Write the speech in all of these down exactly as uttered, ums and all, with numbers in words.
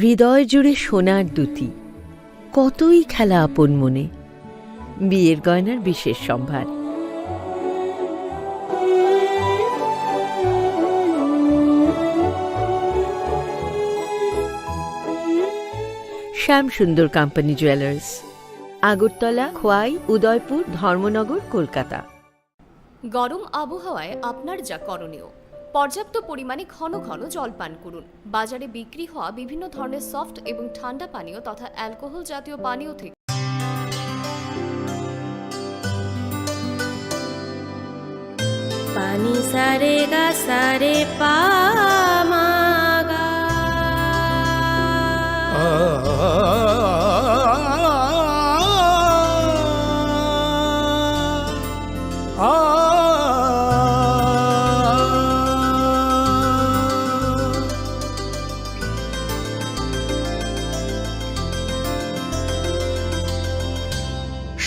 হৃদয় জুড়ে সোনার দ্যুতি, কতই খেলা আপন মনে। বিয়ের গয়নার বিশেষ সম্ভার। শ্যাম সুন্দর কোম্পানি জুয়েলার্স, আগরতলা, খোয়াই, উদয়পুর, ধর্মনগর, কলকাতা। গরম আবহাওয়ায় আপনার যা করণীয়, পর্যাপ্ত পরিমাণে ঘন ঘন জল পান করুন। বাজারে বিক্রি হওয়া বিভিন্ন ধরনের সফট এবং ঠান্ডা পানীয় তথা অ্যালকোহল জাতীয় পানীয় থেকে পানি সারে গা সারে পা মা গা।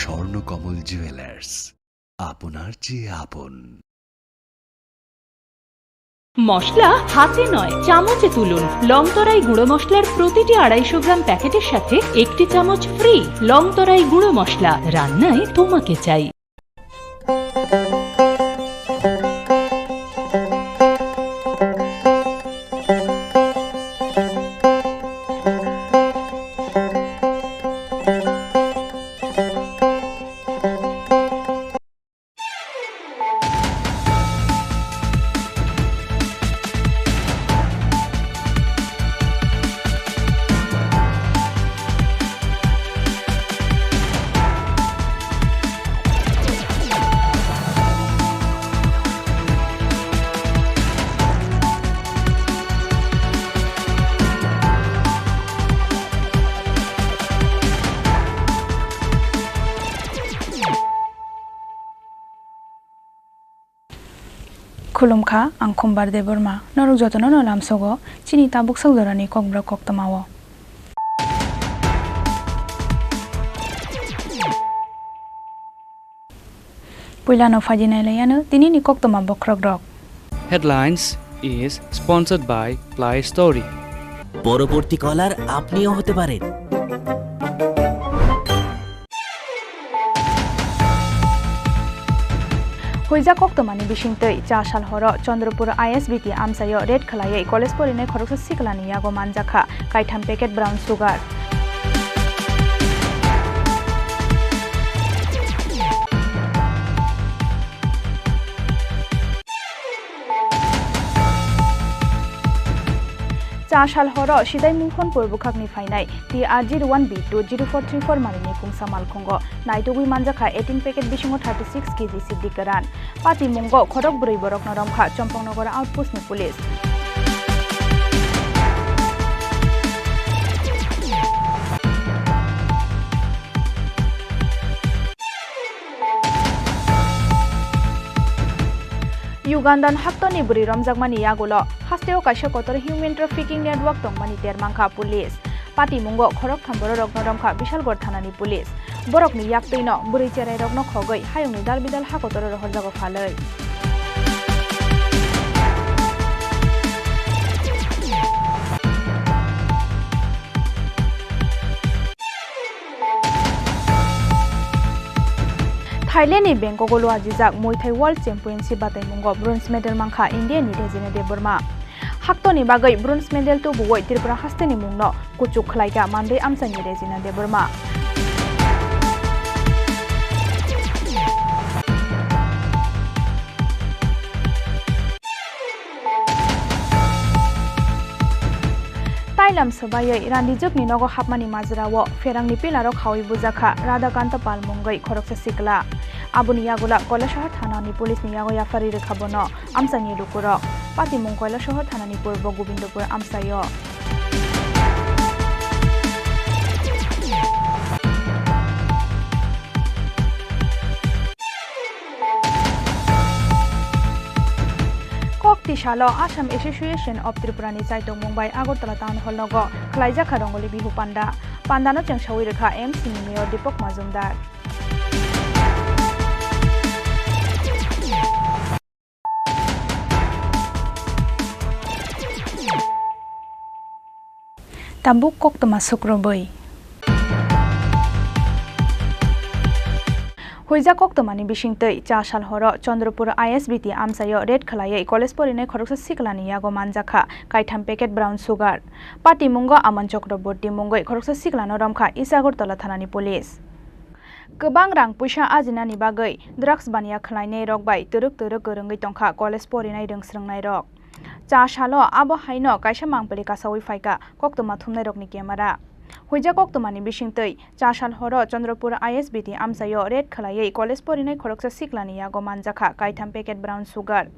স্বর্ণকমল জুয়েলার্স, আপনার চেয়ে আপন। মশলা হাতে নয়, চামচে তুলুন। লংতরাই গুঁড়ো মশলার প্রতিটি আড়াইশো গ্রাম প্যাকেটের সাথে একটি চামচ ফ্রি। লংতরাই গুঁড়ো মশলা, রান্নায় তোমাকে চাই। Khulumkha, ang Khumbar Debbarma. Norok jotono no lamsogo chini tabuk sak jorani kokborok koktwmao. Puilano phaidi nailaiyano tinini koktwma bokhorokrok. Headlines is sponsored by Play Story. পরবর্তী কলার আপনিও হতে পারেন। Huijak koktwmani bisingtwi cha sal horo Chandrapur I S B T amchaio raid khwlaiwi college porinai khoroksa siklani yago manjakha kaitham packet brown sugar. Cha sal horo Sidai Mungkhonpur bwkhakni phainai T R zero one B two zero four three four manwini kungsa malkhungo naitugwi manjakha eighteen packet bisingo thirty six K G siddi kwran. Patimungo khorok bwrwi borokno romkha Chompongnogra outpost ni police. Ugandan haktoni bwrwi romjakmani yagulo hasteo kaisa kotor human trafficking network tongmani termangkha police. Patimungo khoroktham bororokno romkha Bishalgarh thanani police. Borokni yaktwino bwrwi cherairokno khogwi hayungni dalbidal ha kotoro rohorjago phalwi. Thailand ni Bangkok o luajijak Muay Thai World Championship bataimungo bronze medal mankha India ni Rejina Debbarma. Haktoni bagwi bronze medal tubuwi Tripura hasteni mungno kuchuk khlaikha mandwi amchaini Rejina Debbarma. Tailam swbaiwi randijwkni nogo hapmani majrao pherangni pillarok khaui bujakha Radhakanta Pal mungwi khoroksa sikla. Aboni yagulo Kailasahar thanani police ni yago yapharwi rwkha bono. Amchaini lukurok. Patimung Kailasahar thanani purbo Gobindopur amchaio. Kok tisalo Assam Association of Tripura ni chaitokmung bai Agartala Town Hall nogo khwlaijakha Rongoli Bihu Panda. Pandano chengsaui rwkha M C ni Mayor Deepak Majumdar. Tabuk koktwma sukrubwi. Huijak koktwmani bisingtwi cha sal horo Chandrapur I S B T amchaio raid khwlaiwi college porinai khoroksa siklani yago manjakha kaitham packet brown sugar. Patimungo Aman Chakraborty mungwi khoroksa siklano romkha East Agartala thanani police. Kwbang rang puisa ajinani bagwi drugs baniya khwlainairok bai twrwk twrwk kwrwngwi tongkha college porinai rwngsrwngnairok. Cha salo abo haino kaisa mangpili kasaui phaikha koktwma thumnairokni camera. Huijak koktwmani bisingtwi cha sal horo Chandrapur I S B T amchaio raid khwlaiwi college porinai khoroksa siklani yago manjakha kaitham packet brown sugar.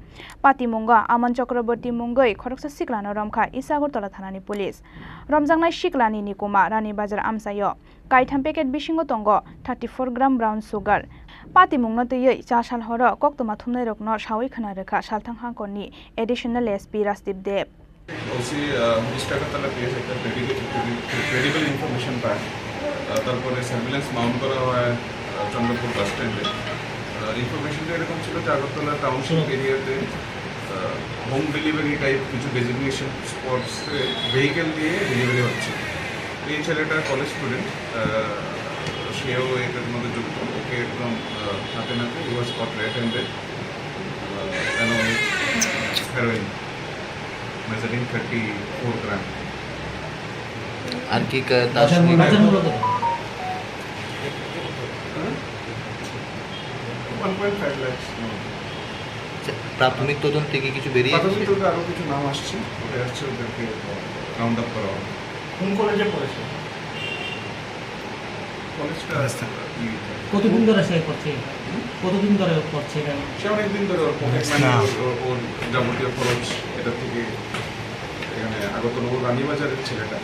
Patimungo Aman Chakraborty mungwi khoroksa siklano romkha East Agartala thanani police. Romjaknai siklani nikuma Rani Bazar amchaio. Kaitham packet bisingo tongo thirty four gram brown sugar. Patimungno twiwi cha sal horo koktwma thumnairokno saui khwna rwkha Salthang Hangkorni Additional S P Rajdeep Deb. O C, uh, East Agartala P S একটা credible, credible information পায়। আহ, তারপরে surveillance Mount করা হয়, আহ, চন্দ্রপুর বাস স্ট্যান্ডে। আহ, ইনফরমেশনটা এরকম ছিল যে আগরতলা টাউনশিপ এরিয়াতে হোম ডেলিভারি টাইপ কিছু ডেজিগনেশন স্পটসে ভেহিকেল দিয়ে ডেলিভারি হচ্ছে। এই ছেলেটা কলেজ স্টুডেন্ট, সেও এটার মধ্যে যুক্ত। ওকে একদম, আহ, হাতে নাতে he was caught red handed, uh, along with heroin measuring thirty four gram. আর কি কা-, তার বাজার সঙ্গে মূল্য কত? One point five lakhs. আচ্ছা, প্রাথমিক তদন্তে কি কিছু বেরিয়ে প্রাথমিক এসেছে? তদন্তে আরো কিছু নাম আসছে, ওটা আসছে, ওদেরকে রাউন্ড আপ করা হবে। কোন কলেজে পড়েছে? কলেজটা আচ্ছা। কতদিন ধরে সে করছে? হুম? কতদিন ধরে করছে এখানে? সে অনেকদিন ধরে ওর পকেট মানি, না। ওর, ওর, ওর যাবতীয় খরচ এটা থেকে এখানে আগরতলা রানীবাজারের ছেলেটা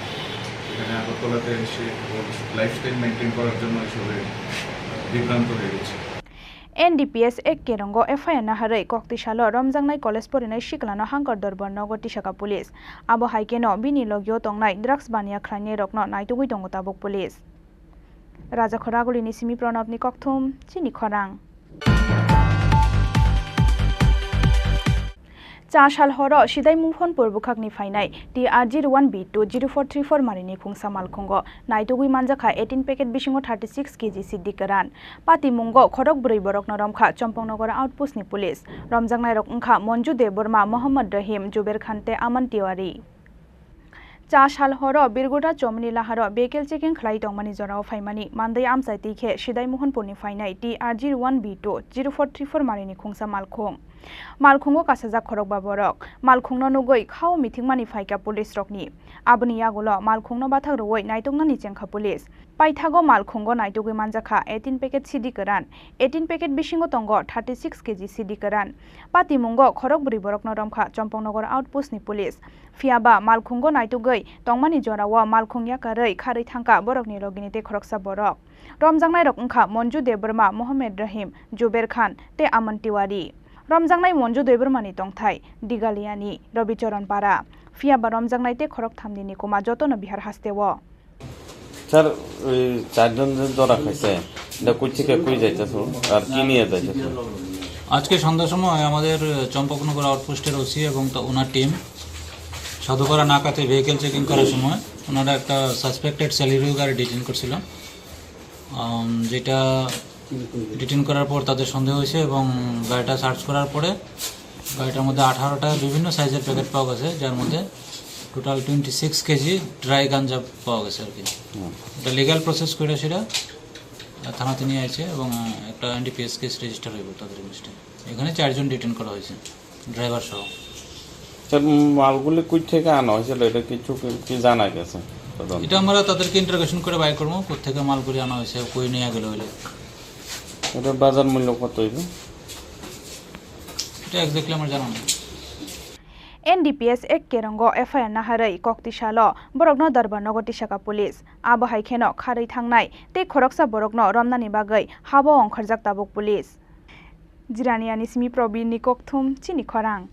এখানে আগরতলাতে এসে ওর লাইফস্টাইল মেনটেন করার জন্য এসবে বিভ্রান্ত হয়ে গেছে। N D P S ek kerongo F I R naharwi koktwi salo romjaknai college porinai siklano Hangkor Dorbar nogo tisaka police. Abo hai kheno bini logio tongnai drugs baniya khlainairokno naitugwi tongo tabuk police. Rajakhor Agulini simi Pranabni kokthum, chini khorang. Cha sal horo Sidai Mohonpur bukhakni phainai T R zero one B two zero four three four marini khungsa malkhungo naitugwi manjakha eighteen packet bisingo thirty six K G siddi kwran. Patimungo khorok bwrwi borokno romkha Chompongnagar outpost ni police. Romjaknairok wngkha Monju Debbarma, Mohammad Rahim, Juber Khan tei Aman Tiwari. Cha sal horo Birgura chomni laharo vehicle checking khlai tongmani jorao phaimani mandai amchai twi khe Sidai Mohonpurni phainai T R zero one B two zero four three four marini khungsa malkhung. Malkhungo kasajak khorokba borok. Malkhungno nugwi khao mithikmani phaikha police rokni. Aboni yagulo malkhungno bathak rwui naituknani chengkha police. Paithago malkhungo naitugwi manjakha eighteen packet siddi kwran. Eighteen packet bisingo tongo thirty six K G siddi kwran. Patimungo khorok bwrwi borokno romkha Chompongnagar outpost ni police. Phiyaba malkhungo naitugwi tongmani jorao malkhung yakarwi kharwi thangkha borokni logini tei khoroksa borok. Romjaknairok wngkha Monju Debbarma, Mohamed Rahim, Juber Khan tei Aman Tiwari. Romjaknai Monju Debbarmani tongthai Digaliani, Robicharan Para. Phiyaba romjaknai tei khorok thamni nikuma jotono Bihar hasteo. Sir, ওই চারজন যে ধরা খাইছে, এটা কই থেকে কই যাইতেছিল আর কি নিয়ে যাইতেছিল? আজকে সন্ধ্যার সময় আমাদের চম্পকনগর আউটপোস্টের ওসি এবং তা-, ওনার টিম সাধুপাড়া নাকাতে ভেহিকেল চেকিং করার সময় ওনারা একটা সাসপেক্টেড সেলিরিও গাড়ি ডিটেইন করছিল। আম, যেটা ডিটেইন করার পর তাদের সন্দেহ হয়েছে এবং গাড়িটা সার্চ করার পরে গাড়িটার মধ্যে আঠারোটা বিভিন্ন সাইজের প্যাকেট পাওয়া গেছে, যার মধ্যে total twenty six KG dry ganja পাওয়া গেছে আর কি। হুম। এটা লিগ্যাল প্রসেস করে সেটা, আহ, থানাতে নিয়ে আসে এবং, আহ, একটা এনডিপিএস কেস রেজিস্টার হইব তাদের এগেইনস্টে। এখানে চারজন ডিটেইন করা হয়েছে, ড্রাইভার সহ। স্যার, মালগুলি কই থেকে আনা হয়েছিল, এটা কিছু কি, কি জানা গেছে তদন্তে? এটা আমরা তাদেরকে ইন্টারোগেশন করে বাইর করবো, কোত্থেকে মালগুলি আনা হয়েছে, কই নিয়ে গেল হইলে। এটা বাজার মূল্য কত হইবে? এটা এক্স্যাক্টলি আমার জানা নেই। N D P S ek kerongo F I R naharwi koktwi salo borokno Dorbar nogo tisaka police. Abo hai kheno kharwi thangnai tei khoroksa borokno romnani bagwi habo ongkhorjak tabuk police. Jiraniani simi Probinni kokthum, chini khorang.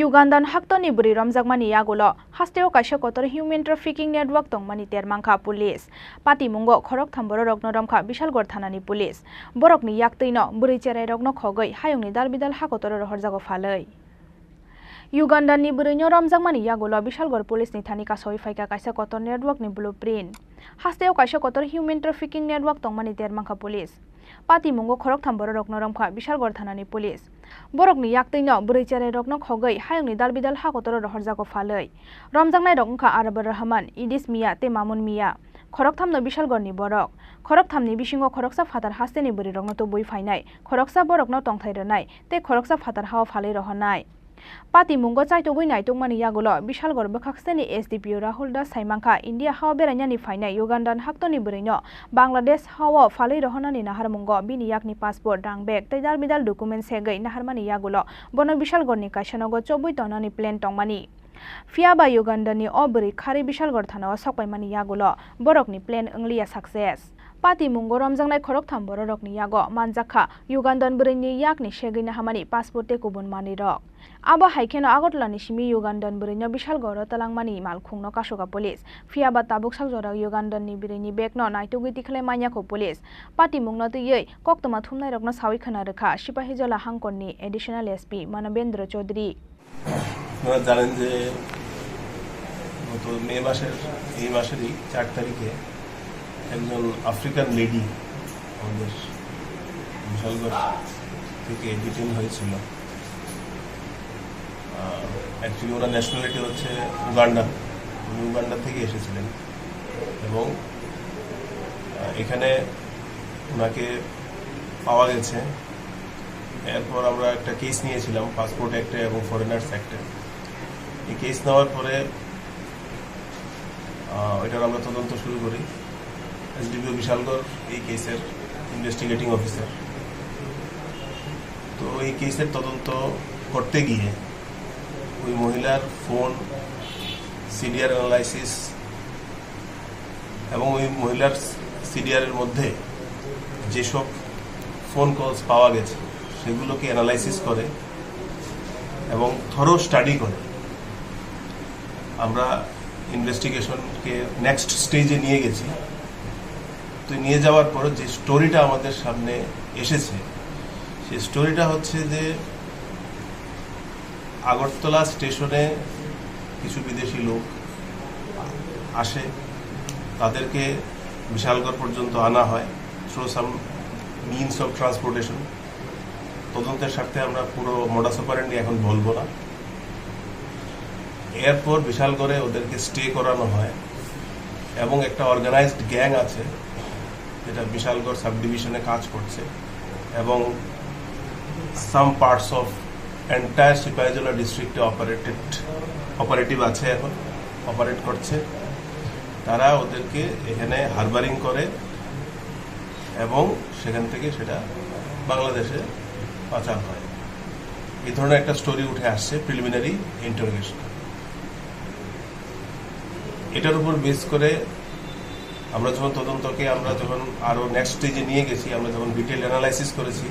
Ugandan haktorni bwrwi romjakmani yagulo hasteo kaisa kotor human trafficking network tongmani termangkha police. Patimungo khoroktham bororokno romkha Bishalgarh thanani police. Borokni yaktwino bwrwi cherairokno khogwi hayungni dalbidal hakotoro rohorjago phalwi. Ugandani bwrwino romjakmani yagulo Bishalgarh police ni thani kasaui phaikha kaisa kotor network ni blueprint. Hasteo kaisa kotor human trafficking network tongmani dermankha police. Patimungo khoroktham bororokno romkha Bishalgarh thanani police. Borokni yaktwino bwrwi cherairokno khogwi hayungni dalbidal ha kotoro rohorjago phalwi. Romjaknairok wngkha Arabur Rahman, Idis Mia tei Mamun Mia. Khorokthamno Bishalgarhni borok. Khorokthamni bisingo khoroksa phatar hasteni bwrwirokno tubui phainai, khoroksa borokno tongthai rwnai tei khoroksa phatar hao phalwi rohornai. Patimungo chaitugwi naitukmani yagulo Bishalgarh bwkhakseni S D P O Rahul Das saimankha, India hao berainani phainai Ugandan haktorni bwrwino Bangladesh hao phalwi rohornani naharmungo bini yakni passport, rang bag tei dalbidal document segwi naharmani yagulo bono Bishalgarhni kaisa nogo chobwi tongnani plan tongmani. Phiyaba Ugandani o bwrwi kharwi Bishalgarh thanao sokpaimani yagulo borokni plan wngliya success. Patimungo romjaknai khoroktham bororokni yago manjakha Ugandan bwrwini yakni segwi naharmani passport tei kubun manwirok. Abo hai kheno Agartala ni simi Ugandan bwrwino Bishalgarh o twlangmani malkhungno kasukha police. Phiyaba tabuk sak jora Ugandan ni bwrwini bag no naitugwi tikhlai manya kho police. Patimung no twiwi koktwma thumnairokno sawi khwna rwkha Sipahijola hangkor ni additional S P Manabendra Chaudhary. আপনারা জানেন যে গত মে মাসের, এই মাসেরই চার তারিখে একজন আফ্রিকান লেডি আমাদের বিশালগড় থেকে ডিটেন হয়েছিল। অ্যাকচুয়ালি ওনার ন্যাশনালিটি হচ্ছে উগান্ডা, উনি উগান্ডা থেকে এসেছিলেন এবং আহ, এখানে ওনাকে পাওয়া গেছে। এরপর আমরা একটা কেস নিয়েছিলাম পাসপোর্ট অ্যাক্টে এবং ফরেনার্স অ্যাক্টে। এই কেস নেওয়ার পরে আহ, এটার আমরা তদন্ত শুরু করি। এসডিপিও বিশালগড় এই কেসের ইনভেস্টিগেটিং অফিসার। তো এই কেসের তদন্ত করতে গিয়ে ওই মহিলার ফোন সিডিআর অ্যানালাইসিস এবং ওই মহিলার সিডিআরের মধ্যে যেসব ফোন কলস পাওয়া গেছে, সেগুলোকে অ্যানালাইসিস করে এবং থরো স্টাডি করে আমরা ইনভেস্টিগেশনকে নেক্সট স্টেজে নিয়ে গেছি। তো নিয়ে যাওয়ার পরে যে স্টোরিটা আমাদের সামনে এসেছে, সেই স্টোরিটা হচ্ছে যে আগরতলা স্টেশনে কিছু বিদেশি লোক আসে, তাদেরকে বিশালগড় পর্যন্ত আনা হয় থ্রু সাম মিনস অফ ট্রান্সপোর্টেশন। তদন্তের স্বার্থে আমরা পুরো মোডাস অপারেন্ডি এখন বলবো না। এরপর বিশালগড়ে ওদেরকে স্টে করানো হয় এবং একটা অর্গানাইজড গ্যাং আছে, যেটা বিশালগড় সাব ডিভিশনে কাজ করছে এবং some parts of entire Sepahijala ডিস্ট্রিক্টে অপারেটেড, অপারেটিভ আছে, এখন অপারেট করছে। তারা ওদেরকে এখানে হারবারিং করে এবং সেখান থেকে সেটা বাংলাদেশে পাচার হয়। এই ধরনের একটা স্টোরি উঠে আসছে প্রিলিমিনারি ইন্টারোগেশন। এটার উপর বেস করে আমরা যখন তদন্তকে, আমরা যখন আরও নেক্সট স্টেজে নিয়ে গেছি, আমরা যখন ডিটেল অ্যানালাইসিস করেছি,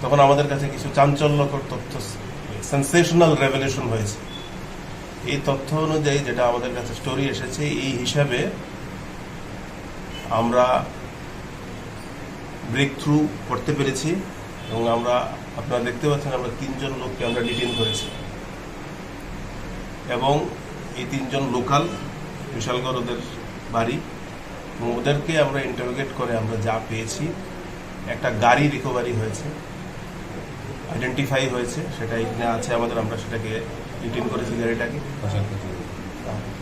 তখন আমাদের কাছে কিছু চাঞ্চল্যকর তথ্য, সেন্সেশনাল রেভেলেশন হয়েছে। এই তথ্য অনুযায়ী যেটা আমাদের কাছে স্টোরি এসেছে, এই হিসাবে আমরা ব্রেক থ্রু করতে পেরেছি এবং আমরা, আপনারা দেখতে পাচ্ছেন, আমরা তিনজন লোককে আমরা ডিটেইন করেছি এবং এই তিনজন লোকাল, বিশালগড় ওদের বাড়ি, এবং ওদেরকে আমরা ইন্টারোগেট করে আমরা যা পেয়েছি, একটা গাড়ি রিকভারি হয়েছে, আইডেন্টিফাই হয়েছে, সেটা এখানে আছে আমাদের, আমরা সেটাকে ডিটেইন করেছি গাড়িটাকে। আচ্ছা, আচ্ছা।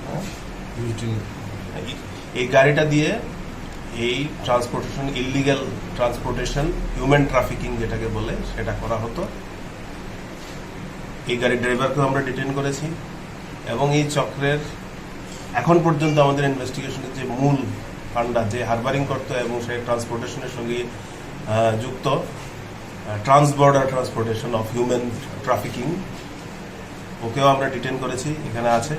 হ্যাঁ? ডিটেইন। এই, এই গাড়িটা দিয়ে এই transportation, illegal transportation, human trafficking যেটাকে বলে, সেটা করা হতো। এই গাড়ির ড্রাইভারকেও আমরা ডিটেইন করেছি এবং এই চক্রের এখন পর্যন্ত আমাদের ইনভেস্টিগেশনের যে মূল পান্ডা, যে হারবারিং করতো এবং সে ট্রান্সপোর্টেশনের সঙ্গে, আহ, যুক্ত, আহ, trans border transportation of human trafficking, ওকেও আমরা ডিটেইন করেছি, এখানে আছে।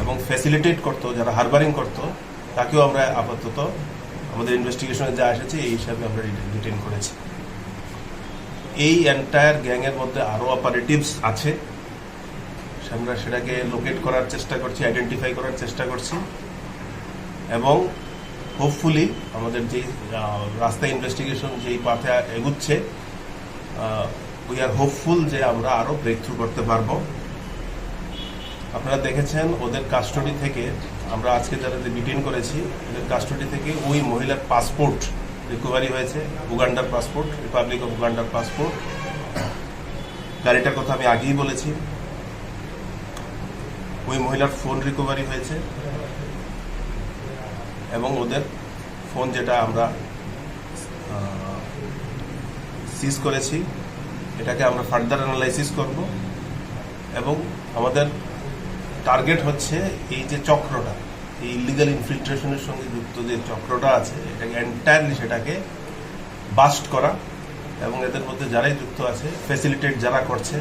এবং ফ্যাসিলিটেট করতো, যারা হারবারিং করতো, তাকেও আমরা আপাতত আমাদের ইনভেস্টিগেশনে যা এসেছে, এই হিসাবে আমরা ডিটেইন করেছি। এই এন্টায়ার গ্যাংয়ের মধ্যে আরও অপারেটিভস আছে, আমরা সেটাকে লোকেট করার চেষ্টা করছি, আইডেন্টিফাই করার চেষ্টা করছি এবং হোপফুলি আমাদের যে, আহ, রাস্তা ইনভেস্টিগেশন যেই পাথে এগুচ্ছে, উই আর হোপফুল যে আমরা আরও ব্রেক থ্রু করতে পারবো। আপনারা দেখেছেন, ওদের কাস্টডি থেকে আমরা আজকে যারা ডিটেইন করেছি, ওদের কাস্টডি থেকে ওই মহিলার পাসপোর্ট রিকভারি হয়েছে, উগান্ডার পাসপোর্ট, রিপাবলিক অফ উগান্ডার পাসপোর্ট। গাড়িটার কথা আমি আগেই বলেছি। ওই মহিলার ফোন রিকভারি হয়েছে এবং ওদের ফোন যেটা আমরা সিজ করেছি, এটাকে আমরা ফার্দার অ্যানালাইসিস করব এবং আমাদের টার্গেট হচ্ছে এই যে চক্রটা, এই ইলিগাল ইনফিল্ট্রেশনের সঙ্গে যুক্ত যে চক্রটা আছে, এটাকে এন্টায়ারলি সেটাকে বাস্ট করা এবং এদের মধ্যে যারাই যুক্ত আছে, ফ্যাসিলিটেট যারা করছে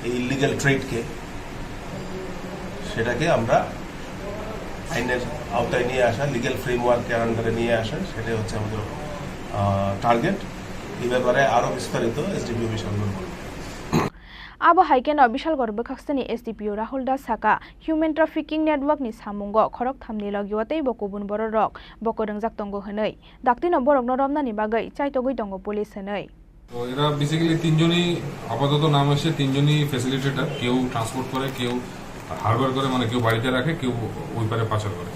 এই ইলিগাল ট্রেডকে, সেটাকে আমরা আইনের আওতায় নিয়ে আসা, লিগ্যাল ফ্রেমওয়ার্কের আন্ডারে নিয়ে আসা, সেটাই হচ্ছে আমাদের টার্গেট। এই ব্যাপারে আরও বিস্তারিত এসডিপিও বিশালগড় বলবে। Abo hai kheno Bishalgor bwkhaksani S D P O Rahul Das saka, human trafficking network ni samungo khorok thamni logio tei bo kubun bororok bo kwrwngjak tongo hwnwi. Daktino borokno romnani bagwi chaitogwi tongo police hwnwi. তো এরা বেসিক্যালি তিনজনই, আপাতত নাম এসে তিনজনই ফ্যাসিলিটেটর, কেউ ট্রান্সপোর্ট করে, কেউ হারবার করে, মানে কেউ বাড়িতে রাখে, কেউ ওই পারে পাচার করে।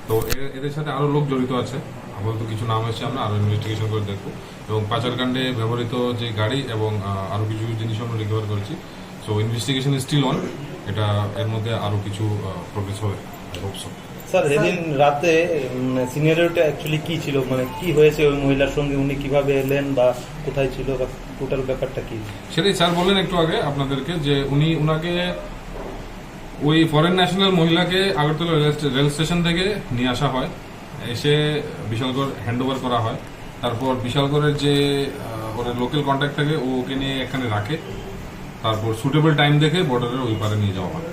তো এ-, এদের সাথে আরও লোক জড়িত আছে। আপাতত কিছু নাম এসে, আমরা আরও ইনভেস্টিগেশন করে দেখবো। এবং পাচারকাণ্ডে ব্যবহৃত যে গাড়ি এবং, আহ, আরও কিছু জিনিস আমরা রিকভার করেছি। So investigation is still on, এটা, এর মধ্যে আরও কিছু প্রোগ্রেস হবে, আই হোপ সো। স্যার, সেদিন রাতে, উম, সিনারিওটা অ্যাকচুয়ালি কি ছিল, মানে কি হয়েছে ওই মহিলার সঙ্গে, উনি কিভাবে এলেন বা কোথায় ছিল বা টোটাল ব্যাপারটা কি? সেটাই স্যার বললেন একটু আগে আপনাদেরকে, যে উনি, ওনাকে, ওই ফরেন ন্যাশনাল মহিলাকে Agartala rail stay-, rail station থেকে নিয়ে আসা হয়, এসে বিশালগড় হ্যান্ড ওভার করা হয়। তারপর বিশালগড়ের যে, আহ, ওর লোকাল কন্ট্যাক্ট থাকে, ও ওকে নিয়ে এখানে রাখে। তারপর সুটেবল টাইম দেখে বর্ডারের ওই পারে নিয়ে যাওয়া হয়।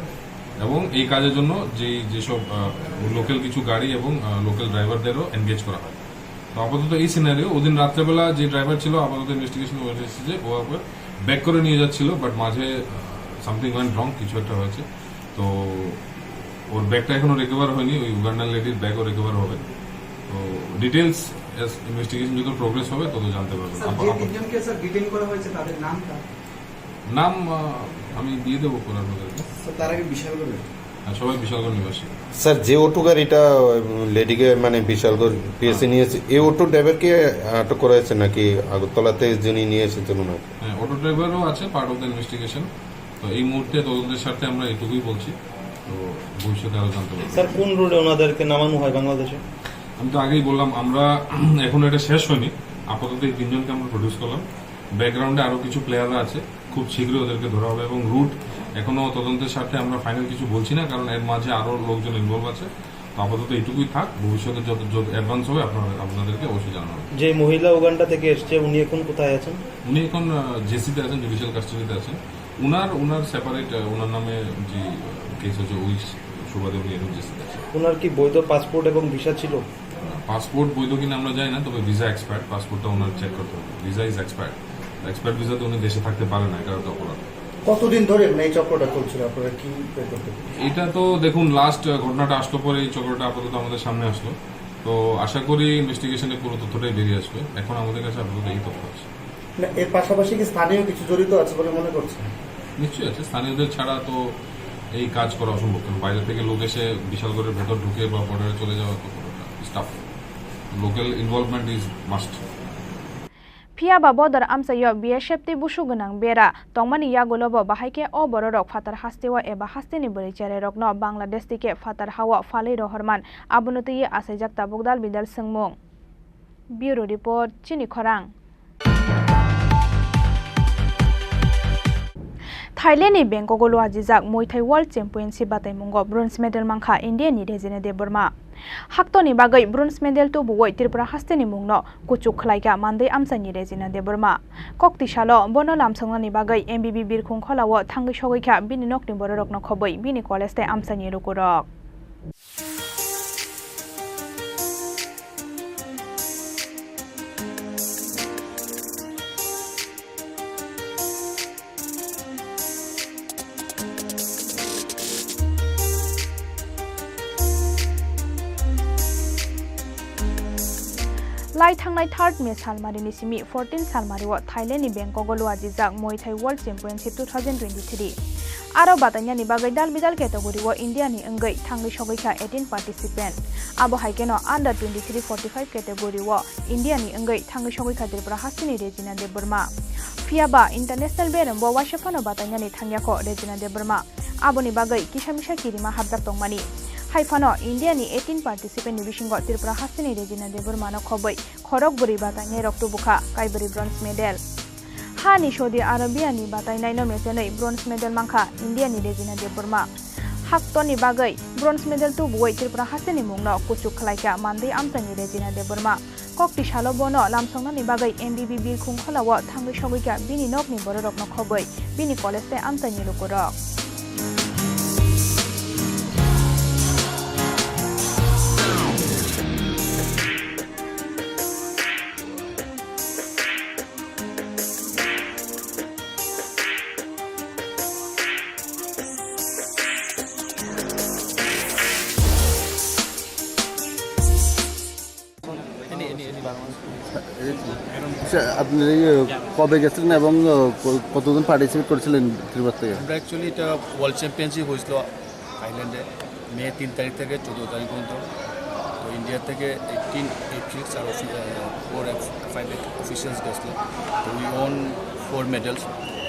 এবং এই কাজের জন্য যেই, যেসব, আহ, লোকাল কিছু গাড়ি এবং, আহ, লোকাল ড্রাইভারদেরও এনগেজ করা হয়। তো আপাতত এই সিনারিও, ওদিন রাত্রেবেলা যে ড্রাইভার ছিল, আপাতত ইনভেস্টিগেশন হয়েছে যে ও আবার ব্যাক করে নিয়ে যাচ্ছিল, বাট মাঝে, আহ, সামথিং ওয়েন্ট রং, কিছু একটা হয়েছে। তো ওর ব্যাগটা এখনো রিকভার হয়নি, ওই উগান্ডান লেডির ব্যাগও রিকভার হবে। তো ডিটেলস ইনভেস্টিগেশন যত প্রোগ্রেস হবে, তত জানতে পারবেন। স্যার, যে আপাতত তিনজনকে স্যার ডিটেইন করা হয়েছে, তাদের নামটা? নাম, আহ, আমি দিয়ে দেবো পরে আপনাদেরকে। স্যার, তার আগে বিশালগড়ের? হ্যাঁ, সবাই বিশালগড় নিবাসী। স্যার, যে অটো গাড়িটা, উম, লেডিকে মানে বিশালগড় পিএসএ নিয়ে এসে, এই অটো ড্রাইভারকে আটক করা হয়েছে নাকি আগরতলাতে যিনি নিয়ে এসেছেন ওনাকে? হ্যাঁ, অটো ড্রাইভারও আছে পার্ট অফ দ্য ইনভেস্টিগেশন। তো এই মুহূর্তে তদন্তের স্বার্থে আমরা এটুকুই বলছি, তো ভবিষ্যতে আরও জানতে পারবো। স্যার, কোন রোডে ওনাদেরকে নামানো হয় বাংলাদেশে? আমি তো আগেই বললাম, আমরা এখনো এটা শেষ হয়নি। আপাতত এই তিনজনকে আমরা প্রডিউস করলাম। ব্যাকগ্রাউন্ডে আরও কিছু প্লেয়াররা আছে, খুব শীঘ্রই ওদেরকে ধরা হবে এবং রুট এখনো তদন্তের স্বার্থে আমরা ফাইনাল কিছু বলছি না, কারণ এর মাঝে আরও লোকজন ইনভলভ আছে। তো আপাতত এইটুকুই থাক, ভবিষ্যতে যত, যত অ্যাডভান্স হবে আপনারা, আপনাদেরকে অবশ্যই জানানো হবে। যে মহিলা উগান্ডা থেকে এসছে, উনি এখন কোথায় আছেন? উনি এখন, আহ, জেসিতে আছেন, জুডিশিয়াল কাস্টডিতে আছেন। উনার, উনার সেপারেট, আহ, উনার নামে যে, আহ, কেস হয়েছে, ওই সুবাদে উনি এখন জেসিতে আছেন। ওনার কি বৈধ পাসপোর্ট এবং ভিসা ছিল? পাসপোর্ট বৈধ কিনা আমরা জানি না, তবে ভিসা এক্সপায়ার্ড, পাসপোর্টটা ওনার চেক করতে হবে। ভিসা ইজ এক্সপায়ার্ড, এক্সপায়ার্ড ভিসাতে উনি দেশে থাকতে পারেন না, এটা একটা অপরাধ। কতদিন ধরে মানে এই চক্রটা চলছিল, আপনারা কি বের করতে পেরেছেন? এটা তো দেখুন, লাস্ট ঘটনাটা আসলো পরে এই চক্রটা আপাতত আমাদের সামনে আসলো। তো আশা করি ইনভেস্টিগেশনে পুরো তথ্যটাই বেরিয়ে আসবে। এখন আমাদের কাছে আপাতত এই তথ্য আছে। না, এর পাশাপাশি কি স্থানীয় কিছু জড়িত আছে বলে মনে করছেন? নিশ্চয়ই আছে, স্থানীয়দের ছাড়া তো এই কাজ করা অসম্ভব, কারণ বাইরে থেকে লোক এসে বিশালগড়ের ভেতর ঢুকে বা বর্ডারে চলে যাওয়া তো পুরোটা staff. Local involvement is must. Phiya ba bodor amchaio B S F tei busu gwnang bera tongmani yagulo bo bahai khe o bororok phatar hasteo eba hasteni bwrwi cherairokno Bangladesh tei khe phatar hao phalwi rohorman, abono twiwi achaijak tabuk dal bidal swngmung. Bureau Report, Chini Khorang. Thailand ni Bangkok o luajijak Muay Thai World Championship bataimungo bronze medal mankha India ni Rejina Debbarma. Haktoni bagwi bronze medal tubuwi Tripura hasteni mungno kuchuk khlaikha mandwi amchaini Rejina Debbarma. Kokti salo bono lamsoknani bagwi M B B Birkhung Kholao thangwi sogwikha bini nokni bororokno khobwi bini college tei amchaini lukurok. Lai thangnai third May salmarini simi fourteen salmario Thailand ni Bangkok o luajijak Muay Thai World Championship two thousand twenty-three. Aro batainani bagwi dal bidal category o India ni wngwi thangwi sogwi kha eighteen participant. Abo hai kheno under twenty-three forty-five category o India ni wngwi thangwi sogwi kha Tripura hasteni Regina Debbarma. Phiya ba international berem bo waisa phano batainani thangya kho Regina Debbarma. Aboni bagwi kisa misa kirima hapjak tongmani. Hai phano India ni eighteen participant ni bisingo Tripura hasteni Regina Debbarma no khobwi khorok bwrwi batainai rok tubu kha kaibrwi bronze medal. Hani Saudi Arabia ni batainai no mechenwi bronze medal mankha India ni Regina Debbarma. Haktorni bagwi bronze medal tubuwi Tripura hasteni mungno kuchuk khlaikha mandwi amchaini Regina Debbarma. Kokti salo bono lamsoknani bagwi M B B birkhung kholao thangwi sogwikha bini nokni bororokno khobwi bini college tei amchaini lukurok. আচ্ছা, আপনি ইয়ে, কবে গেছিলেন এবং, আহ, ক-, কতজন পার্টিসিপেট করেছিলেন ত্রিপুরা থেকে? আমরা অ্যাকচুয়ালি এটা ওয়ার্ল্ড চ্যাম্পিয়নশিপ হয়েছিল থাইল্যান্ডে মে তিন তারিখ থেকে চোদ্দ তারিখ পর্যন্ত। তো ইন্ডিয়া থেকে এইটিন এথলিটস আর অফি-, আহ, ফোর এফ-, ফাইভ অফিসিয়ালস গেছিলো। তো we won four medals,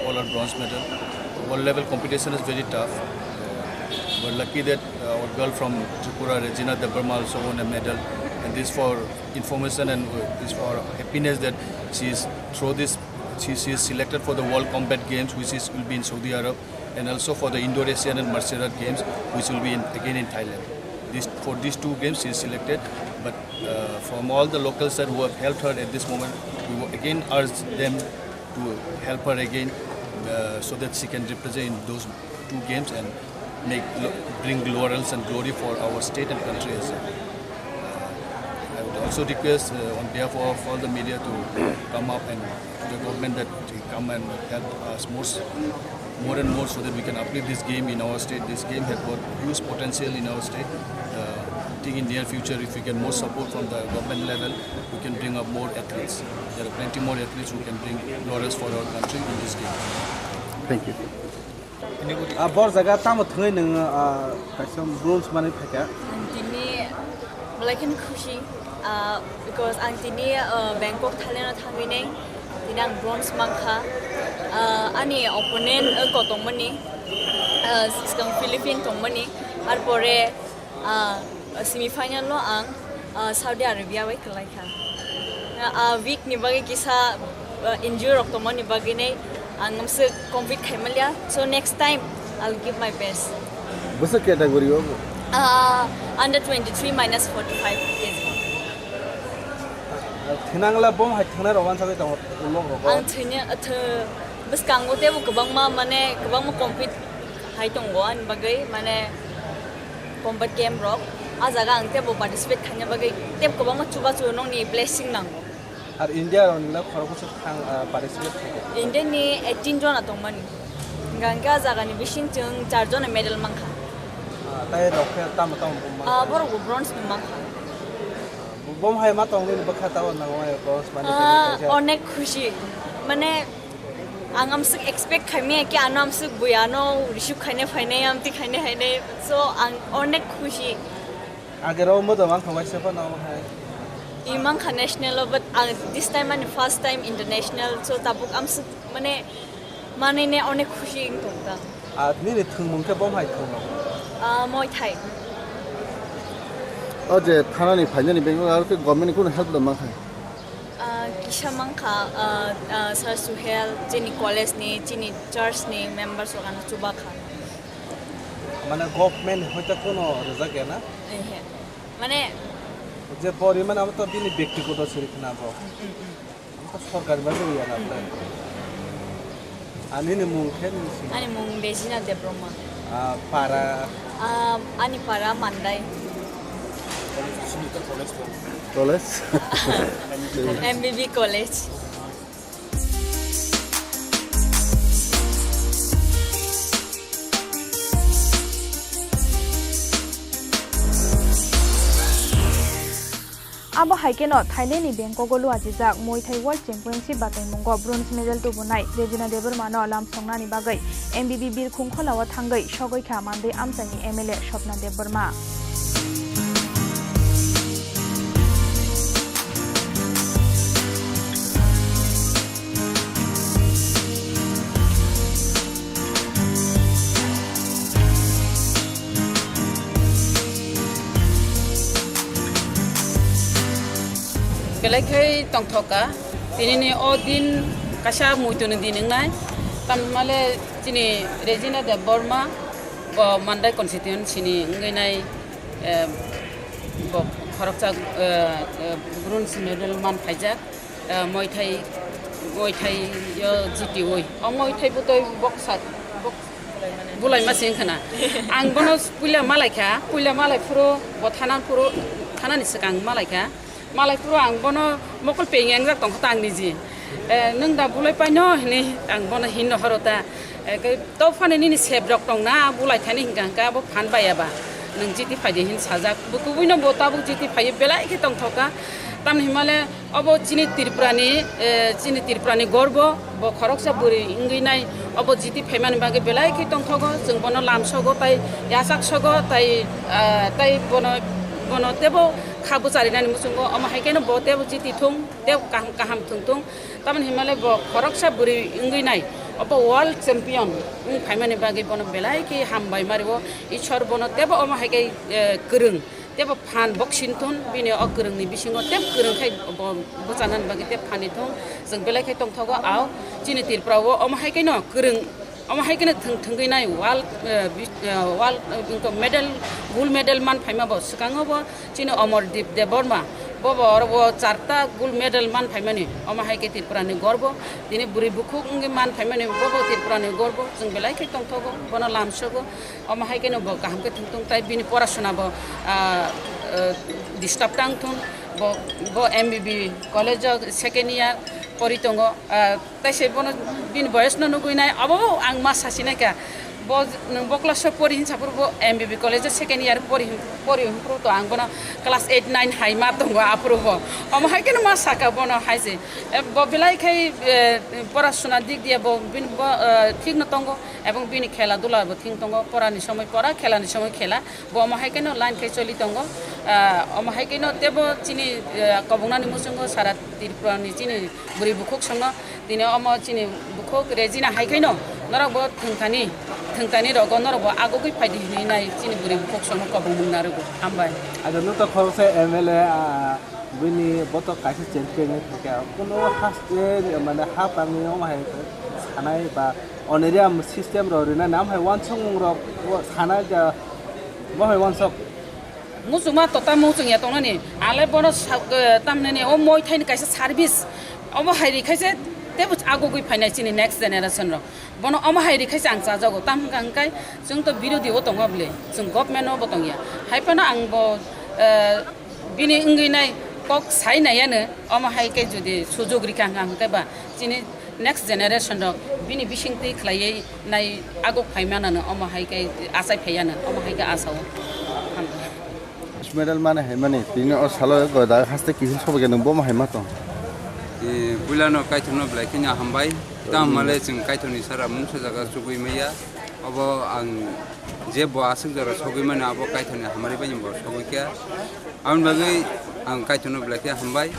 all are bronze medal. World level competition is very tough. We're lucky that, uh, our girl from Tripura, Regina Debbarma, also won a medal. And this for information and, uh, this for happiness that she is through this, she, she is selected for the World Combat Games, which is, will be in Saudi Arab, and also for the Indo-Asian and Martial Art Games, which will be in, again in Thailand. This, for these two games, she is selected. But, uh, from all the local side who have helped her at this moment, we will again urge them to help her again, uh, so that she can represent in those two games and make glo-, bring laurels and glory for our state and country as well. Uh, I would also request, uh, on behalf of all the media to come up and to the government that they come and help us more, s-, more and more so that we can uplift this game in our state. This game has got huge potential in our state. Uh, I think in near future, if we get more support from the government level, we can bring up more athletes. There are plenty more athletes who can bring laurels for our country in this game. Thank you. A bor jaga tamo thwngwi nwng, ah, kaisa bronze manwi phaikha? Ang tini belai kheno khusi, ah, because ang tini, ah, Bangkok, Thailand o thangwi nai tini ang bronze mankha. Ah, ani opponent wngkha tongmani, ah, swkang Philippine tongmani, arpore, ah, semi final o ang, ah, Saudi Arabia bai kwlai kha. Ah, week ni bagwi kisa, ah, injury rok tongmani bagwi nai ang amswk compete khai manliya. So next time I'll give my best. Bwswk category o? Ah, under twenty-three minus forty-five K G. Thinangla bom hai thangna rok wansagwi tongo ulok rok. Ang thwini, ah, thw-, bwskango teibo kwbangma, mane, kwbangma compete hai tongo ani bagwi, mane, combat game rok. A jaga ang teibo participate khaina bagwi teibo kwbangma chubachu nokni blessing nango. Ar India rok ni khorok bwswk thang, ah, participate khaikha? India ni eighteen jona tongmani. Hingkha hingkhe a jaga ni bising chwng char jona medal mankha. Ah, tai rok khe tamo tamo bom mankha? Ah, borok bo bronze ni mankha. Bom hai ma tong nini bwkha tao nang wai bronze mani Ah, tini kaisa. Onek khushi. Mane, ang amswk expect khaimaya ki ano amswk bui ano receive khaine phainai, amtwi khaine phainai. So, ang onek khushi. Age ro mo do mang khawai se phano hai. I mankha national o, but ang this time ani first time international. So, tabuk amswk mane, manene onek khushi wng tong kha. Ah, nini thwngmung khe bom hai thwngmung? Ah, Muay Thai. O je thanani phainani bagwi aro khe government ni kunu help da mankha? Ah, kisa mankha, ah, ah, Sir Suhel, chini college ni, chini church ni members rok ano chuba kha. Mane government hoite kono rijak ya na? Ehe. Mane Je pori mane amo to bini bektigoto siri khna bo. Mm, mm, mm. Amo to sorkari bai rwya na ble. Ani ni mung khe nini sini? Ani mung Regina Debbarma. Ah, para? Ah, ani para Mandai. College? M B B College. Abo hai kheno Thailand ni Bangkok o luajijak Muay Thai World Championship bataimungo bronze medal tubunai Regina Debbarma no lamsongnani bagwi M B B birkhung khonao thangwi sogwi kha Mandwi amchaini M L A Swapna Debbarma. Belai khe tongthok kha. Tinini o din kaisa muitu ni din wngnai. Tamni hwnmale chini Regina Debbarma bo Mandai constituency ni wngwi nai, eh, bo khoroksa, eh, eh, bronze medal man phaijak. Eh, Muay Thai, Muay Thai yo G T oi. O Muay Thai butoi boksa, bok-, bulaima se wngkha na. Ang bono puila malaikha, puila malai phuru bo thana phuru, thanani swkang malaikha. Malai phuru ang bono mokol peng engjak tongkha ta ang niji. Eh, nwng da bulai paino hinwi ang bono hinno horo ta. Eh, ke to phano nini sep rok tongna, bulai thani hinkha hinkha abo phan baiya ba. Nwng G T phaidi hin sajak. Bo kubuino bo tabuk G T phaiwi belai khe tongthok kha. Tamni hwnmale obo chini Tripura ni, eh, chini Tripura ni gorbo, bo khoroksa bwrwi wngwi nai obo G T phaimani bagwi belai khe tongthogo. Chwng bono lamsogo tai yachak sogo tai, ah, tai bono, bono tebo kha bwcharinani muchungo. Omo hai kheno bo tebo G T thung, tebo kaham kaham thung thung. Tamoni hinmale bo khoroksa bwrwi wngwi nai, obo world champion wng phaimani bagwi bono belai khe hambai mario. Ishwar bono tebo omo hai khe, eh, kwrwng, tebo phan boxing thun, bini o kwrwngni bisingo tebo kwrwng khai bo bwchanani bagwi tebo phani thung. Chwng belai khe tongthogo, ao chini Tripura o omo hai kheno kwrwng, omo hai kheno thwng-, thwngwi nai world, eh, bis-, eh, world, eh, medal, gold medal man phaima bo swkango bo. Chini Omordeep Debbarma, bo bo oro bo charta gold medal man phaimani, omo hai khe Tripura ni gorbo. Tini bwrwi bukhuk wngwi man phaimani, bo bo Tripura ni gorbo. Chwng belai khe tongthogo, bono lamsogo. Omo hai kheno bo kaham khe thung thung, tai bini porasona bo, ah, ah, disturb tang thung. Bo, bo M B B college o second year pori tongo. Ah, Tai se bono bini boyos no nugwi nai, abo ang ma sasi nai kha. Bo nwng bo class o pori hinsa phuru bo M B B college o second year pori hin, pori hin phuru to ang bono class eight nine hai ma tongo aphuru bo. Omo hai kheno ma saka bono hai se. E, bo belai khai, e, porasona dik diya bo bini bo, e, thik no tongo, ebong bini khela dula bo thik tongo, pora ni somoi pora, khela ni somoi khela. Bo omo hai kheno line khai choli tongo. Ah, omo hai kheno tebo chini, ah, kobongnani muchungo sara Tripura ni chini bwrwi bukhuk songno tini omo chini bukhuk Regina hai kheno norok bo thwngthani, thwngthani rogo norok bo agugwi phaidi hinwi nai chini bwrwi bukhuk songno kobong mung narwgo. Hambai. Aja nuto khoroksa M L A, ah, bini boto kaisa champion wngwi thangkha. Kuno haste mane hapangni omo hai sanai ba Honorarium system rok rina nam hai wansukmung rok sana ja bo hai wansuk. Muchungma to ta muchung ya tongnani ale bono sa-, eh, tamnani o Muay Thai ni kaisa service omo hai ri khaise tebo agugwi phainai chini next generation rok. Bono omo hai ri khaise ang chajago, tam hwnkha hwnkhe chwng to birodhi o tongo bwle, chwng government o bo tongya. Hai phano ang bo, eh, bini wngwi nai kok sai nai ano, omo hai khe jodi sujug rikha hwnkha hwnkhe ba chini next generation rok bini bisingtwi khlaiwi nai aguk phai manano, omo hai khe achai phai ano, omo hai khe asao. Medal mane hai mani tini o salo goda haste kiphil sobo khe nung bo ma hai ma tong. E, puila no kaithorno belai kheno hambai. Tamo male chwng kaithorni sara mungsa jaga chugui maya. Obo ang je bo aswk jora sogwi mano abo kaithorni hamari bai bo sogwi kha. Aboni bagwi ang kaithorno belai khe hambai.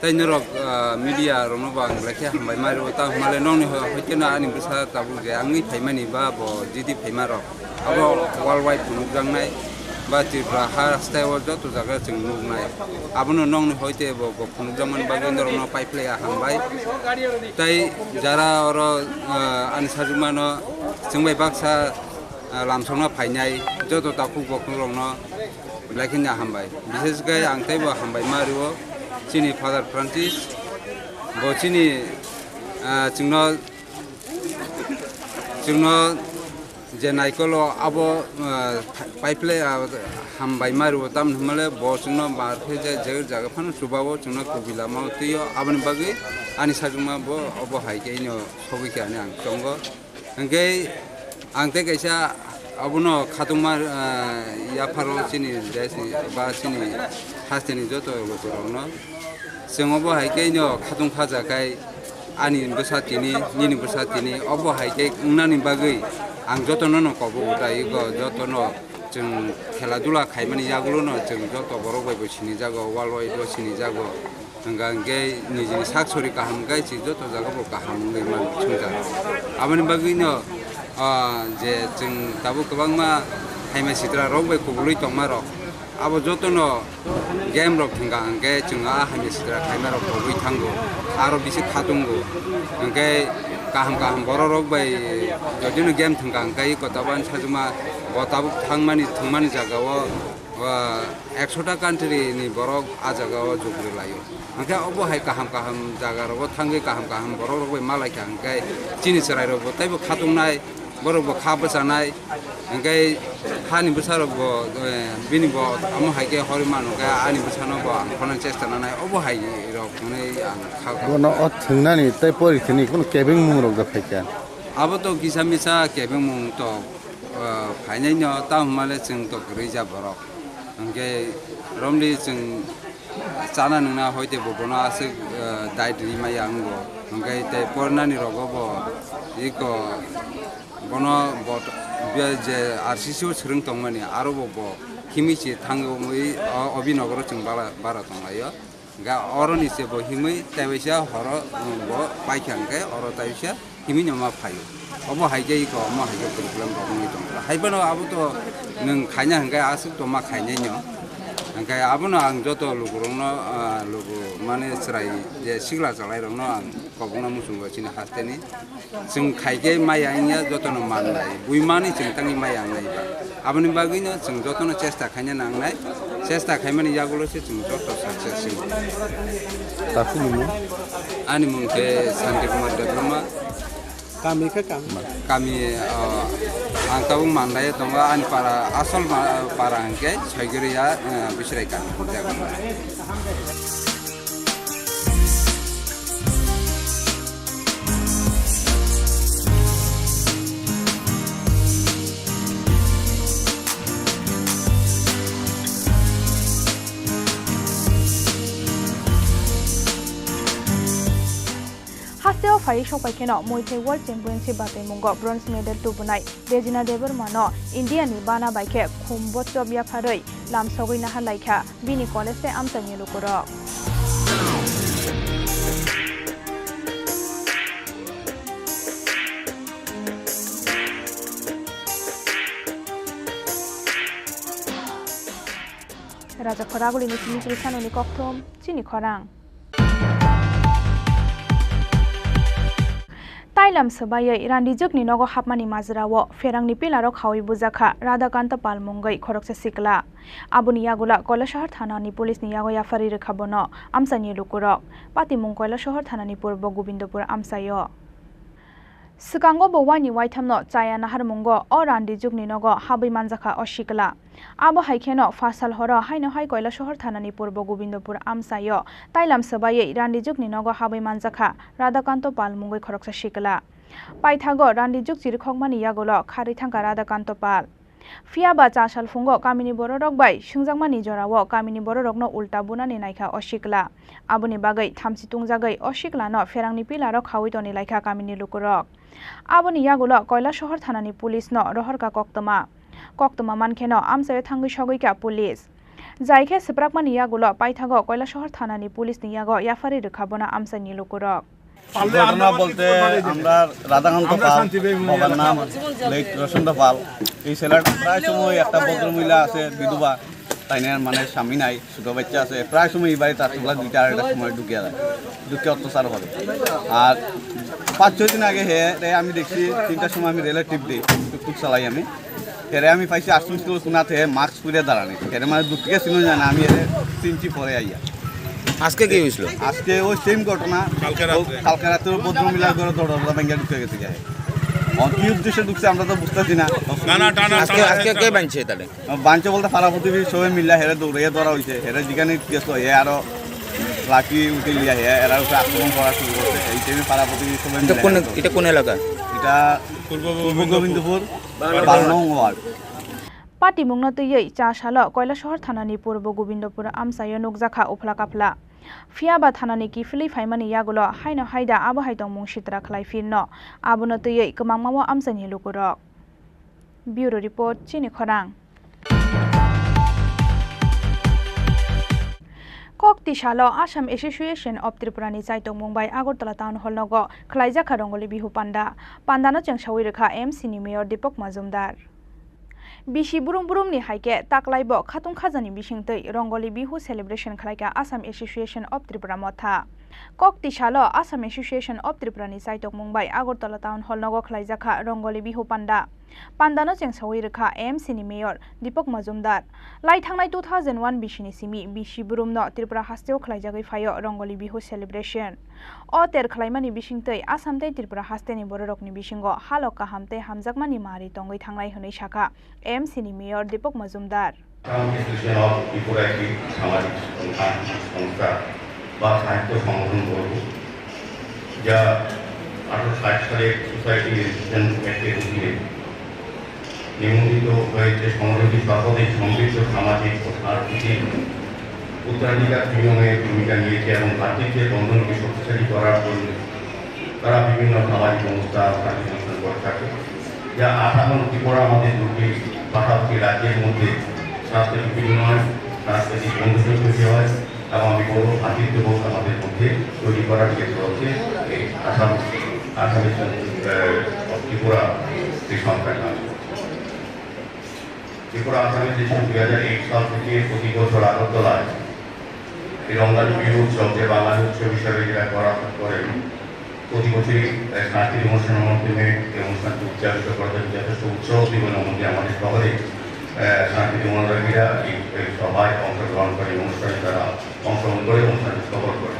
Tei norok, ah, media rokno bo ang belai khe hambai ma rwo. Tamo hwnmale nokni ho-, hoikeno ani bwsa tabuk je wngwi phaimani ba bo G D phaima rok. Abo world wide phunukjaknai ba Tripura ha style o joto jaga chwng nuknai. Abono nokni hoite bo, bo phunukjakmani bagwi norokno paiphlaiya hambai. Tei jara oro, ah, ani sajwkmano chwng bai baksa, ah, lamsokna phainai joto takhuk bokhukrokno belai kheno hambai. Bishesh khe ang teibo hambai ma rwo chini Father Francis. Bo chini, ah, chwngno, chwngno je naikolo abo, ah, paiphlai, ah, hambai ma rwo, tamni hwnmale bo chwngno bar khe je, je jaga phano chubago chwngno kubui lama o twiyo. Aboni bagwi ani sajwkma bo obo hai khe ino sogwi khe ani ang tongo. Hwnkhe ang tei kaisa Abono khatungma, ah, yapharo chini desni ba chini hasteni joto lukurokno chwng obo hai khe no khatung khaja khai ani bwsa tini, nini bwsa tini, obo hai khe wngnani bagwi ang jotono no kobo utai go, jotono chwng khela dula khaimani yagulono chwng joto borok bai bo sinijago, world wide o sinijago. Hwnka hwnkhe nijini sak sori kaham khe chwng joto jaga bo kaham wngwi mano swngchar. Aboni bagwino, ah, je chwng tabuk kwbangma haima sitra rok bai kubulwi tongma rok, abo jotono game rok thwngka hwnkhe chwng a haima sitra khaima rok kobwi thango, aro bisi khatungo. Hwnkhe kaham kaham borok rok bai jodino game thwngka hwnkhe iko tabuk ani sajwkma bo tabuk thangmani thwngmani jaga o, ah, ekshota country ni borok a jaga o jukri laio. Hwnkhe obo hai kaham kaham jaga rogo thangwi kaham kaham borok rok bai malaikha hwnkhe chini chwrai rok bo teibo khatungnai, borok bo kha bwchanai. Hwnkhe hani bwsa rok bo, eh, bini bo amo hai khe horwi mano khe ani bwsano bo ang khonani chesta nanai obo hai rok hwnwi ang kha. Bono o thwngnani tei pori thwngni kunu kebengmung rok da phaikha? Abo to kisa misa kebengmung to, eh, phainai no, tamo hwnmale chwng to kwrwi ja borok. Hwnkhe romli chwng chana nwngna hoite bo bono aswk, eh, diet ri maya wngo. Hwnkhe tei pornani rogo bo iko bono bot-, be-, je R C C o swrwng tongmani aro bo bo himwi se thango mui o obinogoro chwng bala-, bara tonglaio. Ga oroni se bo himwi tei waisa horo, um, bo paikha hwnkhe oro tei waisa himwi no ma phaio. Obo hai khe iko omo hai khe problem rok wngwi tongkha. Hai phano abo to nwng khaina hwnkhe aswk to ma khainai no. Hwnkhe abono ang joto lukurokno, ah, luku mane chwrai je sikla chwlairokno ang kobokna muchungo chini hasteni. Chwng khai khe maya wngya jotono mannai. Buimani chwng tangwi maya wngnai ba. Aboni bagwino chwng jotono chesta khaina nangnai. Chesta khaimani yagulo se chwng joto success wngwi. Takhu ni mung? Ani mung khe Santi Kumar Debbarma. Kami khe kami? Kami, ah, ang tabuk Mandai tongo, ani para, asol ma-, para hwnkhe Soigiriya, ah, Bisrai kami. Hasteo phaiwi sokpai kheno Muay Thai World Championship bataimungo bronze medal tubunai Rejina Debbarmano Indiani bana bai khe khum bochop yapharwi lamsogwi naharlaikha bini college tei amchaini lukurok. Raja Khoragulini simi kiri sanoni kokthum, chini khorang. Tailam swbaiwi Randijwkni nogo hapmani majrao pherangni pillarok khaui bujakha Radhakanta Pal mungwi khoroksa sikla. Aboni yagulo Kailasahar thanani police ni yago yapharwi rwkha bono amchaini lukurok. Patimung Kailasahar thanani purbo Gobindopur amchaio. Swkango bo waini waithamno chaya naharmungo o Randijwkni nogo habwi manjakha o sikla. Abo hai kheno phasal horo haino hai Kailasahar thanani purbo Gobindopur amchaio tailam swbaiwi Randijwkni nogo habwi manjakha Radhakanto Pal mungwi khoroksa sikla. Paithago Randijwk chirikhokmani yagulo kharwi thangkha Radhakanto Pal. Phiya ba cha sal phungo kamini bororok bai swngjakmani jorao kamini bororokno ulta bunani naikha o sikla. Aboni bagwi thamchi tungjagwi o siklano pherangni pillarok khaui tonilaikha kamini lukurok. Aboni yagulo Kailasahar thanani police no rohorkha koktwma. Koktwma mankheno amchaio thangwi sogwikha police. Jai khe swprakmani yagulo paithago Kailasahar thanani police ni yago yapharwi rwkha bono amchaini lukurok. ঘটনা বলতে আমরা রাধাকান্ত পাল, বাবার নাম লেট রসন্ত পাল। এই ছেলেটা প্রায় সময় একটা ভদ্রমহিলা আছে বিধবা, তাই না, মানে স্বামী নাই, ছোট বাচ্চা আছে, প্রায় সময় এই বাড়িতে রাত্রিবেলা দুইটা আড়াইটার সময় ঢুকে যায়, ঢুকে অত্যাচার করে। আর পাঁচ ছয় দিন আগে হে রে আমি দেখছি তিনটার সময় আমি রেলের টিপ দিই, টুকটুক চালাই আমি, হেরে আমি পাইছি আটশো স্কুল কোনাতে মাস্ক পরে দাঁড়ানি, হেরে মানে দূর থেকে চিনো যায় না, আমি এরে চিনছি পরে আইয়া। আজকে কি হয়েছিল? আজকে ওই সেম ঘটনা। কালকে ও রাত্রে। কালকে রাত্রে ওই ভদ্রমহিলার ঘরে দরজা ভেঙে ঢুকে গেছে গিয়ে। অন কি উদ্দেশ্যে ঢুকছে আমরা তো বুঝতেছি না। না, না, টানা, আজকে, টানা, আজকে টানা। কে বানছে তাহলে? বানছে বলতে পাড়া প্রতিবেশী সবাই মিলে হেরে দৌড়ে ধরা হয়েছে। হেরে যেখানে গেছিল, হে আরো লাঠি উঠে লিয়া হে, এরা উপরে আক্রমণ করা শুরু করছে। এই টাইমে পাড়া প্রতিবেশী সবাই এটা মিলে কোন, হেরে দৌড়ে। এটা কোন এলাকা? এটা পূর্ব পূর্ব গোবিন্দপুর। Gobindapur. Bangmung wal. Patimungno twiwi cha salo Koilasohor thanani Purbo Gobindopur amchaio nukjakha uphla kaphla. Phiya ba thanani kiphilwi phaimani yagulo haino haida abo hai tongmung sitra khlai phirno. Abono twiwi kwmangma o amchaini lukurok. Bureau Report, Chini Khorang. Kok tisalo Assam Association of Tripura ni chaitokmung bai Agartala Town Hall nogo khlaijakha Rongoli Bihu Panda. Pandano chengsawi rwkha M C ni Mayor Deepak Majumdar. Bisi brum brum ni hai khe taklai bo khatung khajani bisingtwi Rongoli Bihu celebration khlaikha Assam Association of Tripura motha. Kok tisalo Assam Association of Tripura ni chaitokmung bai Agartala Town Hall nogo khlaijakha Rongoli Bihu Panda. Pandano chengsawi rwkha M C ni Mayor Deepak Majumdar. Lai thangnai two thousand one bisini simi bisi brumno Tripura hasteo khlaijagwi phaio Rongoli Bihu celebration. O ter khlaimani bisingtwi Assam tei Tripura hasteni bororokni bisingo halok kaham tei hamjakmani mari tongwi thangnai hwnwi sakha M C ni Mayor Deepak Majumdar. Assam Association of Tripura একটি সামাজিক সংস্থা, সংস্থা বা সাহিত্য সংগঠন বলব, যা আঠারোশো ষাট সালে সোসাইটি রেজিস্ট্রেশন অ্যাক্টের অধীনে নিবন্ধিত হয়েছে। সংগঠনটি সর্বাধিক সমৃদ্ধ সামাজিক ও সাংস্কৃতিক উত্তরাধিকার বিনিময়ে ভূমিকা নিয়েছে এবং ভ্রাতৃত্বের বন্ধনকে শক্তিশালী করার জন্য তারা বিভিন্ন সামাজিক সংস্থা, সামাজিক অনুষ্ঠান করে থাকে, যা আসাম এবং ত্রিপুরা আমাদের দুটি পাশাপাশি রাজ্যের মধ্যে সাংস্কৃতিক বিনিময়, সাংস্কৃতিক বন্ধুত্ব তৈরি হয় এবং আমি বলবো ভ্রাতৃত্ববোধ আমাদের মধ্যে তৈরি করার ক্ষেত্রে হচ্ছে এই আসাম, আসামে, আহ, ত্রিপুরা এই সংস্থার কাজ করছে। ত্রিপুরা আসামে দেশে দুই হাজার এক সাল থেকে প্রতি বছর আগরতলায় এই রংগালী বিহু উৎসব, যে বাঙালি উৎসব হিসাবে যেটা করা করে, প্রতি বছরই, আহ, সাংস্কৃতিক অনুষ্ঠানের মাধ্যমে এই অনুষ্ঠানটি উদযাপিত করা যায়, যথেষ্ট উৎসাহ উদ্দীপনার মধ্যে আমাদের শহরে, আহ, সাংস্কৃতিক অনুরাগীরা এই, এই সভায় অংশগ্রহণ করে, এই অনুষ্ঠানে তারা অংশগ্রহণ করে অনুষ্ঠানটি সফল করে।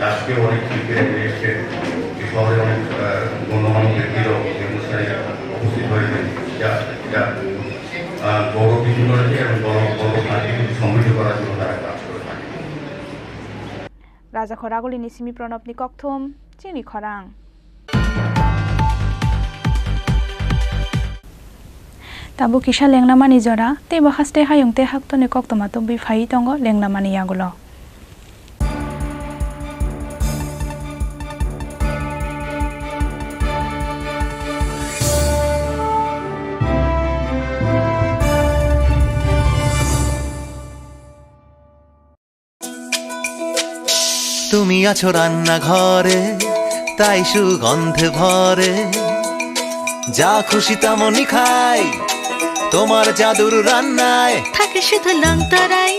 আজকে অনেক শিল্পীরা এসে এই শহরে অনেক, আহ, গণ্যমান্য ব্যক্তিরাও এই অনুষ্ঠানে উপস্থিত হয়েছেন, যা, যা, আহ, গৌরব বৃদ্ধি করেছে এবং গৌরব, গৌরব সাংস্কৃতিক সমৃদ্ধ করার জন্য তারা কাজ করে থাকে। Rajakhor Ragulini simi Pranabni kokthum, Chini Khorang. Tabuk kisa lenglamani jora, teibo haste hayung tei haktoni koktwma tubui phaiwi tongo lenglamani yagulo. তুমি আছো রান্নাঘরে, তাই সুগন্ধে ভরে। যা খুশি তেমনই খাই, তোমার জাদুর রান্নায়। থাকে শুধু লং তরাই,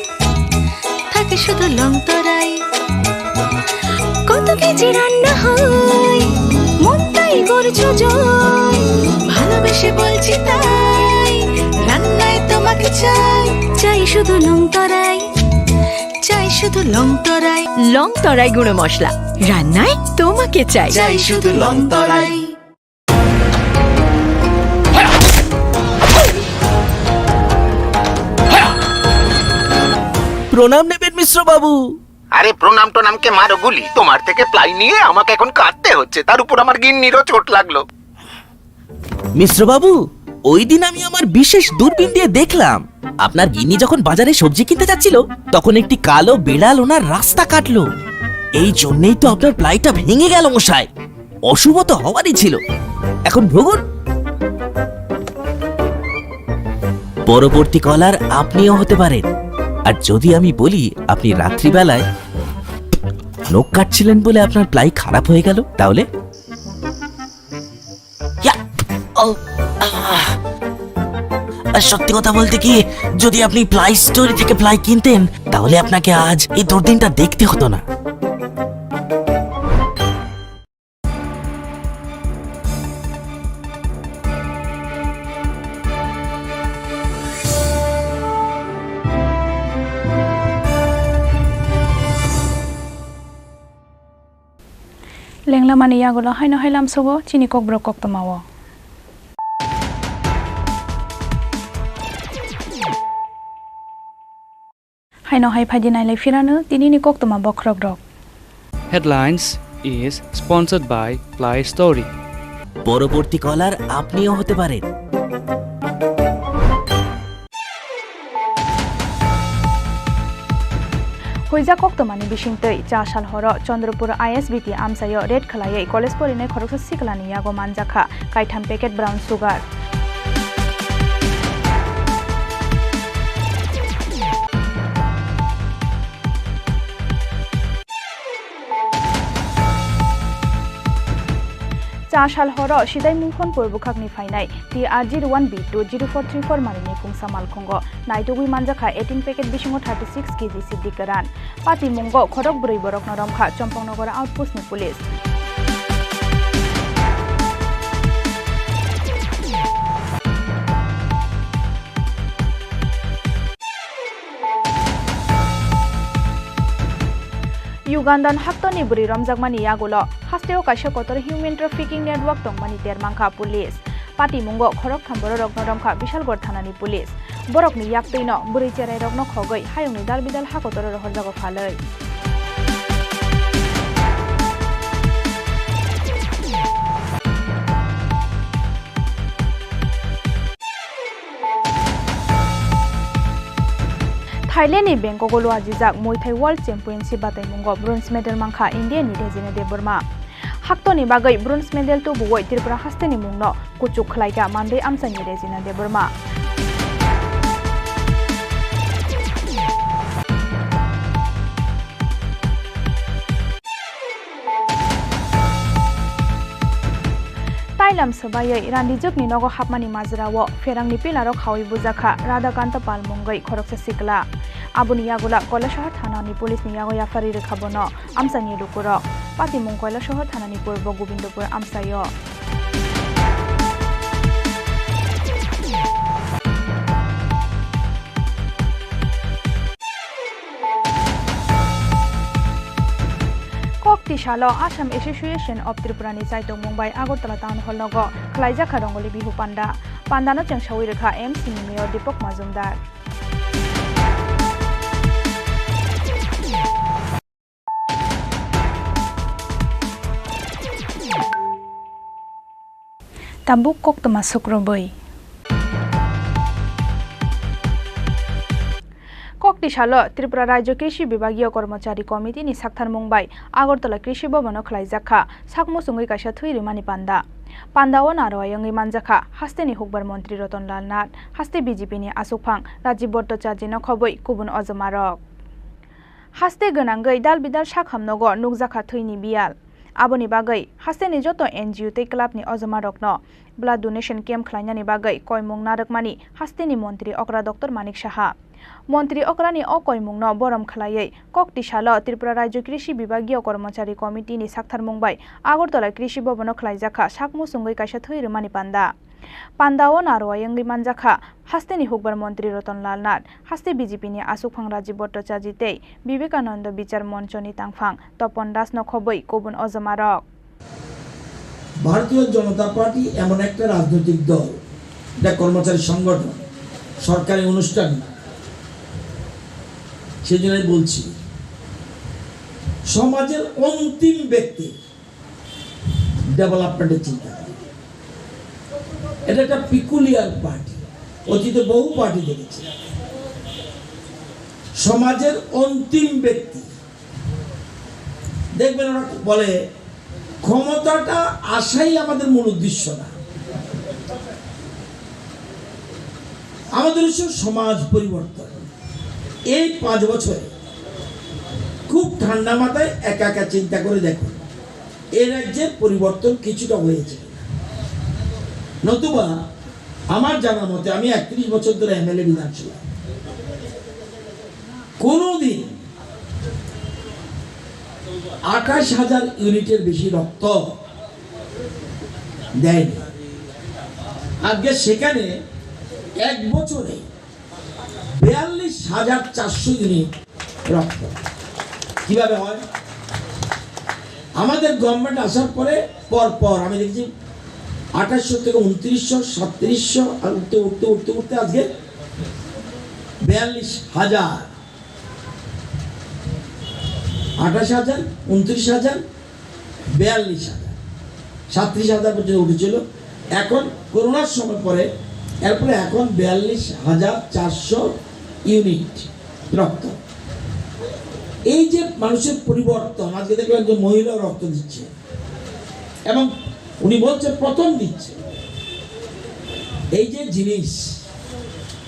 থাকে শুধু লং তরাই। কত কেজি রান্না হয়, মনটাই করছো জয়। ভালোবেসে বলছি তাই, রান্নায় তোমাকে চাই, চাই শুধু লং তরাই। চাই শুধু লং তরাই। লং তরাই গুঁড়ো মশলা, রান্নায় তোমাকে চাই। চাই শুধু লং তরাই। প্রণাম নেবেন মিশ্র বাবু। আরে প্রণাম টনামকে মারো গুলি, তোমার থেকে প্লাই নিয়ে আমাকে এখন কাঁদতে হচ্ছে, তার উপর আমার গিন্নিরও চোট লাগলো। মিশ্র বাবু, ওই দিন আমি আমার বিশেষ দূরবীন দিয়ে দেখলাম, আপনার গিন্নি যখন বাজারে সবজি কিনতে যাচ্ছিল, তখন একটি কালো বিড়াল ওনার রাস্তা কাটলো। এই জন্যই তো আপনার প্লাইটা ভেঙে গেল মশাই। অশুভ তো হওয়ারই ছিল। এখন ভুগুন। পরবর্তী কলার আপনিও হতে পারেন। আর যদি আমি বলি আপনি রাত্রিবেলায় নখ কাটছিলেন বলে আপনার প্লাই খারাপ হয়ে গেল, তাহলে? ইয়া! ও! আহ! আর সত্যি কথা বলতে কি, যদি আপনি প্লাই স্টোর থেকে প্লাই কিনতেন, তাহলে আপনাকে আজ এই দুর্দিনটা দেখতে হতো না। Lenglamani yagulo haino hai lamsogo chini kokborok koktwmao. Haino hai phaidi nailai phirano tinini koktwma bokhrokrok. Headlines is sponsored by Play Story. পরবর্তী কলার আপনিও হতে পারেন। Huijak koktwmani bisingtwi, cha sal horo Chandrapur I S B T amchaio raid khwlaiwi college porinai khoroksa siklani yago manjakha kaitham packet brown sugar. Cha sal horo Sidai Mungkhonpur bwkhakni phainai T R zero one B two zero four three four marini pungsa malkhungo naitugwi manjakha eighteen packet bisingo thirty six K G siddi kwran. Patimungo khorok bwrwi borokno romkha Chompongnogra outpost ni police. Ugandan haktoni bwrwi romjakmani yagulo hasteo kaisa kotor human trafficking network tongmani termangkha police. Patimungo khoroktham bororokno romkha Bishalgarh thanani police. Borokni yaktwino bwrwi cherairokno khogwi hayungni dalbidal ha kotoro rohorjago phalwi. Thailand ni Bangkok o luajijak Muay Thai World Championship bataimungo bronze medal mankha India ni Rejina Debbarma. Haktoni bagwi bronze medal tubuwi Tripura hasteni mungno kuchuk khlaikha mandwi amchaini Rejina Debbarma. Tailam swbaiwi randijwkni nogo hapmani majrao pherangni pillarok khaui bujakha Radhakanta Pal mungwi khoroksa sikla. Aboni yagulo Kailasahar thanani policeni yago yapharwi rwkha bono amchaini lukurok. Patimung Kailasahar thanani purbo Gobindapur amchaio. Kok tisalo Assam Association of Tripura ni chaitokmung bai Agartala Town Hall nogo khwlaijakha Rongoli Bihu Panda. Pandano chengsawi rwkha M C ni Mayor Deepak Majumdar. Tabuk koktwma sukrubwi. Koktisalo Tripura Rajya Krishi Bibhagiya Kormochari Committee ni saktharmung bai Agartala Krishi Bhavan o khwlaijak kha sak muchungwi kaisa thwi rwmani panda. Panda o narwai wngwi manjakha hasteni hukbar montri Ratan Lal Nath, haste B J P ni achukphang Rajib Bhattacharjee no khobwi kubun ojomarok. Haste gwnangwi dal bidal sak hamnogo nukjakha thwini biyal. Aboni bagwi hasteni joto N G O tei club ni ojomarokno blood donation camp khlainani bagwi koimung narwkmani hasteni montri okra Doctor Manik Saha. Montri okrani o koimungno borom khlaiwi kok tisalo Tripura Rajya Krishi Bibhagiya Kormochari Committee ni saktharmung bai Agartala Krishi Bhavan o khwlaijakha sak muchungwi kaisa thwi rwmani panda. Panda o narwai wngwi manjakha hasteni hukbar montri Ratan Lal Nath, haste B J P ni achukphang Rajib Bhattacharjee tei Vivekananda Bichar Moncho ni tangphang Tapan Das no khobwi kubun ojomarok. ভারতীয় জনতা পার্টি এমন একটা রাজনৈতিক দল, এটা কর্মচারী সংগঠন, সরকারি অনুষ্ঠান না। সেই জন্যই বলছি, সমাজের অন্তিম ব্যক্তি ডেভেলপমেন্টের চিন্তা করে। এটা একটা পিকুলিয়ার পার্টি, অতীতে বহু পার্টি দেখেছি। সমাজের অন্তিম ব্যক্তি, দেখবেন ওরা বলে, ক্ষমতাটা আসাই আমাদের মূল উদ্দেশ্য না, আমাদের উদ্দেশ্য সমাজ পরিবর্তন। এই পাঁচ বছরে খুব ঠান্ডা মাথায় একা একা চিন্তা করে দেখুন, এ রাজ্যের পরিবর্তন কিছুটা হয়েছে। নতুবা আমার জানা মতে, আমি একত্রিশ বছর ধরে এমএলএ বিধানসভা, কোনোদিন আঠাশ হাজার ইউনিটের বেশি রক্ত দেয়নি। আজকে সেখানে এক বছরে বিয়াল্লিশ হাজার চারশো ইউনিট রক্ত। কিভাবে হয়? আমাদের গভর্নমেন্ট আসার পরে পর পর আমি দেখছি আঠাশশো থেকে ঊনত্রিশশো, সাতত্রিশশো, আর উঠতে উঠতে উঠতে উঠতে আজকে বিয়াল্লিশ হাজার, আঠাশ হাজার, ঊনত্রিশ হাজার, বিয়াল্লিশ হাজার, সাতত্রিশ হাজার পর্যন্ত উঠেছিল। এখন করোনার সময় পরে, এরপরে এখন বিয়াল্লিশ হাজার চারশো ইউনিট রক্ত। এই যে মানুষের পরিবর্তন, আজকে দেখলাম যে মহিলা রক্ত দিচ্ছে এবং উনি বলছে প্রথম দিচ্ছে। এই যে জিনিস,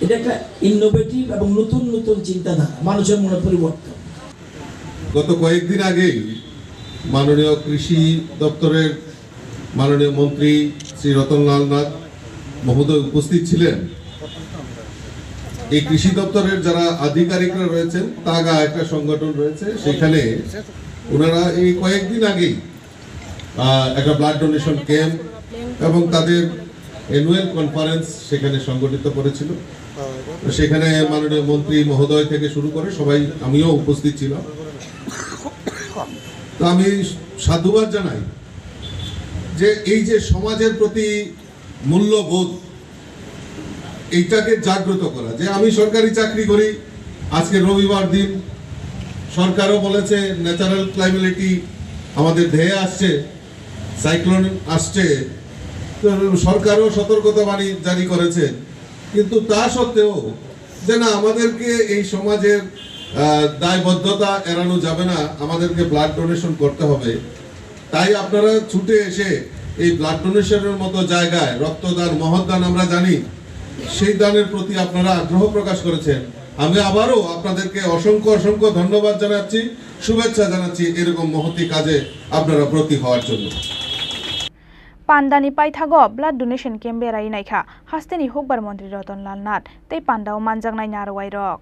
এটা একটা ইনোভেটিভ এবং নতুন নতুন চিন্তাধারা, মানুষের মনে পরিবর্তন। গত কয়েকদিন আগেই মাননীয় কৃষি দপ্তরের মাননীয় মন্ত্রী শ্রী রতনলাল নাথ মহোদয় উপস্থিত ছিলেন। এই কৃষি দপ্তরের যারা আধিকারিকরা রয়েছেন, তাগা একটা সংগঠন রয়েছে, সেখানে ওনারা এই কয়েকদিন আগেই, আহ, একটা ব্লাড ডোনেশন ক্যাম্প এবং তাদের অ্যানুয়াল কনফারেন্স সেখানে সংগঠিত করেছিল। তো সেখানে মাননীয় মন্ত্রী মহোদয় থেকে শুরু করে সবাই, আমিও উপস্থিত ছিলাম। তো আমি সাধুবাদ জানাই যে এই যে সমাজের প্রতি মূল্যবোধ, এইটাকে জাগ্রত করা, যে আমি সরকারি চাকরি করি, আজকে রবিবার দিন, সরকারও বলেছে ন্যাচারাল ক্লাইমেলিটি আমাদের ধেয়ে আসছে, সাইক্লোন আসছে, তো সরকারও সতর্কতা বাণী জারি করেছে। কিন্তু তা সত্ত্বেও যে না, আমাদেরকে এই সমাজের, আহ, দায়বদ্ধতা এড়ানো যাবে না, আমাদেরকে ব্লাড ডোনেশন করতে হবে। তাই আপনারা ছুটে এসে এই ব্লাড ডোনেশনের মতো জায়গায় রক্তদান, মহৎ দান আমরা জানি, সেই দানের প্রতি আপনারা আগ্রহ প্রকাশ করেছেন। আমি আবারও আপনাদেরকে অসংখ্য অসংখ্য ধন্যবাদ জানাচ্ছি, শুভেচ্ছা জানাচ্ছি এরকম মহতি কাজে আপনারা ব্রতী হওয়ার জন্য। Pandani paithago blood donation camp berai naikha hasteni hukbar montri Ratan Lal Nath tei pandao manjaknai narwai rok.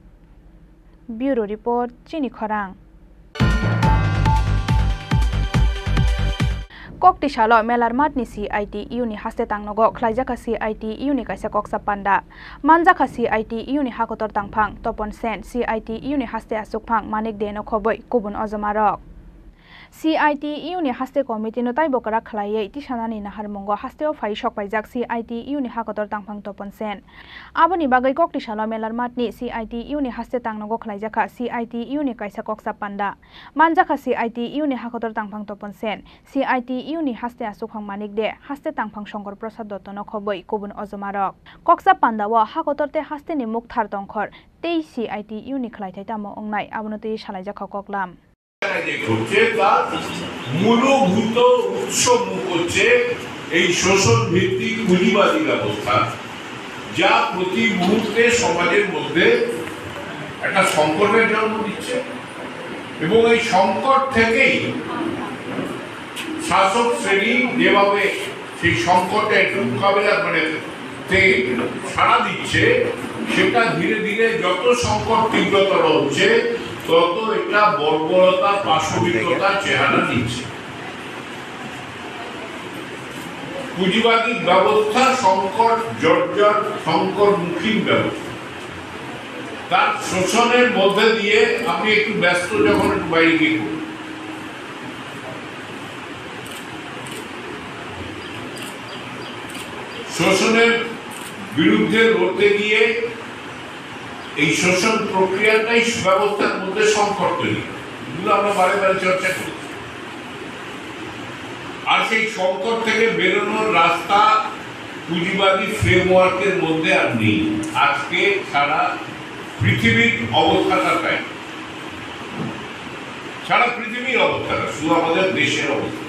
Bureau Report, Chini Khorang. Koktisalo Melar Math ni C I T U ni haste tangnogo khlaijakha C I T U ni kaisa koksa panda. Manjakha C I T U ni hakotor tangphang Topon Sen, C I T U ni haste aswkphang Manik De no khobwi kubun ojoma rok. C I T U ni haste committee no taibo kwrak khlaiwi tisanani naharmungo hasteo phai sokpaijak C I T U ni hakotor tangphang Topon Sen. Aboni bagwi koktisalo Melar Math ni C I T U ni haste tangnogo khlaijakha C I T U ni kaisa koksa panda. Manjakha C I T U ni hakotor tangphang Topon Sen, C I T U ni haste aswkphang Manik De, haste tangphang Shankar Prasad Dotto no khobwi kubun ojoma rok. Koksa panda o hakotor tei haste ni mukthar tongkhor tei C I T U ni khlaithai tamo wngnai, abono twi salaijakha koklam. যে ঘটছে তার মূলভূত উৎস মুখ হচ্ছে এই শোষণ ভিত্তিক পুঁজিবাদী ব্যবস্থা, যা প্রতি মুহূর্তে সমাজের মধ্যে একটা সংকটের জন্ম দিচ্ছে এবং এই সংকট থেকেই শাসক শ্রেণী যেভাবে সেই সংকটের মোকাবিলা, মানে, তে সাড়া দিচ্ছে, সেটা ধীরে ধীরে যত সংকট তীব্রতর হচ্ছে, তত এটা বর্বরতা, পাশবিকতার চেহারা নিচ্ছে। পুঁজিবাদী ব্যবস্থা সংকট জর্জর, সংকটমুখী ব্যবস্থা। তার শোষণের মধ্যে দিয়ে, আমি একটু ব্যস্ত যখন, একটু বাইরে গিয়ে করি। শোষণের বিরুদ্ধে লড়তে গিয়ে এই শোষণ প্রক্রিয়াটাই ব্যবস্থার মধ্যে সংকট তৈরি করে। এগুলো আমরা বারে বারে চর্চা করি। আর সেই সংকট থেকে বেরোনোর রাস্তা পুঁজিবাদী ফ্রেমওয়ার্কের মধ্যে আর নেই। আজকে সারা পৃথিবীর অবস্থাটা তাই। সারা পৃথিবীর অবস্থাটা, শুধু আমাদের দেশের অবস্থা।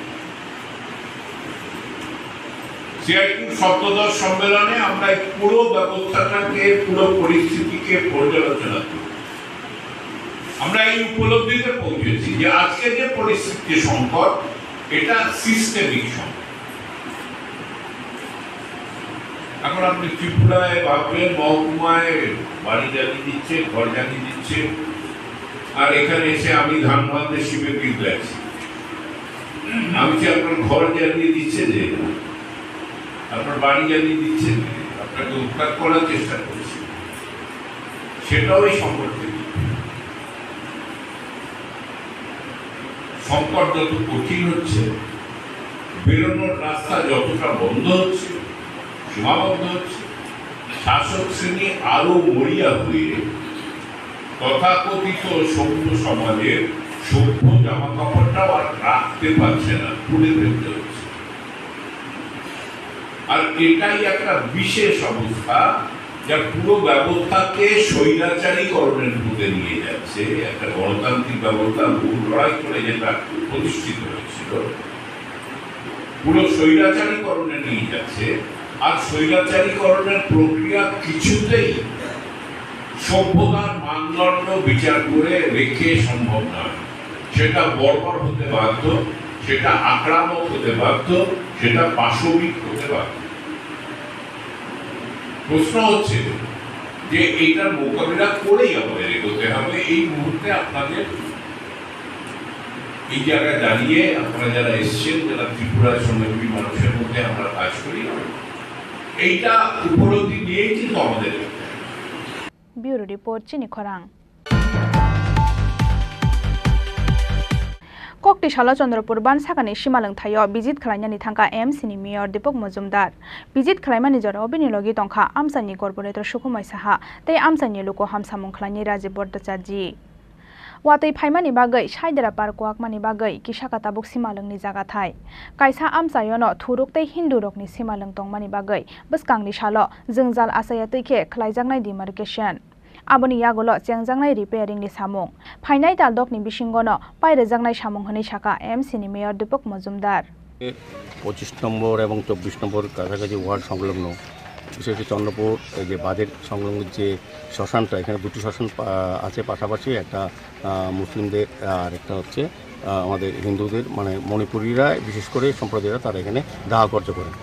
সিআইটিউর সপ্তদশ সম্মেলনে আমরা এই পুরো ব্যবস্থাটাকে, পুরো পরিস্থিতিকে পর্যালোচনা করি। আমরা এই উপলব্ধিতে পৌঁছেছি যে আজকে যে পরিস্থিতি, সংকট, এটা সিস্টেমিক সংকট। এখন আপনি ত্রিপুরায় ভাববেন, মহকুমায় বাড়ি জ্বালিয়ে দিচ্ছে, ঘর জ্বালিয়ে দিচ্ছে, আর এখানে এসে আমি ধান ভাঙতে শিপে বিল রাখছি। আমি কি আপনার ঘর জ্বালিয়ে দিচ্ছে যে, আপনার বাড়ি জ্বালিয়ে দিচ্ছে যে, আপনাকে উদ্ধার করার চেষ্টা করছি, সেটাও এই সংকট থেকে। সংকট যত কঠিন হচ্ছে, বেরোনোর রাস্তা যতটা বন্ধ হচ্ছে, সীমাবদ্ধ হচ্ছে, শাসক শ্রেণী আরো মরিয়া হয়ে তথাকথিত সভ্য সমাজের সভ্য জামা কাপড়টাও আর রাখতে পারছে না, তুলে ফেলতে হচ্ছে। আর এটাই একটা বিশেষ অবস্থা, যা পুরো ব্যবস্থাকে স্বৈরাচারীকরণের দিকে নিয়ে যাচ্ছে। একটা গণতান্ত্রিক ব্যবস্থা বহু লড়াই করে যেটা প্রতিষ্ঠিত হয়েছিল, পুরো স্বৈরাচারীকরণে নিয়ে যাচ্ছে। আর স্বৈরাচারীকরণের প্রক্রিয়া কিছুতেই সভ্যতার মানদণ্ড বিচার করে রেখে সম্ভব নয়। সেটা বর্বর হতে বাধ্য, সেটা আক্রামক হতে বাধ্য, সেটা পাশবিক হতে বাধ্য। প্রশ্ন হচ্ছে যে এইটার মোকাবিলা করেই আমাদের এগোতে হবে। এই মুহূর্তে আপনাদের এই জায়গায় দাঁড়িয়ে আপনারা যারা এসছেন, যারা ত্রিপুরার শ্রমজীবী মানুষের মধ্যে আমরা কাজ করি, এইটা উপলব্ধি নিয়েই কিন্তু আমাদের এগোতে হবে। Bureau Report, Chini Khorang. Kokti salo Chandrapur ban sakani simalwng thaio visit khlainani thangkha M C ni Mayor Deepak Majumdar. Visit khlaimani jorao bini logi tongkha amchaini Corporator Sukhumai Saha tei amchaini luku hamsamung khlaini Rajiv Bhattacharjee. Watwi phaimani bagwi Saidera Park kwakmani bagwi kisaka tabuk simalwngni jaga thai. Kaisa amchaiono Thuruk tei Hindu rokni simalwng tongmani bagwi bwskangni salo jwngjal achaiya twi khe khlaijaknai demarcation. Aboni yagulo chengjaknai repairing ni samung. Phainai tal dokni bisingono pairwjaknai samung hwnwi sakha M C ni Mayor Deepak Majumdar. পঁচিশ নম্বর এবং চব্বিশ নম্বর কাছাকাছি ওয়ার্ড সংলগ্ন, বিশেষ করে চন্দ্রপুর, এই যে বাঁধের সংলগ্ন যে শ্মশানটা, এখানে দুটো শ্মশান পা-, আছে পাশাপাশি, একটা, আহ, মুসলিমদের আর একটা হচ্ছে, আহ, আমাদের হিন্দুদের, মানে মণিপুরিরা, বিশেষ করে সম্প্রদায়রা, তারা এখানে দাহ কার্য করেন,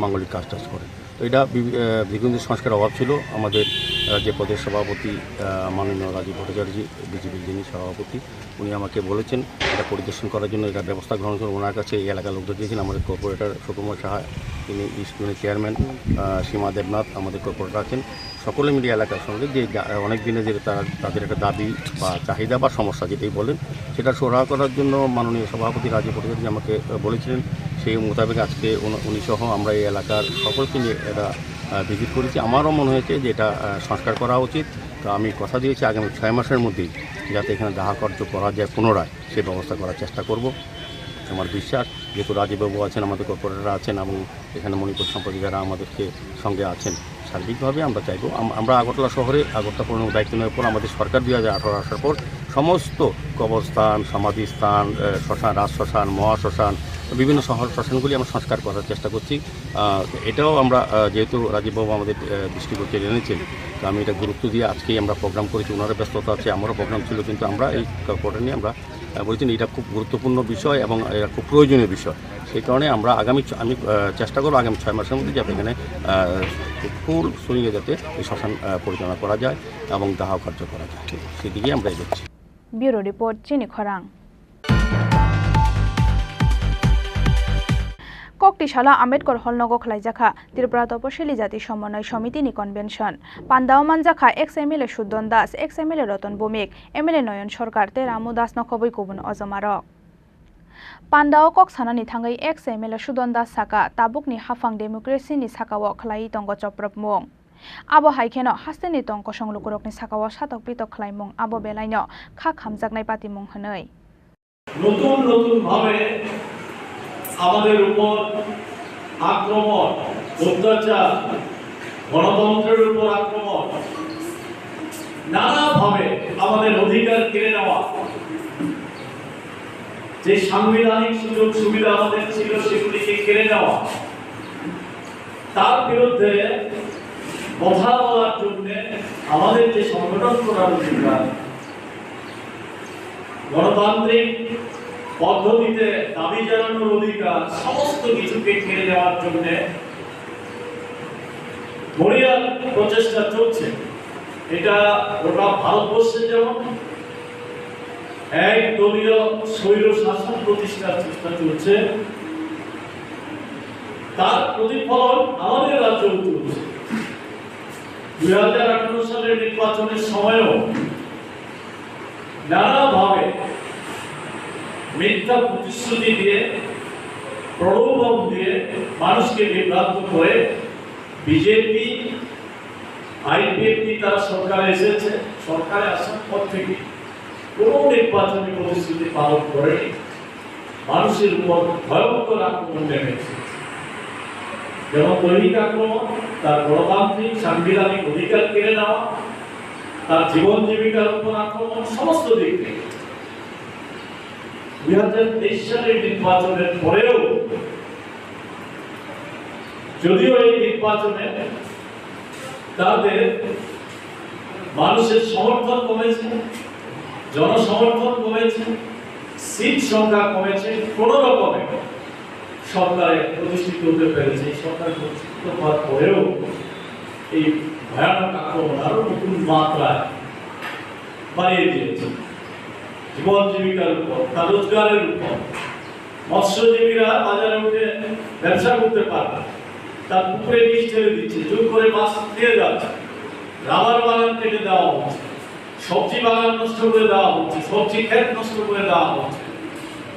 মাঙ্গলিক কাজ টাজ করেন। তো এটা বিভি-, আহ, দীর্ঘদিন সংস্কার অভাব ছিল। আমাদের, আহ, যে প্রদেশ সভাপতি, আহ, মাননীয় রাজীব ভট্টাচার্য, বিজেপির যিনি সভাপতি, উনি আমাকে বলেছেন এটা পরিদর্শন করার জন্য, এটা ব্যবস্থা গ্রহণ করুন। ওনার কাছে এই এলাকার লোকজন গিয়েছেন, আমাদের কর্পোরেটর সুকুমার সাহা, তিনি ইউনিয়নের চেয়ারম্যান, আহ, সীমা দেবনাথ আমাদের কর্পোরেটর আছেন, সকলে মিলে এলাকার সঙ্গে যে যা-, অনেক দিনে যে তারা, তাদের একটা দাবি বা চাহিদা বা সমস্যা যেটাই বলেন, সেটা সুরাহা করার জন্য মাননীয় সভাপতি রাজীব ভট্টাচার্য আমাকে, আহ, বলেছিলেন। সেই মোতাবেক আজকে উনি, উনি সহ আমরা এই এলাকার সকলকে নিয়ে এটা, আহ, ভিজিট করেছি। আমারও মনে হয়েছে যে এটা, আহ, সংস্কার করা উচিত। তো আমি কথা দিয়েছি আগামী ছয় মাসের মধ্যেই যাতে এখানে দাহ কার্য করা যায় পুনরায়, সেই ব্যবস্থা করার চেষ্টা করব। আমার বিশ্বাস, যেহেতু রাজীববাবু আছেন, আমাদের কর্পোরেটর আছেন এবং এখানে মণিপুর সম্প্রদায় যারা আমাদেরকে সঙ্গে আছেন, সার্বিকভাবে আমরা চাইবো, আম-, আমরা আগরতলা শহরে, আগরতলা পৌর নিগম দায়িত্ব নেওয়ার পর আমাদের সরকার দুই হাজার আঠারো আসার পর সমস্ত কবরস্থান, সমাধিস্থান, আহ, শ্মশান, রাজশ্মশান, মহাশ্মশান, বিভিন্ন শহর শ্মশানগুলি আমরা সংস্কার করার চেষ্টা করছি। আহ, এটাও আমরা, আহ, যেহেতু রাজীববাবু আমাদের, আহ, দৃষ্টিগোচরে এনেছেন, তো আমি এটা গুরুত্ব দিয়ে আজকেই আমরা প্রোগ্রাম করেছি। ওনারও ব্যস্ততা আছে, আমারও প্রোগ্রাম ছিল, কিন্তু আমরা এই ক-, কটা নিয়ে আমরা, আহ, বলেছেন এটা খুব গুরুত্বপূর্ণ বিষয় এবং এটা খুব প্রয়োজনীয় বিষয়। সেই কারণে আমরা আগামী ছ-, আমি, আহ, চেষ্টা করবো আগামী ছয় মাসের মধ্যে যাতে এখানে, আহ, ফুল সুইংয়ে যাতে এই শ্মশান, আহ, পরিচালনা করা যায় এবং দাহ কার্য করা যায়, সেদিকেই আমরা এগোচ্ছি। Bureau Report, Chini Khorang. Kokti salo Ambedkar Hall nogo khlaijakha Tripura Toposili Jati Somonoi Somiti ni convention. Pandao manjakha ex M L A Sudon Das, ex M L A Roton Bhowmik, M L A Noyon Sarkar tei Ramu Das no khobwi kubun ojomarok. Pandao kok sanani thangwi ex M L A Sudon Das saka, tabukni haphang democracy ni sakao khlaiwi tongo chopropmung. Abo hai kheno hasteni tong kosong lukurokni sakao satok pitok khlaimung abo belaino kha khamjaknai patimung hwnwi. নতুন নতুন ভাবে আমাদের উপর আক্রমণ, অত্যাচার, গণতন্ত্রের উপর আক্রমণ, নানাভাবে আমাদের অধিকার কেড়ে নেওয়া, যে সাংবিধানিক সুযোগ সুবিধা আমাদের ছিল সেগুলিকে কেড়ে নেওয়া, তার বিরুদ্ধে কথা বলার জন্য আমাদের যে সংগঠন করার অধিকার, গণতান্ত্রিক পদ্ধতিতে দাবি জানানোর অধিকার, সমস্ত কিছুকে কেড়ে নেওয়ার জন্য মরিয়া প্রচেষ্টা চলছে। এটা গোটা ভারতবর্ষে যেমন এক দলীয় স্বৈর শাসন প্রতিষ্ঠার চেষ্টা চলছে, তার প্রতিফলন আমাদের রাজ্যেও চলছে। দুই হাজার আঠারো সালের নির্বাচনের সময়ও নানাভাবে মিথ্যা প্রতিশ্রুতি দিয়ে, প্রলোভন দিয়ে মানুষকে বিভ্রান্ত করে বিজেপি, আইপিএফটি তারা সরকারে এসেছে, সরকারে আসার পর থেকে কোনো নির্বাচনী প্রতিশ্রুতি পালন করেনি। মানুষের উপর ভয়ঙ্কর আক্রমণ নেমে এসেছে, যেমন দৈহিক আক্রমণ, তার গণতান্ত্রিক সাংবিধানিক অধিকার কেড়ে নেওয়া, তার জীবন জীবিকার উপর আক্রমণ, সমস্ত দিক থেকে দুই হাজার তেইশ সালের নির্বাচনের পরেও, যদিও এই নির্বাচনে তাদের মানুষের সমর্থন কমেছে, জনসমর্থন কমেছে, সিট সংখ্যা কমেছে, কোনো রকমে সরকারে প্রতিষ্ঠিত হতে পেরেছে। এই সরকার প্রতিষ্ঠিত হওয়ার পরেও এই ভয়ানক আক্রমণ আরো নতুন মাত্রায় বাড়িয়ে দিয়েছে। জীবন জীবিকার উপর, তার রোজগারের উপর, মৎস্যজীবীরা বাজারে উঠে ব্যবসা করতে পারে না, তার পুকুরে বিষ ঢেলে দিচ্ছে, জোর করে মাছ নিয়ে যাচ্ছে, রাবার বাগান কেটে দেওয়া হচ্ছে, সবজি বাগান নষ্ট করে দেওয়া হচ্ছে, সবজি ক্ষেত নষ্ট করে দেওয়া হচ্ছে।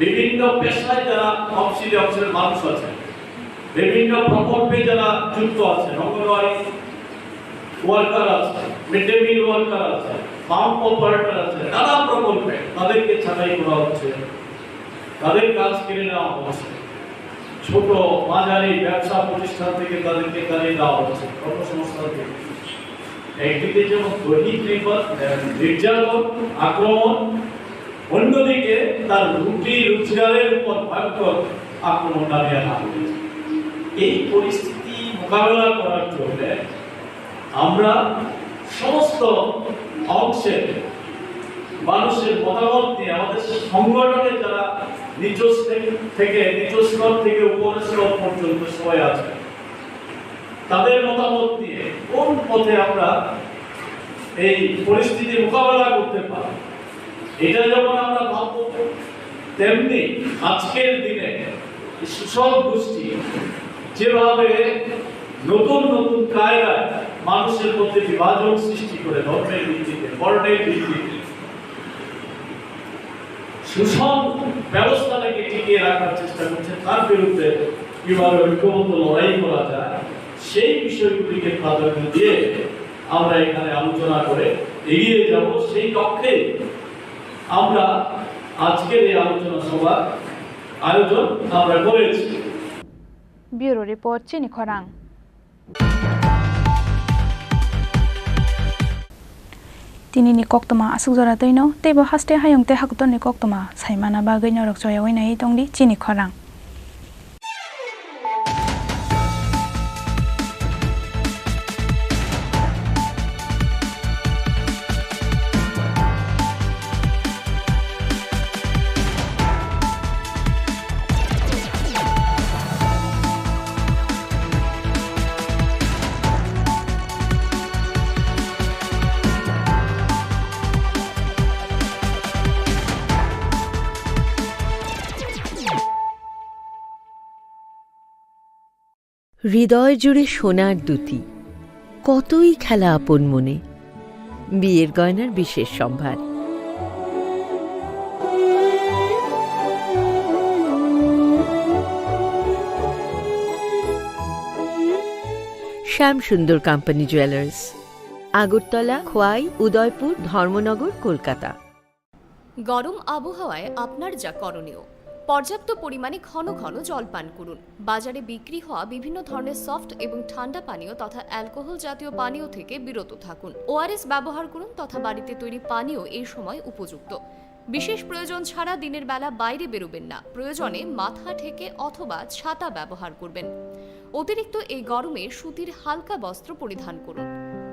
বিভিন্ন পেশায় যারা তফসিলি অংশের মানুষ আছে, বিভিন্ন প্রকল্পে যারা যুক্ত আছে, অঙ্গনওয়াড়ি ওয়ার্কার আছে, মিড ডে মিল ওয়ার্কার আছে, পাম্প অপারেটর আছে, নানা প্রকল্পে তাদেরকে ছাঁটাই করা হচ্ছে, তাদের কাজ কেড়ে নেওয়া হচ্ছে, ছোট মাঝারি ব্যবসা প্রতিষ্ঠান থেকে তাদেরকে তাড়িয়ে দেওয়া হচ্ছে, কর্মসংস্থান থেকে। একদিকে যেমন দৈহিক নির্বা-, আহ, নির্যাতন, আক্রমণ, অন্যদিকে তার রুটি রোজগারের উপর ভয়ঙ্কর আক্রমণ নামিয়ে আনা হয়েছে। এই পরিস্থিতি মোকাবেলা করার জন্য আমরা সমস্ত অংশের মানুষের মতামত নিয়ে আমাদের সংগঠনে যারা নিচু স্তর থেকে, নিচু স্তর থেকে উপরের স্তর পর্যন্ত সবাই আছে, তাদের মতামত নিয়ে কোন পথে আমরা এই পরিস্থিতি মোকাবেলা করতে পারি, এটা যেমন আমরা ভাবব, তেমনি আজকের দিনে এই শোষক গোষ্ঠী যেভাবে নতুন নতুন কায়দায় মানুষের মধ্যে বিভাজন সৃষ্টি করে, ধর্মের ভিত্তিতে, বর্ণের ভিত্তিতে শোষণ ব্যবস্থাটাকে টিকিয়ে রাখার চেষ্টা করছে, তার বিরুদ্ধে কিভাবে ঐক্যবদ্ধ লড়াই করা যায়, সেই বিষয়গুলিকে প্রাধান্য দিয়ে আমরা এখানে আলোচনা করে এগিয়ে যাব। সেই লক্ষ্যে আমরা আজকের এই আলোচনা সভার আয়োজন আমরা করেছি। Bureau report, Chini Khorang. Tinini koktwma aswk jora twino, teibo haste hayung tei hakutorni koktwma saimana bagwi norok choyaui naiwi tongdi Chini Khorang. হৃদয় জুড়ে সোনার দুতি, কতই খেলা আপন মনে। বিয়ের গয়নার বিশেষ সম্ভার। শ্যাম সুন্দর কোম্পানি জুয়েলার্স, আগরতলা, খোয়াই, উদয়পুর, ধর্মনগর, কলকাতা। গরম আবহাওয়ায় আপনার যা করণীয়, পর্যাপ্ত পরিমাণে ঘন ঘন জল পান করুন। বাজারে বিক্রি হওয়া বিভিন্ন ধরনের সফট এবং ঠান্ডা পানীয় তথা অ্যালকোহল জাতীয় পানীয় থেকে বিরত থাকুন। ওআরএস ব্যবহার করুন তথা বাড়িতে তৈরি পানীয় এই সময় উপযুক্ত। বিশেষ প্রয়োজন ছাড়া দিনের বেলা বাইরে বেরোবেন না। প্রয়োজনে মাথা ঢেকে অথবা ছাতা ব্যবহার করবেন। অতিরিক্ত এই গরমে সুতির হালকা বস্ত্র পরিধান করুন।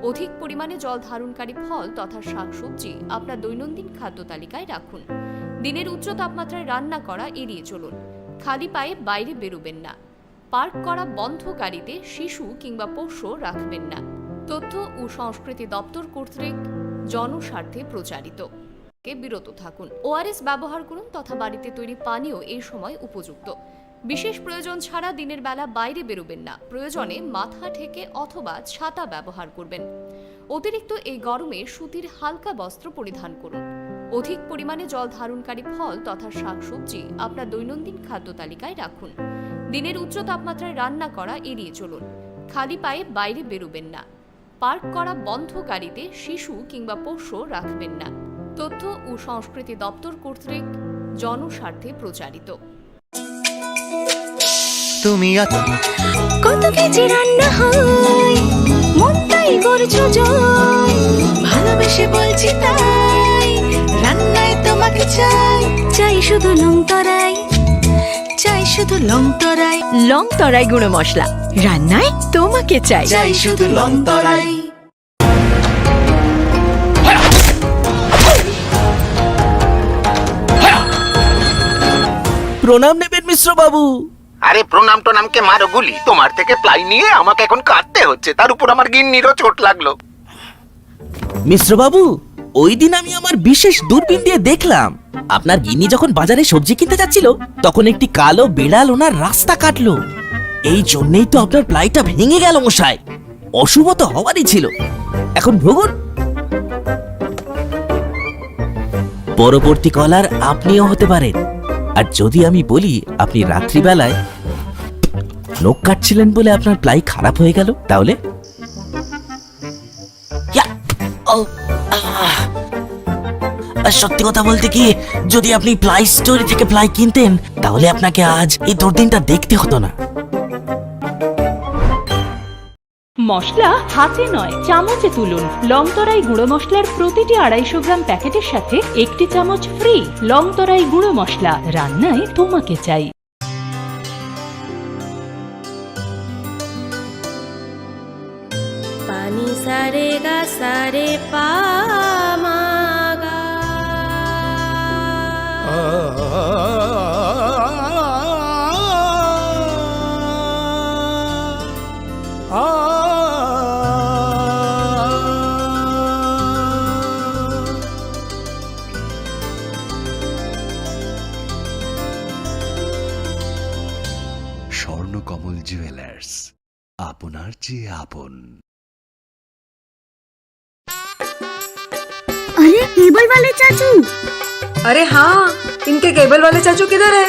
অধিক পরিমাণে জল ধারণকারী ফল তথা শাকসবজি আপনার দৈনন্দিন খাদ্য তালিকায় রাখুন। দিনের উচ্চ তাপমাত্রায় রান্না করা এড়িয়ে চলুন। খালি পায়ে বাইরে বেরোবেন না। পার্ক করা বন্ধ গাড়িতে শিশু কিংবা পোষ্য রাখবেন না। তথ্য ও সংস্কৃতি দপ্তর কর্তৃক জনস্বার্থে প্রচারিত। কে বিরত থাকুন। ওআরএস ব্যবহার করুন তথা বাড়িতে তৈরি পানীয় এই সময় উপযুক্ত। বিশেষ প্রয়োজন ছাড়া দিনের বেলা বাইরে বেরোবেন না। প্রয়োজনে মাথা ঢেকে অথবা ছাতা ব্যবহার করবেন। অতিরিক্ত এই গরমে সুতির হালকা বস্ত্র পরিধান করুন। অধিক পরিমাণে জল ধারণকারী ফল তথা শাকসবজি আপনার দৈনন্দিন খাদ্য তালিকায় রাখুন। দিনের উচ্চ তাপমাত্রায় রান্না করা এড়িয়ে চলুন। খালি পায়ে বাইরে বেরোবেন না। পার্ক করা বন্ধ গাড়িতে শিশু কিংবা পোষ্য রাখবেন না। তথ্য ও সংস্কৃতি দপ্তর কর্তৃক জনস্বার্থে প্রচারিত। তুমি আছো। কত কেজি রান্না হয়, মনটাই করছো জয়। ভালোবেসে বলছি তাই, রান্নায় তোমাকে চাই। চাই শুধু লং তরাই, চাই শুধু লং তরাই। লং তরাই গুঁড়ো মশলা, রান্নায় তোমাকে চাই। চাই শুধু লং তরাই। প্রণাম নেবেন মিশ্র বাবু। আরে প্রণাম টোনামকে মারো গুলি, তোমার থেকে প্লাই নিয়ে আমাকে এখন কাঁদতে হচ্ছে, তার উপর আমার গিন্নিরও চোট লাগলো। মিশ্র বাবু, ওই দিন আমি আমার বিশেষ দূরবীন দিয়ে দেখলাম, আপনার গিন্নি যখন বাজারে সবজি কিনতে যাচ্ছিল, তখন একটি কালো বিড়াল ওনার রাস্তা কাটলো। এই জন্যই তো আপনার প্লাইটা ভেঙে গেল মশাই। অশুভ তো হওয়ারই ছিল। এখন ভুগুন। পরবর্তী কলার আপনিও হতে পারেন। আর যদি আমি বলি আপনি রাত্রিবেলায় নখ কাটছিলেন বলে আপনার প্লাই খারাপ হয়ে গেল, তাহলে? ইয়া! ও! আহ! আর সত্যি কথা বলতে কি, যদি আপনি প্লাই স্টোর থেকে প্লাই কিনতেন, তাহলে আপনাকে আজ এই দুর্দিনটা দেখতে হতো না। মশলা হাতে নয়, চামচে তুলুন। লং তরাই গুঁড়ো মশলার প্রতিটি আড়াইশো গ্রাম প্যাকেটের সাথে একটি চামচ ফ্রি। লং তরাই গুঁড়ো মশলা, রান্নায় তোমাকে চাই। Pani sa re ga sa re pa ma ga. Swarnakamal jewellers, আপনার চেয়ে আপন। अरे, केबल वाले चाचू। अरे हाँ, इनके केबल वाले चाचू किधर है?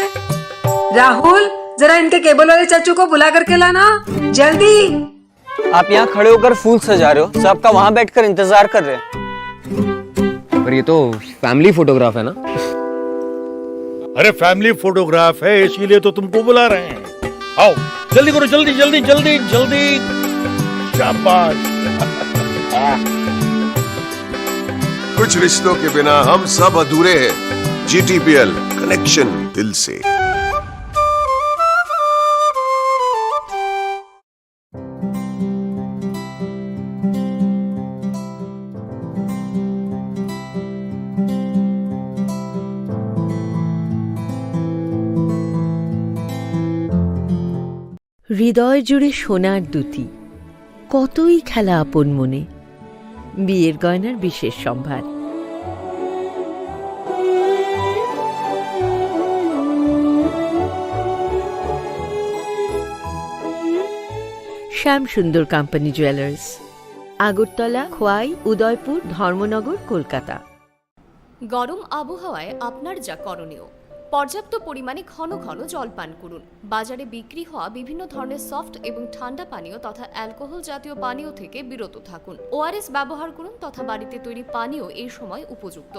राहुल, जरा इनके केबल वाले चाचू को बुला करके लाना, जल्दी। आप यहाँ खड़े होकर फूल सजा रहे हो, सब आपका वहाँ बैठकर इंतजार कर रहे हैं। पर ये तो फैमिली फोटोग्राफ है ना? अरे, फैमिली फोटोग्राफ है, इसीलिए तो तुमको बुला रहे हैं। आओ, जल्दी करो, जल्दी, जल्दी, जल्दी, जल्दी। शाबाश। कुछ रिश्तों के बिना हम सब अधूरे हैं। जीटीपीएल, कनेक्शन दिल से। হৃদয় জুড়ে সোনার দ্যুতি, কতই খেলা আপন মনে। বিয়ের গয়নার বিশেষ সম্ভার। শ্যাম সুন্দর কোম্পানি জুয়েলার্স, আগরতলা, খোয়াই, উদয়পুর, ধর্মনগর, কলকাতা। গরম আবহাওয়ায় আপনার যা করণীয়, পর্যাপ্ত পরিমাণে ঘন ঘন জল পান করুন। বাজারে বিক্রি হওয়া বিভিন্ন ধরনের সফট এবং ঠান্ডা পানীয় তথা অ্যালকোহল জাতীয় পানীয় থেকে বিরত থাকুন। ওআরএস ব্যবহার করুন তথা বাড়িতে তৈরি পানীয় এই সময় উপযুক্ত।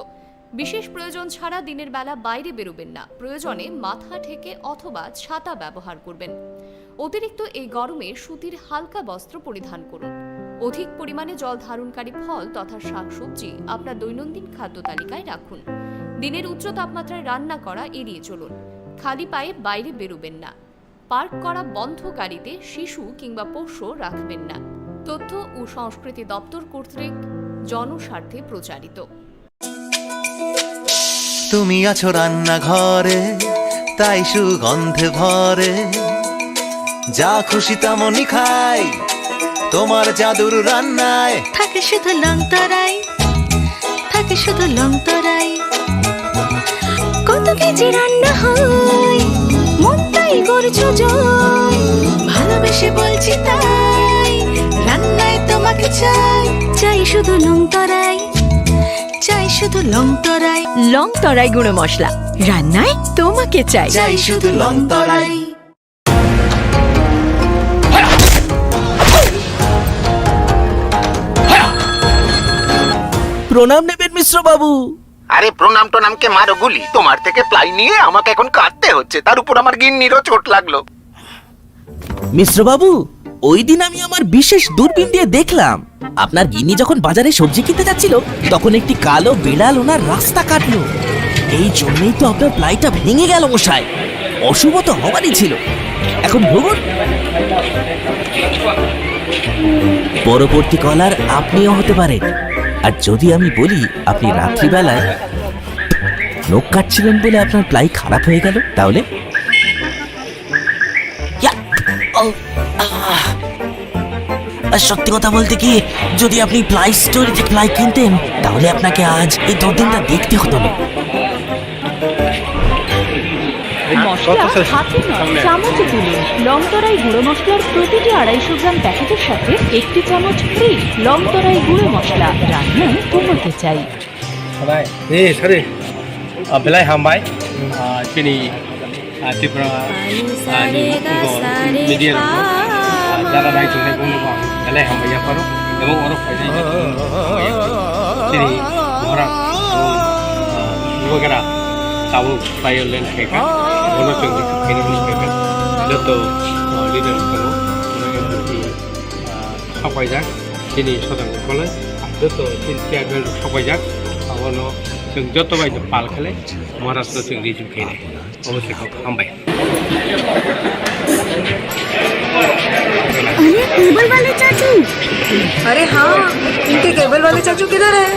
বিশেষ প্রয়োজন ছাড়া দিনের বেলা বাইরে বেরোবেন না। প্রয়োজনে মাথা ঢেকে অথবা ছাতা ব্যবহার করবেন। অতিরিক্ত এই গরমে সুতির হালকা বস্ত্র পরিধান করুন। অধিক পরিমাণে জল ধারণকারী ফল তথা শাকসবজি আপনার দৈনন্দিন খাদ্য তালিকায় রাখুন। দিনের উচ্চ তাপমাত্রায় রান্না করা এড়িয়ে চলুন। খালি পায়ে বাইরে বেরোবেন না। পার্ক করা বন্ধ গাড়িতে শিশু কিংবা পোষ্য রাখবেন না। তথ্য ও সংস্কৃতি দপ্তর কর্তৃক জনস্বার্থে প্রচারিত। তুমি আছো রান্নাঘরে, তাই সুগন্ধে ভরে। যা খুশি তেমনই খাই, তোমার জাদুর রান্নায়। থাকে শুধু লং তরাই, থাকে শুধু লং তরাই। কত কেজি রান্না হয়, মনটাই করছো জয়। ভালোবেসে বলছি তাই, রান্নায় তোমাকে চাই। চাই শুধু লং তরাই, চাই শুধু লং তরাই। লং তরাই গুঁড়ো মশলা, রান্নায় তোমাকে চাই। চাই শুধু লং তরাই। প্রণাম নেবেন মিশ্র বাবু। আরে প্রণাম টোনামকে মারো গুলি, তোমার থেকে প্লাই নিয়ে আমাকে এখন কাঁদতে হচ্ছে, তার উপর আমার গিন্নিরও চোট লাগলো। মিশ্রবাবু, ওই দিন আমি আমার বিশেষ দূরবীন দিয়ে দেখলাম, আপনার গিন্নি যখন বাজারে সবজি কিনতে যাচ্ছিল, তখন একটি কালো বিড়াল ওনার রাস্তা কাটলো। এই জন্যই তো আপনার প্লাইটা ভেঙে গেল, মশাই। অশুভ তো হবারই ছিল। এখন ভুগুন। পরবর্তী কলার আপনিও হতে পারেন। আর যদি আমি বলি, আপনি রাত্রিবেলায় নখ কাটছিলেন বলে আপনার প্লাই খারাপ হয়ে গেল, তাহলে? ইয়া! ও! আহ! আর সত্যি কথা বলতে কি, যদি আপনি প্লাই স্টোর থেকে প্লাই কিনতেন, তাহলে আপনাকে আজ এই দুর্দিনটা দেখতে হতো না। মশলা হাতে নয়, চামচে তুলুন। লং তরাই গুঁড়ো মশলার প্রতিটি আড়াইশো গ্রাম প্যাকেটের সাথে একটি চামচ ফ্রি। লং তরাই গুঁড়ো মশলা, রান্নায় কমাতে চাই। Belai, eh, sorry. Ah, belai hambai. Ah, chini, ah, Tripura, ah, ni, media rok, ah, jara nai chungnai bumung rok belai hambai yapharo. Ebong oro phainai hambai yapharo. Chini, bhora, ah, wagera, tabuk, violent khaikha. Bono chwng khainai khaikha. Joto, ah, leader rok tongo. Ah, sapaijak, chini sodang kolai, joto chini chairman rok sapaijak, abono chwng joto bai no pal khlai, Maharaj no chwng rijim khainai. Obo se kok, hambai. अरे, केबल वाले चाचू। अरे हाँ, इनके केबल वाले चाचू किधर है?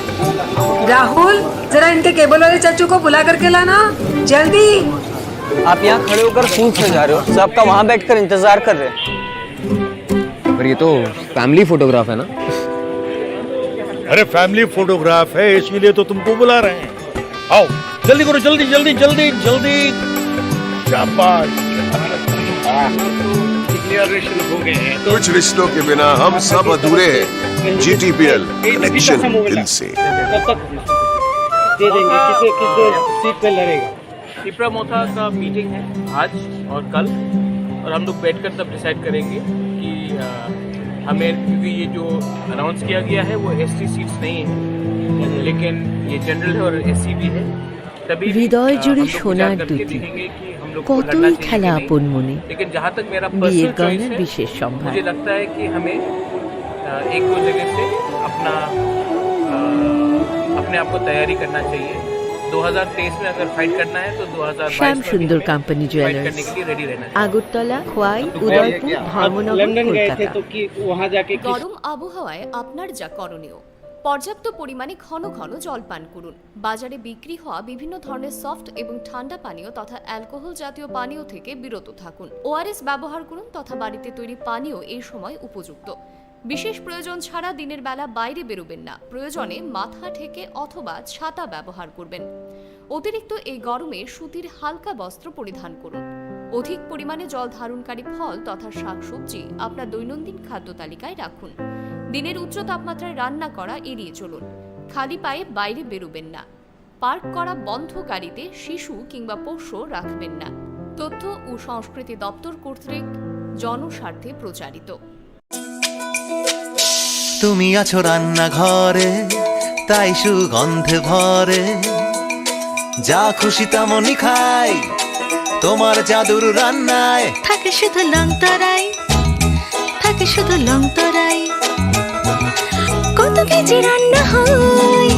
राहुल, जरा इनके केबल वाले चाचू को बुला करके लाना, जल्दी। आप यहाँ खड़े होकर फूल सजा रहे हो, सबका वहाँ बैठकर इंतजार कर रहे हैं। पर ये तो फैमिली फोटोग्राफ है ना? अरे, फैमिली फोटोग्राफ है, इसीलिए तो तुमको बुला रहे हैं। आओ, जल्दी करो, जल्दी, जल्दी, जल्दी, जल्दी। शाबाश। डिक्लेरेशन हो गए हैं, तो कुछ रिश्तों के बिना हम सब अधूरे हैं। जीटीपीएल, कनेक्शन दिल से। कब तक दे देंगे? कितने, कितने सीट पे लड़ेगा? टिपरा मोथा का मीटिंग है आज और कल, और हम लोग बैठकर तब डिसाइड करेंगे कि, अ, हमें, क्योंकि ये जो अनाउंस किया गया है, वो एसटी सीट्स नहीं है, लेकिन ये जनरल है और एससी भी है। तभी, হৃদয় अ, জুড়ে हम लोग সোনার विचार करके দুটি। देखेंगे कि हम लोग को কতই लड़ना चाहिए খেলা कि नहीं। আপন মনে। लेकिন जहाँ तक मेरा पर्सनल বিয়ের চয়েস গহনার है, বিশেষ সম্ভার। मुझे लगता है कि हमें, अ, एक दो जगह से अपना, अ, अपने आप को तैयारी करना चाहिए। दो हज़ार तेईस में अगर फाइट करना है, तो दो हज़ार बाईस में भी শ্যাম সুন্দর हमें কোম্পানি ফাইট জুয়েলার্স, করনে কে লিয়ে রেডি রেহনা চাহিয়ে। আগরতলা, খোয়াই, উদয়পুর, ধর্মনগর, লন্ডন গেছে কলকাতা। তো কি ওয়াহাঁ যাকে কি গরম আবহাওয়ায় আপনার যা করণীয়। পর্যাপ্ত পরিমাণে ঘন ঘন জল পান করুন। বাজারে বিক্রি হওয়া বিভিন্ন ধরনের সফট এবং ঠান্ডা পানীয় তথা অ্যালকোহল জাতীয় পানীয় থেকে বিরত থাকুন। ওআরএস ব্যবহার করুন তথা বাড়িতে তৈরি পানীয় এই সময় উপযুক্ত। বিশেষ প্রয়োজন ছাড়া দিনের বেলা বাইরে বেরোবেন না। প্রয়োজনে মাথা ঢেকে অথবা ছাতা ব্যবহার করবেন। অতিরিক্ত এই গরমে সুতির হালকা বস্ত্র পরিধান করুন। অধিক পরিমাণে জল ধারণকারী ফল তথা শাকসবজি আপনার দৈনন্দিন খাদ্য তালিকায় রাখুন। দিনের উচ্চ তাপমাত্রায় রান্না করা এড়িয়ে চলুন। খালি পায়ে বাইরে বেরোবেন না। পার্ক করা বন্ধ গাড়িতে শিশু কিংবা পোষ্য রাখবেন না। তথ্য ও সংস্কৃতি দপ্তর কর্তৃক জনস্বার্থে প্রচারিত। তুমি আছো রান্নাঘরে, তাই সুগন্ধে ভরে, যা খুশি তেমনই খাই তোমার জাদুর রান্নায়। থাকে শুধু লং তরাই, থাকে শুধু লং তরাই। কত কেজি রান্না হয়,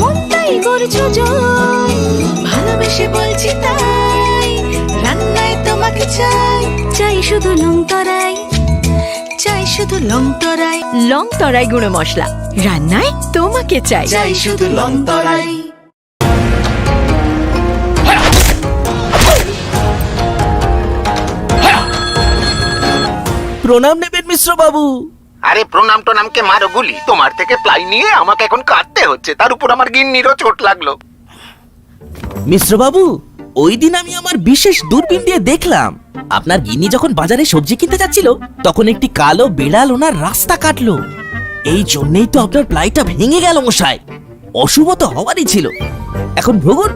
মন তাই করছো জয়। ভালোবেসে বলছি তাই, রান্নায় তোমাকে চাই, চাই শুধু লং তরাই, চাই শুধু লং তরাই। লং তরাই গুঁড়ো মশলা, রান্নায় তোমাকে চাই। চাই শুধু লং তরাই। প্রণাম নেবেন মিশ্র বাবু। আরে প্রণাম টনামকে মারো গুলি, তোমার থেকে প্লাই নিয়ে আমাকে এখন কাটতে হচ্ছে, তার উপর আমার গিন্নিরও চোট লাগলো। মিশ্র বাবু, ওই দিন আমি আমার বিশেষ দূরবীন দিয়ে দেখলাম, আপনার গিন্নি যখন বাজারে সবজি কিনতে যাচ্ছিল, তখন একটি কালো বিড়াল ওনার রাস্তা কাটলো। এই জন্যই তো আপনার প্লাইটা ভেঙে গেল, মশাই। অশুভ তো হওয়ারই ছিল। এখন ভুগুন।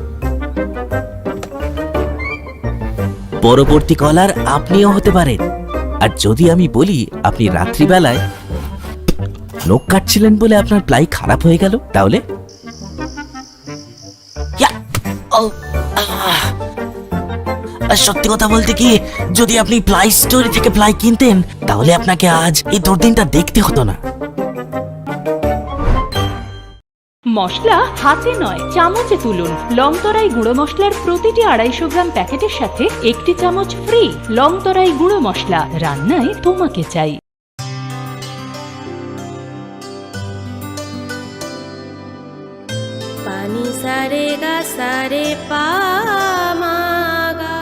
পরবর্তী কলার আপনিও হতে পারেন। আর যদি আমি বলি, আপনি রাত্রিবেলায় নখ কাটছিলেন বলে আপনার প্লাই খারাপ হয়ে গেল, তাহলে? ইয়া! ও! আহ! আর সত্যি কথা বলতে কি, যদি আপনি প্লাই স্টোর থেকে প্লাই কিনতেন, তাহলে আপনাকে আজ এই দুর্দিনটা দেখতে হতো না। মশলা হাতে নয়, চামচে তুলুন। লংতরাই গুঁড়ো মশলার প্রতিটি আড়াইশো গ্রাম প্যাকেটের সাথে একটি চামচ ফ্রি। লংতরাই গুঁড়ো মশলা, রান্নায় তোমাকে চাই। Pani sa re ga sa re pa ma ga.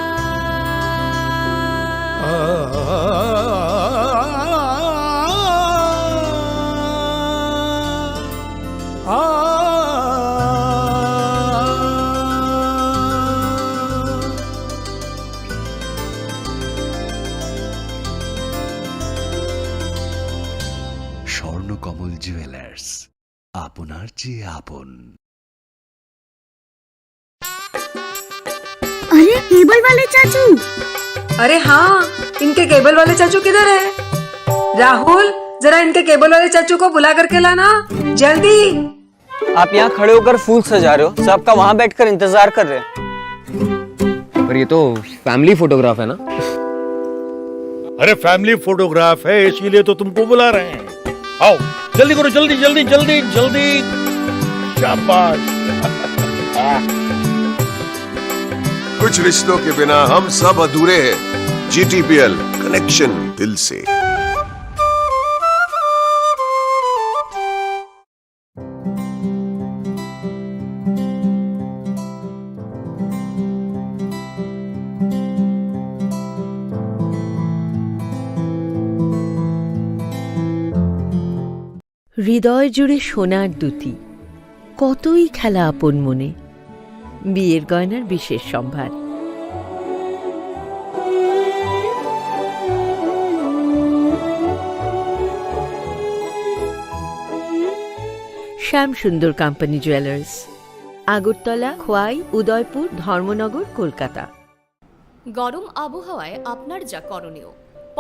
Swarnakamal jewellers, আপনার চেয়ে আপন। अरे, केबल वाले चाचू। अरे हाँ, इनके केबल वाले चाचू किधर है? राहुल, जरा इनके केबल वाले चाचू को बुला करके लाना, जल्दी। आप यहाँ खड़े होकर फूल सजा रहे हो, सबका वहाँ बैठकर इंतजार कर रहे हैं। पर ये तो फैमिली फोटोग्राफ है ना? अरे, फैमिली फोटोग्राफ है, इसीलिए तो तुमको बुला रहे हैं। आओ, जल्दी करो, जल्दी, जल्दी, जल्दी, जल्दी। शाबाश। कुछ रिश्तों के बिना हम सब अधूरे हैं। जीटीपीएल, कनेक्शन दिल से। হৃদয় জুড়ে সোনার দ্যুতি, কতই খেলা আপন মনে। বিয়ের গয়নার বিশেষ সম্ভার। শ্যাম সুন্দর কোম্পানি জুয়েলার্স, আগরতলা, খোয়াই, উদয়পুর, ধর্মনগর, কলকাতা। গরম আবহাওয়ায় আপনার যা করণীয়,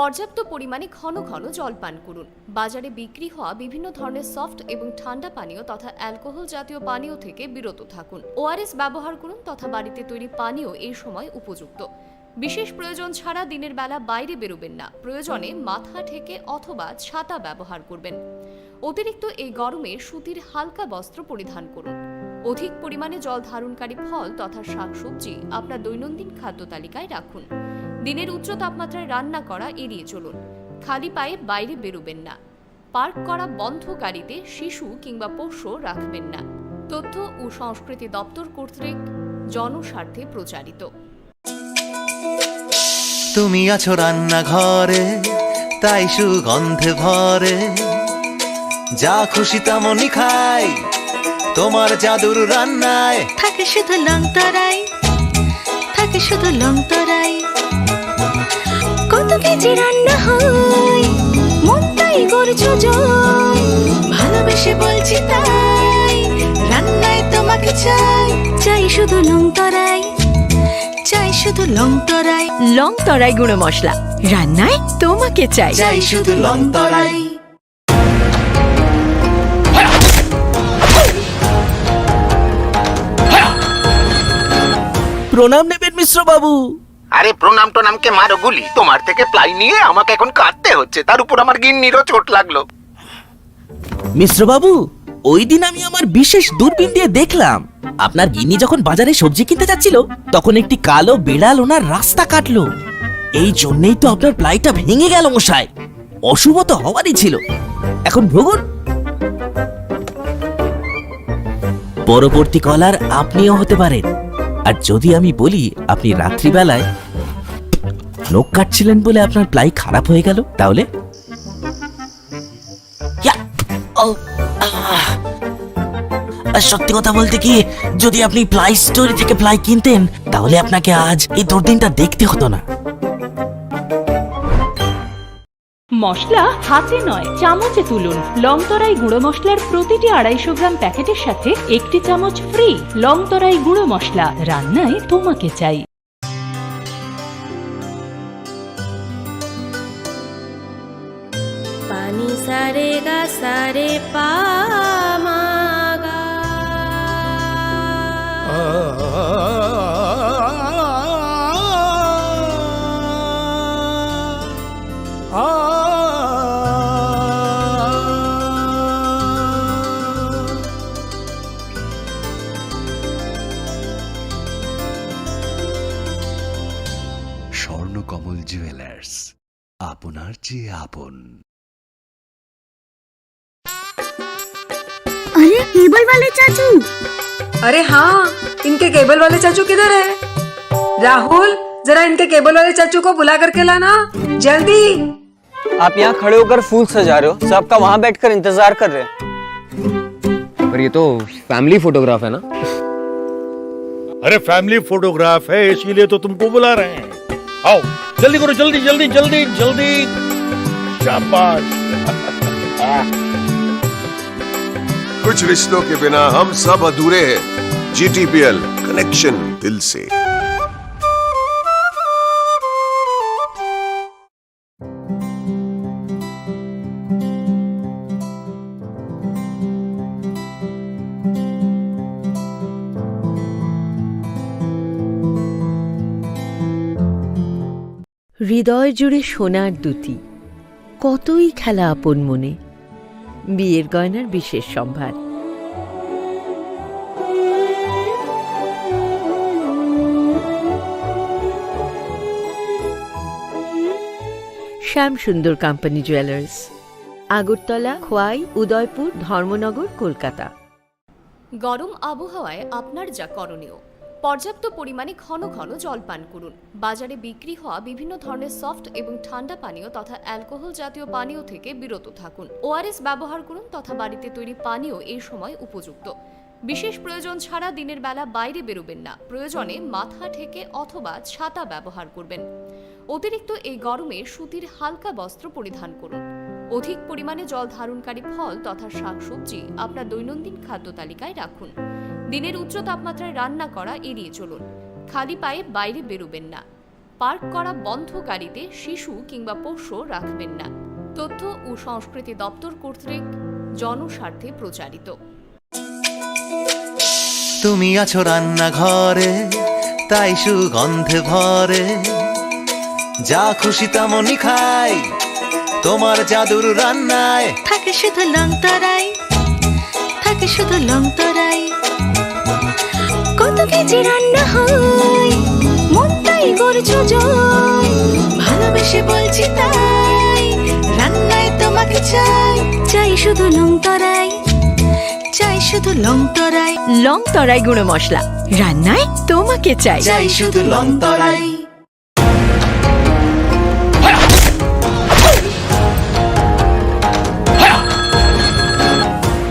পর্যাপ্ত পরিমাণে ঘন ঘন জল পান করুন। বাজারে বিক্রি হওয়া বিভিন্ন ধরনের সফট এবং ঠান্ডা পানীয় তথা অ্যালকোহল জাতীয় পানীয় থেকে বিরত থাকুন। ওআরএস ব্যবহার করুন তথা বাড়িতে তৈরি পানীয় এই সময় উপযুক্ত। বিশেষ প্রয়োজন ছাড়া দিনের বেলা বাইরে বেরোবেন না। প্রয়োজনে মাথা ঢেকে অথবা ছাতা ব্যবহার করবেন। অতিরিক্ত এই গরমে সুতির হালকা বস্ত্র পরিধান করুন। অধিক পরিমাণে জল ধারণকারী ফল তথা শাকসবজি আপনার দৈনন্দিন খাদ্য তালিকায় রাখুন। দিনের উচ্চ তাপমাত্রায় রান্না করা এড়িয়ে চলুন। খালি পায়ে বাইরে বেরোবেন না। পার্ক করা বন্ধ গাড়িতে শিশু কিংবা পোষ্য রাখবেন না। তথ্য ও সংস্কৃতি দপ্তর কর্তৃক জনস্বার্থে প্রচারিত। তুমি আছো রান্নাঘরে, তাই সুগন্ধে ভরে। যা খুশি তেমনই খাই, তোমার জাদুর রান্নায়। থাকে শুধু লংতরাই, থাকে শুধু লংতরাই। কত কেজি রান্না হয়, মনটাই গড়ছো জয়। ভালোবেসে বলছি তাই, রান্নায় তোমাকে চাই। চাই শুধু লংতরাই, চাই শুধু লংতরাই। লংতরাই গুঁড়ো মশলা, রান্নায় তোমাকে চাই। চাই শুধু লংতরাই। প্রণাম নেবেন মিশ্র বাবু। আরে, প্রণাম টনামকে মারো গুলি, তোমার থেকে প্লাই নিয়ে আমাকে এখন কাঁদতে হচ্ছে, তার উপর আমার গিন্নিরও চোট লাগলো। মিশ্র বাবু, ওই দিন আমি আমার বিশেষ দূরবীন দিয়ে দেখলাম, আপনার গিন্নি যখন বাজারে সবজি কিনতে যাচ্ছিল, তখন একটি কালো বিড়াল ওনার রাস্তা কাটলো। এই জন্যই তো আপনার প্লাইটা ভেঙে গেল মশাই। অশুভ তো হওয়ারই ছিল। এখন ভুগুন। পরবর্তী কলার আপনিও হতে পারেন। আর যদি আমি বলি আপনি রাত্রিবেলায় নখ কাটছিলেন বলে আপনার প্লাই খারাপ হয়ে গেল, তাহলে? ইয়া! ও! আহ! আর সত্যি কথা বলতে কি, যদি আপনি প্লাই স্টোর থেকে প্লাই কিনতেন, তাহলে আপনাকে আজ এই দুর্দিনটা দেখতে হতো না। মশলা হাতে নয়, চামচে তুলুন। লংতরাই গুঁড়ো মশলার প্রতিটি আড়াইশো গ্রাম প্যাকেটের সাথে একটি চামচ ফ্রি। লংতরাই গুঁড়ো মশলা, রান্নায় তোমাকে চাই। Pani sa re ga sa re pa ma ga. কমল জুয়েলার্স, আপনার চেয়ে আপন। अरे, केबल वाले चाचू। अरे हाँ, इनके केबल वाले चाचू किधर है? राहुल, जरा इनके केबल वाले चाचू को बुला करके लाना, जल्दी। आप यहाँ खड़े होकर फूल सजा रहे हो, सबका वहां बैठकर इंतजार कर रहे हैं। पर ये तो फैमिली फोटोग्राफ है ना? अरे, फैमिली फोटोग्राफ है, इसीलिए तो तुमको बुला रहे हैं। आओ, जल्दी करो, जल्दी, जल्दी, जल्दी, जल्दी। शाबाश। कुछ रिश्तों के बिना हम सब अधूरे हैं। जीटीपीएल, कनेक्शन दिल से। হৃদয় জুড়ে সোনার দ্যুতি, কতই খেলা আপন মনে। বিয়ের গয়নার বিশেষ সম্ভার। শ্যাম সুন্দর কোম্পানি জুয়েলার্স, আগরতলা, খোয়াই, উদয়পুর, ধর্মনগর, কলকাতা। গরম আবহাওয়ায় আপনার যা করণীয়, পর্যাপ্ত পরিমাণে ঘন ঘন জল পান করুন। বাজারে বিক্রি হওয়া বিভিন্ন ধরনের সফট এবং ঠান্ডা পানীয় তথা অ্যালকোহল জাতীয় পানীয় থেকে বিরত থাকুন। ওআরএস ব্যবহার করুন তথা বাড়িতে তৈরি পানীয় এই সময় উপযুক্ত। বিশেষ প্রয়োজন ছাড়া দিনের বেলা বাইরে বেরোবেন না। প্রয়োজনে মাথা ঢেকে অথবা ছাতা ব্যবহার করবেন। অতিরিক্ত এই গরমে সুতির হালকা বস্ত্র পরিধান করুন। অধিক পরিমাণে জল ধারণকারী ফল তথা শাকসবজি আপনার দৈনন্দিন খাদ্য তালিকায় রাখুন। দিনের উচ্চ তাপমাত্রায় রান্না করা এড়িয়ে চলুন। খালি পায়ে বাইরে বেরোবেন না। পার্ক করা বন্ধ গাড়িতে শিশু কিংবা পোষ্য রাখবেন না। তথ্য ও সংস্কৃতি দপ্তর কর্তৃক জনস্বার্থে প্রচারিত। তুমি আছো রান্নাঘরে, তাই সুগন্ধে ভরে। যা খুশি তেমনই খাই, তোমার জাদুর রান্নায়। থাকে শুধু লং তরাই, থাকে শুধু লং তরাই। কত কেজি রান্না হয়, মনটাই করছো জয়। ভালোবেসে বলছি তাই, রান্নায় তোমাকে চাই। চাই শুধু লং তরাই, চাই শুধু লং তরাই। লং তরাই গুঁড়ো মশলা, রান্নায় তোমাকে চাই। চাই শুধু লং তরাই।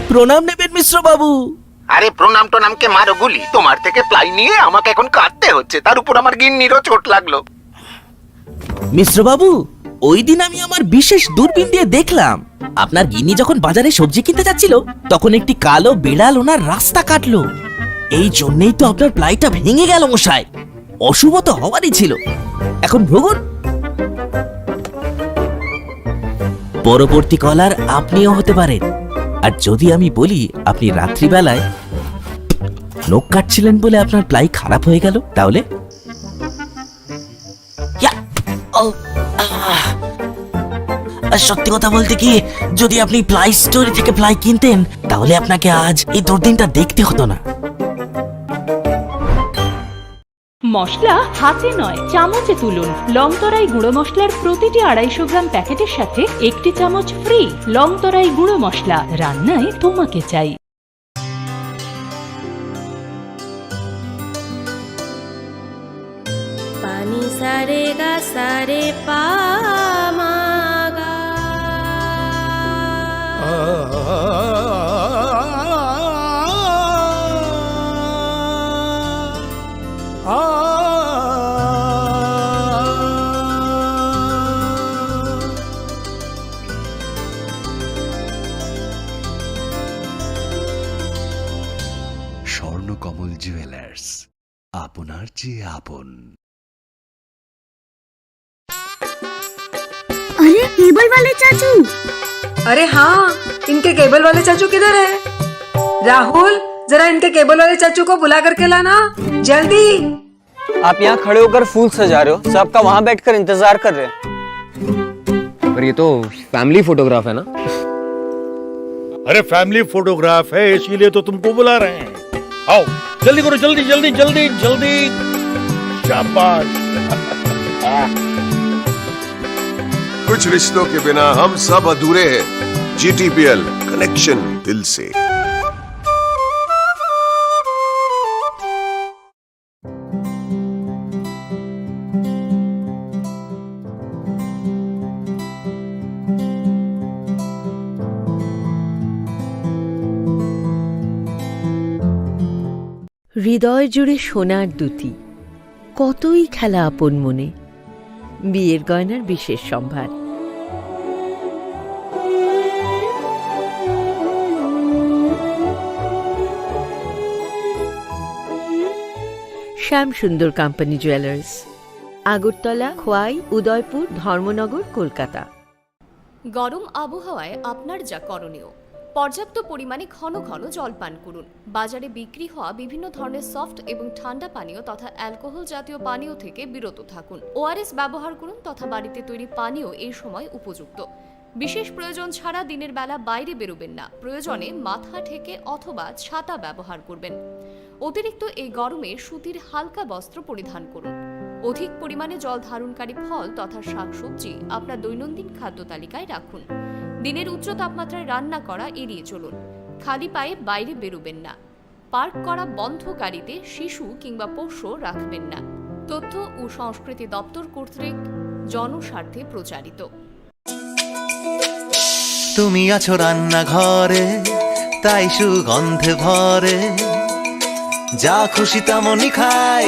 প্রণাম নেবেন মিশ্র বাবু। আরে, প্রণাম টোনামকে মারো গুলি, তোমার থেকে প্লাই নিয়ে আমাকে এখন কাঁদতে হচ্ছে, তার উপর আমার গিন্নিরও চোট লাগলো। মিশ্র বাবু, ওই দিন আমি আমার বিশেষ দূরবীন দিয়ে দেখলাম, আপনার গিন্নি যখন বাজারে সবজি কিনতে যাচ্ছিল, তখন একটি কালো বিড়াল ওনার রাস্তা কাটলো। এই জন্যই তো আপনার প্লাইটা ভেঙে গেল মশাই। অশুভ তো হওয়ারই ছিল। এখন ভুগুন। পরবর্তী কলার আপনিও হতে পারেন। আর যদি আমি বলি আপনি রাত্রিবেলায় নখ কাটছিলেন বলে আপনার প্লাই খারাপ হয়ে গেল, তাহলে? ইয়া! ও! আহ! আর সত্যি কথা বলতে কি, যদি আপনি প্লাই স্টোরে থেকে প্লাই কিনতেন, তাহলে আপনাকে আজ এই দুর্দিনটা দেখতে হতো না। মশলা হাতে নয়, চামচে তুলুন। লং তরাই গুঁড়ো মশলার প্রতিটি আড়াইশো গ্রাম প্যাকেটের সাথে একটি চামচ ফ্রি। লং তরাই গুঁড়ো মশলা, রান্নায় তোমাকে চাই। Pani sa re ga sa re pa ma ga. Swarnakamal jewellers, আপনার চেয়ে আপন। अरे, केबल वाले चाचू। अरे हाँ, इनके केबल वाले चाचू किधर है? राहुल, जरा इनके केबल वाले चाचू को बुला करके लाना, जल्दी। आप यहाँ खड़े होकर फूल सजा रहे हो, सबका वहां बैठकर इंतजार कर रहे हैं। पर ये तो फैमिली फोटोग्राफ है ना? अरे, फैमिली फोटोग्राफ है, इसीलिए तो तुमको बुला रहे हैं। आओ, जल्दी करो, जल्दी, जल्दी, जल्दी, जल्दी। शाबाश। कुछ रिश्तों के बिना हम सब अधूरे हैं। जीटीपीएल, कनेक्शन दिल से। হৃদয় জুড়ে সোনার দ্যুতি, কতই খেলা আপন মনে। বিয়ের গয়নার বিশেষ সম্ভার। শ্যাম সুন্দর কোম্পানি জুয়েলার্স, আগরতলা, খোয়াই, উদয়পুর, ধর্মনগর, কলকাতা। গরম আবহাওয়ায় আপনার যা করণীয়, পর্যাপ্ত পরিমাণে ঘন ঘন জল পান করুন। বাজারে বিক্রি হওয়া বিভিন্ন ধরনের সফট এবং ঠান্ডা পানীয় তথা অ্যালকোহল জাতীয় পানীয় থেকে বিরত থাকুন। ওআরএস ব্যবহার করুন তথা বাড়িতে তৈরি পানীয় এই সময় উপযুক্ত। বিশেষ প্রয়োজন ছাড়া দিনের বেলা বাইরে বেরোবেন না। প্রয়োজনে মাথা ঢেকে অথবা ছাতা ব্যবহার করবেন। অতিরিক্ত এই গরমে সুতির হালকা বস্ত্র পরিধান করুন। অধিক পরিমাণে জল ধারণকারী ফল তথা শাকসবজি আপনার দৈনন্দিন খাদ্য তালিকায় রাখুন। দিনের উচ্চ তাপমাত্রায় রান্না করা এড়িয়ে চলুন। খালি পায়ে বাইরে বেরোবেন না। পার্ক করা বন্ধ গাড়িতে শিশু কিংবা পোষ্য রাখবেন না। তথ্য ও সংস্কৃতি দপ্তর কর্তৃক জনস্বার্থে প্রচারিত। তুমি আছো রান্নাঘরে, তাই সুগন্ধে ভরে। যা খুশি তেমনই খাই,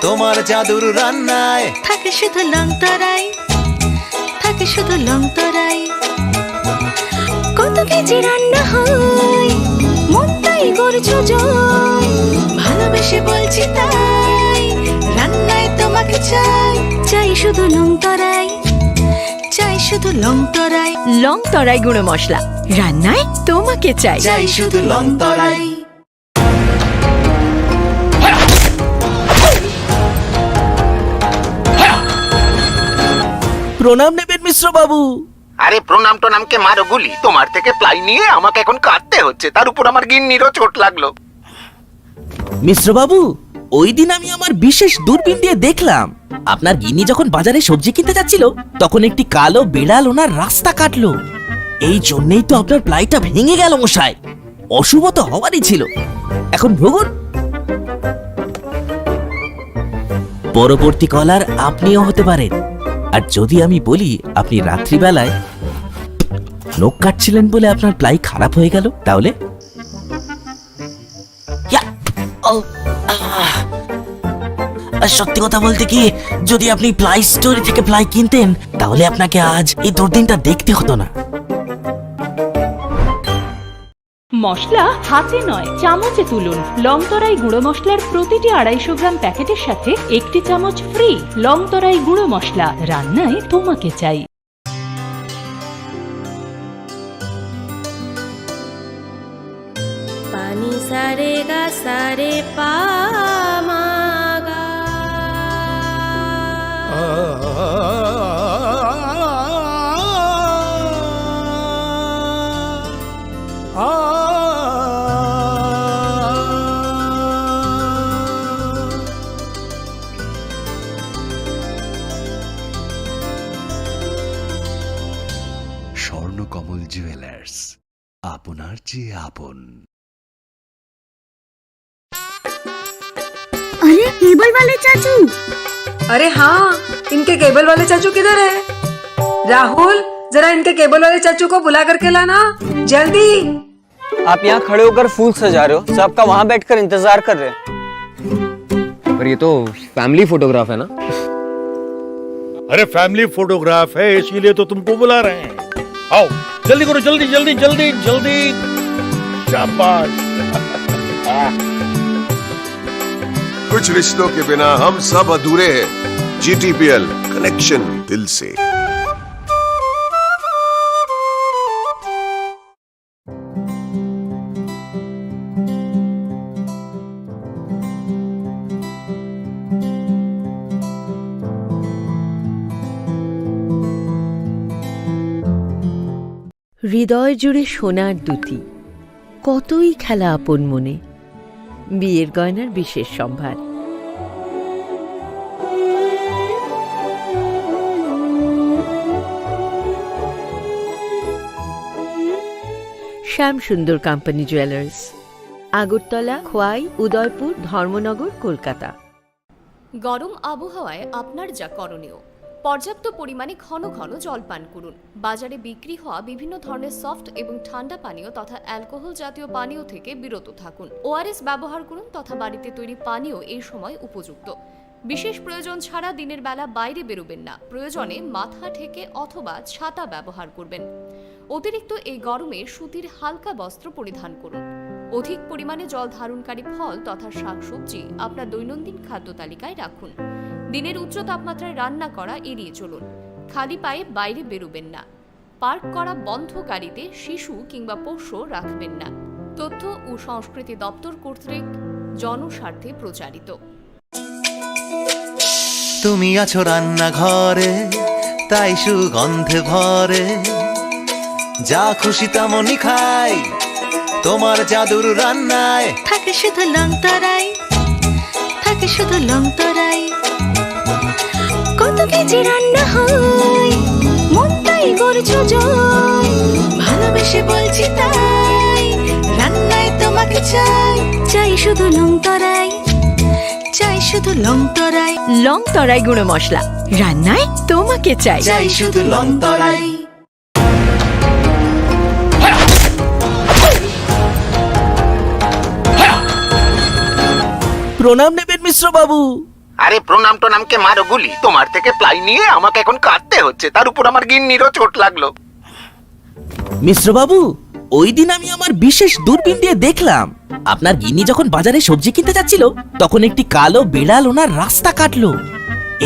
তোমার জাদুর রান্নায়। থাকে শুধু লং তরাই, থাকে শুধু লং তরাই। কত কেজি রান্না হয়, মনটাই করছো জয়। ভালোবেসে বলছি তাই, রান্নায় তোমাকে চাই। চাই শুধু লং তরাই, চাই শুধু লং তরাই। লং তরাই গুঁড়ো মশলা, রান্নায় তোমাকে চাই। চাই শুধু লং তরাই। প্রণাম নেবেন মিশ্র বাবু। আরে প্রণাম টনামকে মারো গুলি, তোমার থেকে প্লাই নিয়ে আমাকে এখন কাঁদতে হচ্ছে, তার উপর আমার গিন্নিরও চোট লাগলো। মিশ্র বাবু, ওই দিন আমি আমার বিশেষ দূরবীন দিয়ে দেখলাম, আপনার গিন্নি যখন বাজারে সবজি কিনতে যাচ্ছিল, তখন একটি কালো বিড়াল ওনার রাস্তা কাটলো। এই জন্যই তো আপনার প্লাইটা ভেঙে গেল মশাই। অশুভ তো হওয়ারই ছিল। এখন ভুগুন। পরবর্তী কলার আপনিও হতে পারেন। আর যদি আমি বলি আপনি রাত্রিবেলায় নখ কাটছিলেন বলে আপনার প্লাই খারাপ হয়ে গেল, তাহলে? ইয়া! ও! আহ! আর সত্যি কথা বলতে কি, যদি আপনি প্লাই স্টোর থেকে প্লাই কিনতেন, তাহলে আপনাকে আজ এই দুর্দিনটা দেখতে হতো না। মশলা হাতে নয়, চামচে তুলুন। লং তরাই গুঁড়ো মশলার প্রতিটি আড়াইশো গ্রাম প্যাকেটের সাথে একটি চামচ ফ্রি। লং তরাই গুঁড়ো মশলা, রান্নায় তোমাকে চাই। পানি সারে গা সারে পা মা গা। স্বর্ণকমল জুয়েলার্স, আপনার চেয়ে আপন। अरे, केबल वाले चाचू। अरे हाँ, इनके केबल वाले चाचू किधर है? राहुल, जरा इनके केबल वाले चाचू को बुला करके लाना, जल्दी। आप यहाँ खड़े होकर फूल सजा रहे हो, सबका वहाँ बैठकर इंतजार कर रहे हैं। पर ये तो फैमिली फोटोग्राफ है ना? अरे, फैमिली फोटोग्राफ है, इसीलिए तो तुमको बुला रहे हैं। आओ, जल्दी करो, जल्दी, जल्दी, जल्दी, जल्दी। शाबाश। कुछ रिश्तों के बिना हम सब अधूरे हैं। जीटीपीएल, कनेक्शन दिल से। হৃদয় জুড়ে সোনার দ্যুতি, কতই খেলা আপন মনে। বিয়ের গয়নার বিশেষ সম্ভার। শ্যাম সুন্দর কোম্পানি জুয়েলার্স, আগরতলা, খোয়াই, উদয়পুর, ধর্মনগর, কলকাতা। গরম আবহাওয়ায় আপনার যা করণীয়, পর্যাপ্ত পরিমাণে ঘন ঘন জল পান করুন। বাজারে বিক্রি হওয়া বিভিন্ন ধরনের সফট এবং ঠান্ডা পানীয় তথা অ্যালকোহল জাতীয় পানীয় থেকে বিরত থাকুন। ওআরএস ব্যবহার করুন তথা বাড়িতে তৈরি পানীয় এই সময় উপযুক্ত। বিশেষ প্রয়োজন ছাড়া দিনের বেলা বাইরে বেরোবেন না। প্রয়োজনে মাথা ঢেকে অথবা ছাতা ব্যবহার করবেন। অতিরিক্ত এই গরমে সুতির হালকা বস্ত্র পরিধান করুন। অধিক পরিমাণে জল ধারণকারী ফল তথা শাকসবজি আপনার দৈনন্দিন খাদ্য তালিকায় রাখুন। দিনের উচ্চ তাপমাত্রায় রান্না করা এড়িয়ে চলুন। খালি পায়ে বাইরে বেরোবেন না। পার্ক করা বন্ধ গাড়িতে শিশু কিংবা পোষ্য রাখবেন না। তথ্য ও সংস্কৃতি দপ্তর কর্তৃক জনস্বার্থে প্রচারিত। তুমি আছো রান্নাঘরে, তাই সুগন্ধে ভরে। যা খুশি তেমনই খাই, তোমার জাদুর রান্নায়। থাকে শুধু লং তরাই, থাকে শুধু লং তরাই। কত কেজি রান্না হয়, মনটাই করছো জয়। ভালোবেসে বলছি তাই, রান্নায় তোমাকে চাই। চাই শুধু লং তরাই, চাই শুধু লং তরাই। লং তরাই গুঁড়ো মশলা, রান্নায় তোমাকে চাই। চাই শুধু লং তরাই। প্রণাম নেবেন মিশ্র বাবু। আরে প্রণাম টনামকে মারো গুলি, তোমার থেকে প্লাই নিয়ে আমাকে এখন কাঁদতে হচ্ছে, তার উপর আমার গিন্নিরও চোট লাগলো। মিশ্র বাবু, ওই দিন আমি আমার বিশেষ দূরবীন দিয়ে দেখলাম, আপনার গিন্নি যখন বাজারে সবজি কিনতে যাচ্ছিল, তখন একটি কালো বিড়াল ওনার রাস্তা কাটলো।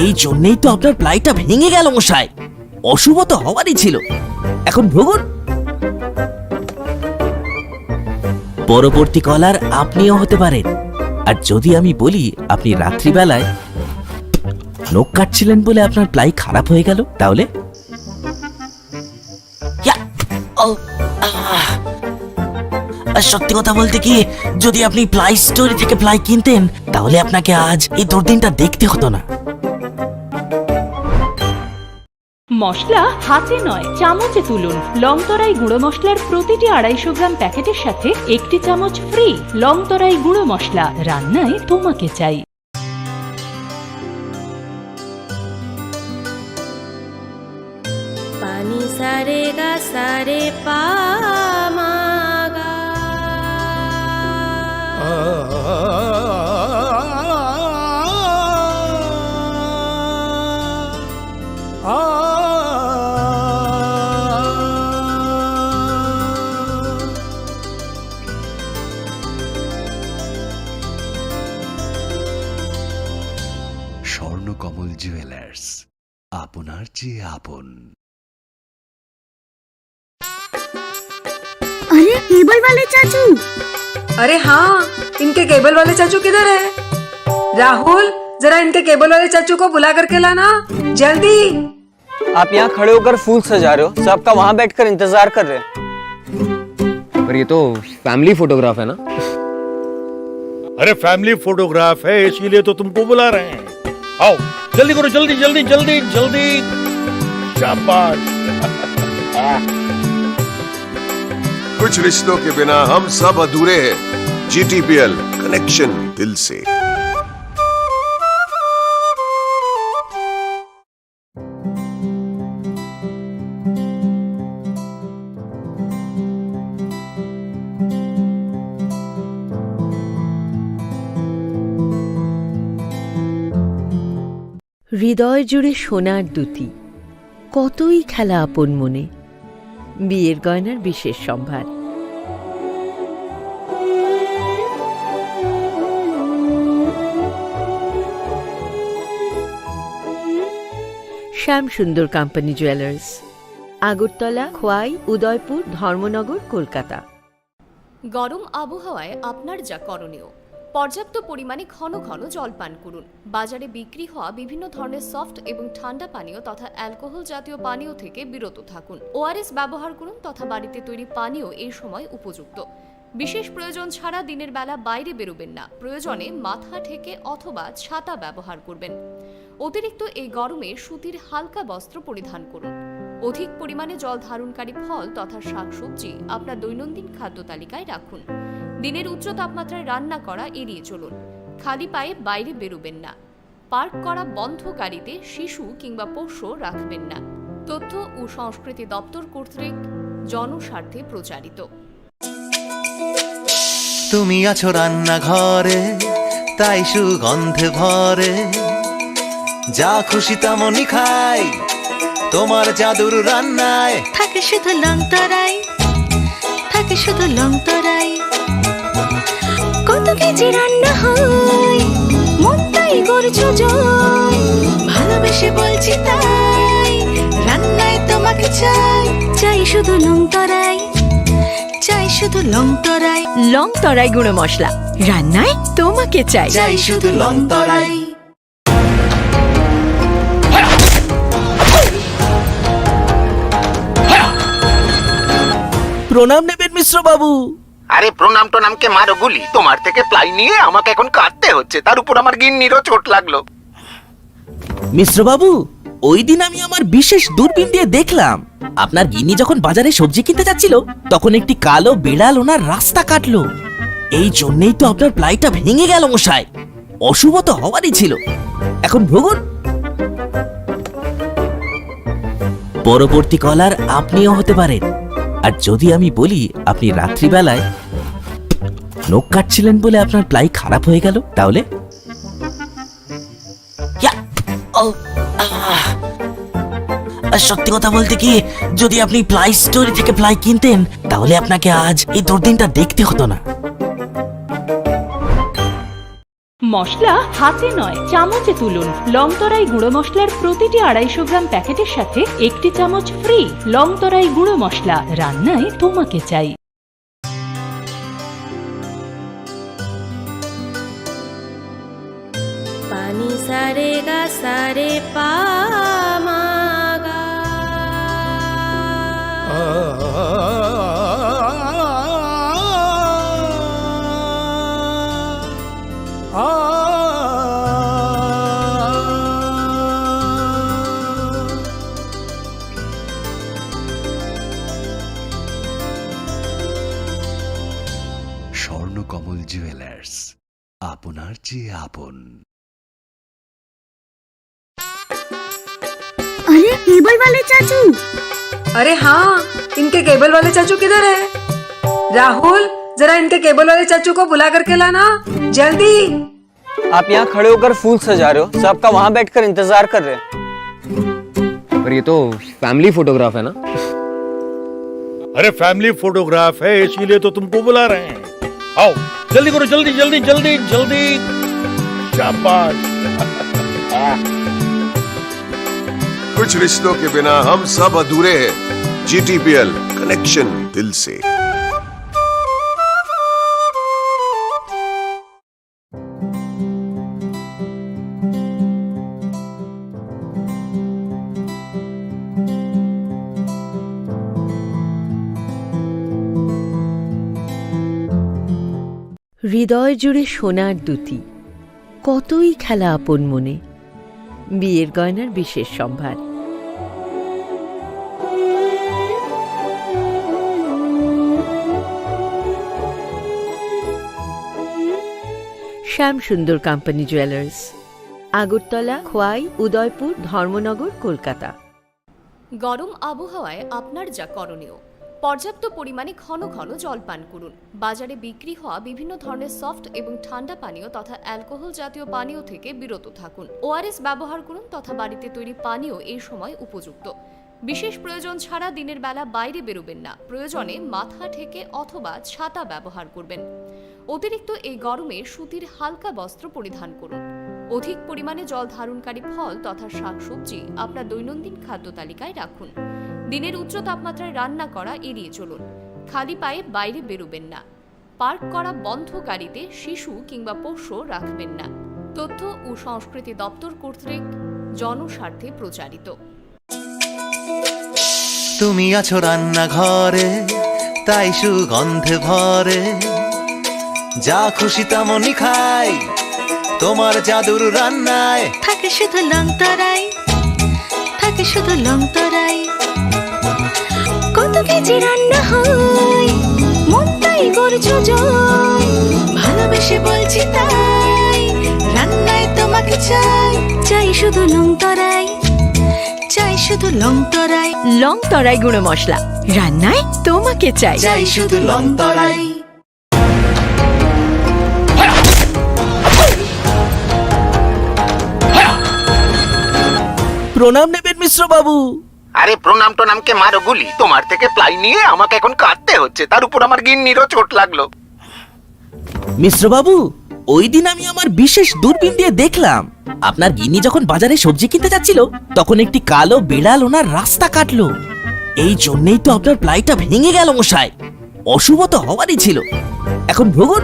এই জন্যই তো আপনার প্লাইটা ভেঙে গেল মশাই। অশুভ তো হওয়ারই ছিল। এখন ভুগুন। পরবর্তী কলার আপনিও হতে পারেন। আর যদি আমি বলি আপনি রাত্রিবেলায় নখ কাটছিলেন বলে আপনার প্লাই খারাপ হয়ে গেল, তাহলে? ইয়া! ও! আহ! আর সত্যি কথা বলতে কি, যদি আপনি প্লাই স্টোর থেকে প্লাই কিনতেন, তাহলে আপনাকে আজ এই দুর্দিনটা দেখতে হতো না। মশলা হাতে নয়, চামচে তুলুন। লং তরাই গুঁড়ো মশলার প্রতিটি আড়াইশো গ্রাম প্যাকেটের সাথে একটি চামচ ফ্রি। লং তরাই গুঁড়ো মশলা, রান্নায় তোমাকে চাই। পানি সারে গা সারে পা মা গা। স্বর্ণকমল জুয়েলার্স, আপনার চেয়ে আপন। अरे, केबल वाले चाचू। अरे हाँ, इनके केबल वाले चाचू किधर है? राहुल, जरा इनके केबल वाले चाचू को बुला करके लाना, जल्दी। आप यहाँ खड़े होकर फूल सजा रहे हो, सबका वहाँ बैठकर इंतजार कर रहे हैं। पर ये तो फैमिली फोटोग्राफ है ना? अरे, फैमिली फोटोग्राफ है, इसीलिए तो तुमको बुला रहे हैं। आओ, जल्दी करो, जल्दी, जल्दी, जल्दी, जल्दी। शाबाश। कुछ रिश्तों के बिना हम सब अधूरे हैं। जीटीपीएल, कनेक्शन दिल से। হৃদয় জুড়ে সোনার দ্যুতি, কতই খেলা আপন মনে। বিয়ের গয়নার বিশেষ সম্ভার। শ্যাম সুন্দর কোম্পানি জুয়েলার্স, আগরতলা, খোয়াই, উদয়পুর, ধর্মনগর, কলকাতা। গরম আবহাওয়ায় আপনার যা করণীয়, পর্যাপ্ত পরিমাণে ঘন ঘন জল পান করুন। বাজারে বিক্রি হওয়া বিভিন্ন ধরনের সফট এবং ঠান্ডা পানীয় তথা অ্যালকোহল জাতীয় পানীয় থেকে বিরত থাকুন। ওআরএস ব্যবহার করুন তথা বাড়িতে তৈরি পানীয় এই সময় উপযুক্ত। বিশেষ প্রয়োজন ছাড়া দিনের বেলা বাইরে বেরোবেন না। প্রয়োজনে মাথা ঢেকে অথবা ছাতা ব্যবহার করবেন। অতিরিক্ত এই গরমে সুতির হালকা বস্ত্র পরিধান করুন। অধিক পরিমাণে জল ধারণকারী ফল তথা শাকসবজি আপনার দৈনন্দিন খাদ্য তালিকায় রাখুন। দিনের উচ্চ তাপমাত্রায় রান্না করা এড়িয়ে চলুন। খালি পায়ে বাইরে বেরোবেন না। পার্ক করা বন্ধ গাড়িতে শিশু কিংবা পোষ্য রাখবেন না। তথ্য ও সংস্কৃতি দপ্তর কর্তৃক জনস্বার্থে প্রচারিত। তুমি আছো রান্নাঘরে, তাই সুগন্ধে ভরে। যা খুশি তেমনই খাই, তোমার জাদুর রান্নায়। থাকে শুধু লং তরাই, থাকে শুধু লং তরাই। কত কেজি রান্না হয়, মনটাই করছো জয়। ভালোবেসে বলছি তাই, রান্নায় তোমাকে চাই। চাই শুধু লং তরাই, চাই শুধু লং তরাই। লং তরাই গুঁড়ো মশলা, রান্নায় তোমাকে চাই। চাই শুধু লং তরাই। প্রণাম নেবেন মিশ্র বাবু। আরে, প্রণাম টনামকে মারো গুলি, তোমার থেকে প্লাই নিয়ে আমাকে এখন কাঁদতে হচ্ছে, তার উপর আমার গিন্নিরও চোট লাগলো। মিশ্র বাবু, ওই দিন আমি আমার বিশেষ দূরবীন দিয়ে দেখলাম, আপনার গিন্নি যখন বাজারে সবজি কিনতে যাচ্ছিল, তখন একটি কালো বিড়াল ওনার রাস্তা কাটলো। এই জন্যই তো আপনার প্লাইটা ভেঙে গেল মশাই। অশুভ তো হওয়ারই ছিল। এখন ভুগুন। পরবর্তী কলার আপনিও হতে পারেন। আর যদি আমি বলি আপনি রাত্রিবেলায় নখ কাটছিলেন বলে আপনার প্লাই খারাপ হয়ে গেল, তাহলে? ইয়া! ও, আহ! আর সত্যি কথা বলতে কি, যদি আপনি প্লাই স্টোরি থেকে প্লাই কিনতেন, তাহলে আপনাকে আজ এই দুর্দিনটা দেখতে হতো না। মশলা হাতে নয়, চামচে তুলুন। লং তরাই গুঁড়ো মশলার প্রতিটি আড়াইশো গ্রাম প্যাকেটের সাথে একটি চামচ ফ্রি। লং তরাই গুঁড়ো মশলা, রান্নায় তোমাকে চাই। পানি সারে গা সারে পা মা গা। স্বর্ণকমল জুয়েলার্স, আপনার চেয়ে আপন। अरे, केबल वाले चाचू। अरे हाँ, इनके केबल वाले चाचू किधर है? राहुल, जरा इनके केबल वाले चाचू को बुला करके लाना, जल्दी। आप यहाँ खड़े होकर फूल सजा रहे हो, सबका वहाँ बैठकर इंतजार कर रहे हैं। पर ये तो फैमिली फोटोग्राफ है ना? अरे, फैमिली फोटोग्राफ है, इसीलिए तो तुमको बुला रहे हैं। आओ, जल्दी करो, जल्दी, जल्दी, जल्दी, जल्दी। शाबाश। कुछ रिश्तों के बिना हम सब अधूरे हैं। जीटीपीएल, कनेक्शन दिल से। হৃদয় জুড়ে সোনার দুতি, কতই খেলা আপন মনে। বিয়ের গয়নার বিশেষ সম্ভার। শ্যাম সুন্দর কোম্পানি জুয়েলার্স, আগরতলা, খোয়াই, উদয়পুর, ধর্মনগর, কলকাতা। গরম আবহাওয়ায় আপনার যা করণীয়, পর্যাপ্ত পরিমাণে ঘন ঘন জল পান করুন। বাজারে বিক্রি হওয়া বিভিন্ন ধরনের সফট এবং ঠান্ডা পানীয় তথা অ্যালকোহল জাতীয় পানীয় থেকে বিরত থাকুন। ওআরএস ব্যবহার করুন তথা বাড়িতে তৈরি পানীয় এই সময় উপযুক্ত। বিশেষ প্রয়োজন ছাড়া দিনের বেলা বাইরে বেরোবেন না। প্রয়োজনে মাথা ঢেকে অথবা ছাতা ব্যবহার করবেন। অতিরিক্ত এই গরমে সুতির হালকা বস্ত্র পরিধান করুন। অধিক পরিমাণে জল ধারণকারী ফল তথা শাকসবজি আপনার দৈনন্দিন খাদ্য তালিকায় রাখুন। দিনের উচ্চ তাপমাত্রায় রান্না করা এড়িয়ে চলুন। খালি পায়ে বাইরে বেরোবেন না। পার্ক করা বন্ধ গাড়িতে শিশু কিংবা পোষ্য রাখবেন না। তথ্য ও সংস্কৃতি দপ্তর কর্তৃক জনস্বার্থে প্রচারিত। তুমি আছো রান্নাঘরে, তাই সুগন্ধে ভরে। যা খুশি তেমনই খাই, তোমার জাদুর রান্নায়। থাকে শুধু লং তরাই, থাকে শুধু লং তরাই। কত কেজি রান্না হয়, মনটাই করছো জয়। ভালোবেসে বলছি তাই, রান্নায় তোমাকে চাই। চাই শুধু লং তরাই, চাই শুধু লং তরাই। লং তরাই গুঁড়ো মশলা, রান্নায় তোমাকে চাই। চাই শুধু লং তরাই। প্রণাম নেবেন মিশ্র বাবু। আরে, প্রণাম টনামকে মারো গুলি, তোমার থেকে প্লাই নিয়ে আমাকে এখন কাঁদতে হচ্ছে, তার উপর আমার গিন্নিরও চোট লাগলো। মিশ্র বাবু, ওই দিন আমি আমার বিশেষ দূরবীন দিয়ে দেখলাম, আপনার গিন্নি যখন বাজারে সবজি কিনতে যাচ্ছিল, তখন একটি কালো বিড়াল ওনার রাস্তা কাটলো। এই জন্যই তো আপনার প্লাইটা ভেঙে গেল মশাই। অশুভ তো হওয়ারই ছিল। এখন ভুগুন।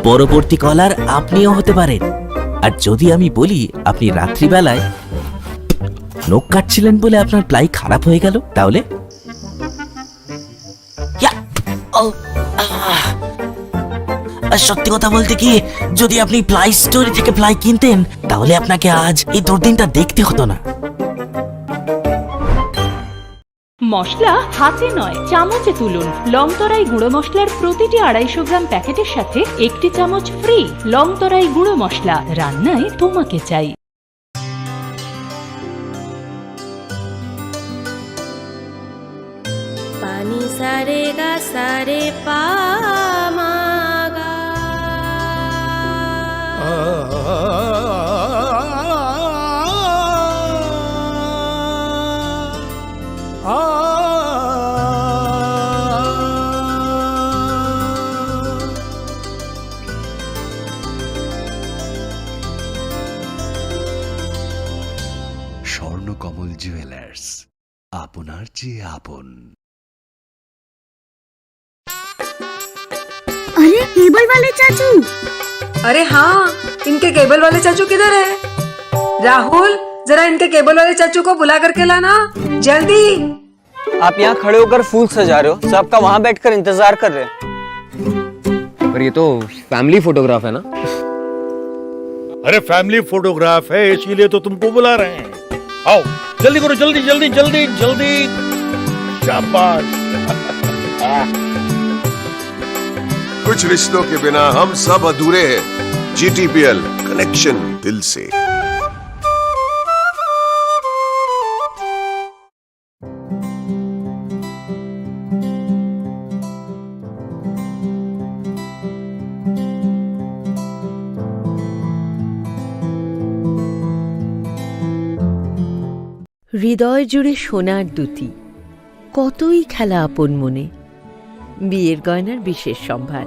পরবর্তী কলার আপনিও হতে পারেন। আর যদি আমি বলি আপনি রাত্রিবেলায় নখ কাটছিলেন বলে আপনার প্লাই খারাপ হয়ে গেল, তাহলে? ইয়া! ও! আহ! আর সত্যি কথা বলতে কি, যদি আপনি প্লাই স্টোরে থেকে প্লাই কিনতেন, তাহলে আপনাকে আজ এই দুর্দিনটা দেখতে হতো না। মশলা হাতে নয়, চামচে তুলুন। লংতরাই গুঁড়ো মশলার প্রতিটি আড়াইশো গ্রাম প্যাকেটের সাথে একটি চামচ ফ্রি। লংতরাই গুঁড়ো মশলা, রান্নায় তোমাকে চাই। Pani sare ga sare pa ma ga. Swarnakamal jewellers, আপনার চেয়ে আপন। अरे, केबल वाले चाचू। अरे हाँ, इनके केबल वाले चाचू किधर है? राहुल, जरा इनके केबल वाले चाचू को बुला करके लाना, जल्दी। आप यहाँ खड़े होकर फूल सजा रहे हो, सब आपका वहाँ बैठकर इंतजार कर रहे हैं। पर ये तो फैमिली फोटोग्राफ है ना? अरे, फैमिली फोटोग्राफ है, इसीलिए तो तुमको बुला रहे हैं। आओ, जल्दी करो, जल्दी, जल्दी, जल्दी, जल्दी। शाबाश। कुछ रिश्तों के बिना हम सब अधूरे हैं। जीटीपीएल, कनेक्शन दिल से। হৃদয় জুড়ে সোনার দ্যুতি, কতই খেলা আপন মনে। বিয়ের গয়নার বিশেষ সম্ভার।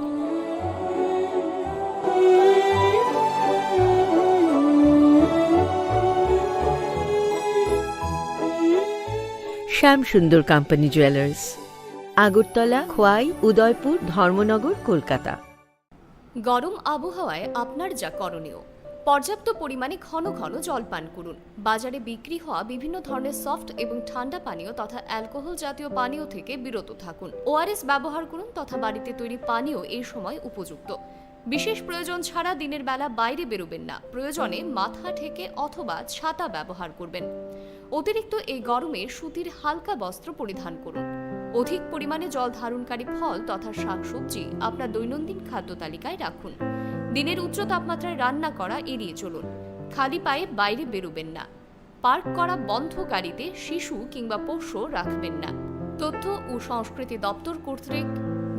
শ্যাম সুন্দর কোম্পানি জুয়েলার্স, আগরতলা, খোয়াই, উদয়পুর, ধর্মনগর, কলকাতা। গরম আবহাওয়ায় আপনার যা করণীয়, পর্যাপ্ত পরিমাণে ঘন ঘন জল পান করুন। বাজারে বিক্রি হওয়া বিভিন্ন ধরনের সফট এবং ঠান্ডা পানীয় তথা অ্যালকোহল জাতীয় পানীয় থেকে বিরত থাকুন। ওআরএস ব্যবহার করুন তথা বাড়িতে তৈরি পানীয় এই সময় উপযুক্ত। বিশেষ প্রয়োজন ছাড়া দিনের বেলা বাইরে বেরোবেন না। প্রয়োজনে মাথা ঢেকে অথবা ছাতা ব্যবহার করবেন। অতিরিক্ত এই গরমে সুতির হালকা বস্ত্র পরিধান করুন। অধিক পরিমাণে জল ধারণকারী ফল তথা শাকসবজি আপনার দৈনন্দিন খাদ্য তালিকায় রাখুন। দিনের উচ্চ তাপমাত্রায় রান্না করা এড়িয়ে চলুন। খালি পায়ে বাইরে বেরোবেন না। পার্ক করা বন্ধ গাড়িতে শিশু কিংবা পোষ্য রাখবেন না। তথ্য ও সংস্কৃতি দপ্তর কর্তৃক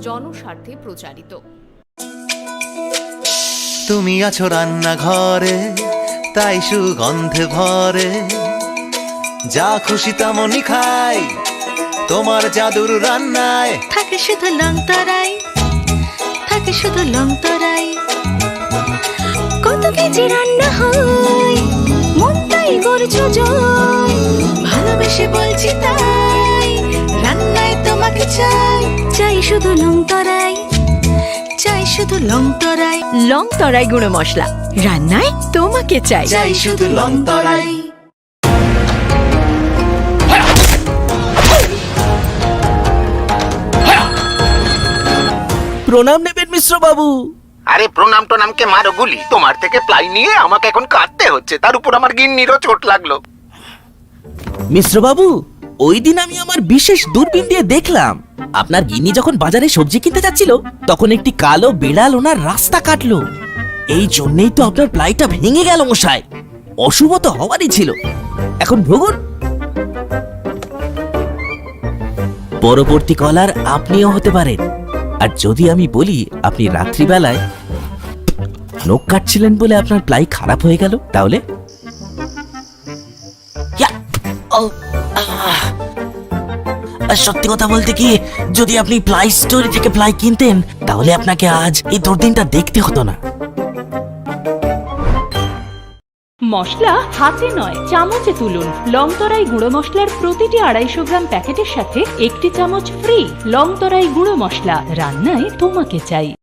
জনস্বার্থে প্রচারিত। তুমি আছো রান্নাঘরে, তাই সুগন্ধে ভরে। যা খুশি তেমনই খাই, তোমার জাদুর রান্নায়। থাকে শুধু লং তরাই, থাকে শুধু লং তরাই। কত কেজি রান্না হয়, মনটাই করছো জয়। ভালোবেসে বলছি তাই, রান্নায় তোমাকে চাই। চাই শুধু লং তরাই, চাই শুধু লং তরাই। লং তরাই গুঁড়ো মশলা, রান্নায় তোমাকে চাই। চাই শুধু লং তরাই। প্রণাম নেবেন মিশ্র বাবু। আরে, প্রণাম টনামকে মারো গুলি, তোমার থেকে প্লাই নিয়ে আমাকে এখন কাঁদতে হচ্ছে, তার উপর আমার গিন্নিরও চোট লাগলো। মিশ্র বাবু, ওই দিন আমি আমার বিশেষ দূরবীন দিয়ে দেখলাম, আপনার গিন্নি যখন বাজারে সবজি কিনতে যাচ্ছিল, তখন একটি কালো বিড়াল ওনার রাস্তা কাটলো। এই জন্যই তো আপনার প্লাইটা ভেঙে গেল, মশাই। অশুভ তো হওয়ারই ছিল। এখন ভুগুন। পরবর্তী কলার আপনিও হতে পারেন। আর যদি আমি বলি, আপনি রাত্রিবেলায় নখ কাটছিলেন বলে আপনার প্লাই খারাপ হয়ে গেল, তাহলে? ইয়া! ও! আহ! আর সত্যি কথা বলতে কি, যদি আপনি প্লাই স্টোরে থেকে প্লাই কিনতেন, তাহলে আপনাকে আজ এই দুর্দিনটা দেখতে হতো না। মশলা হাতে নয়, চামচে তুলুন। লং তরাই গুঁড়ো মশলার প্রতিটি আড়াইশো গ্রাম প্যাকেটের সাথে একটি চামচ ফ্রি। লং তরাই গুঁড়ো মশলা, রান্নায় তোমাকে চাই।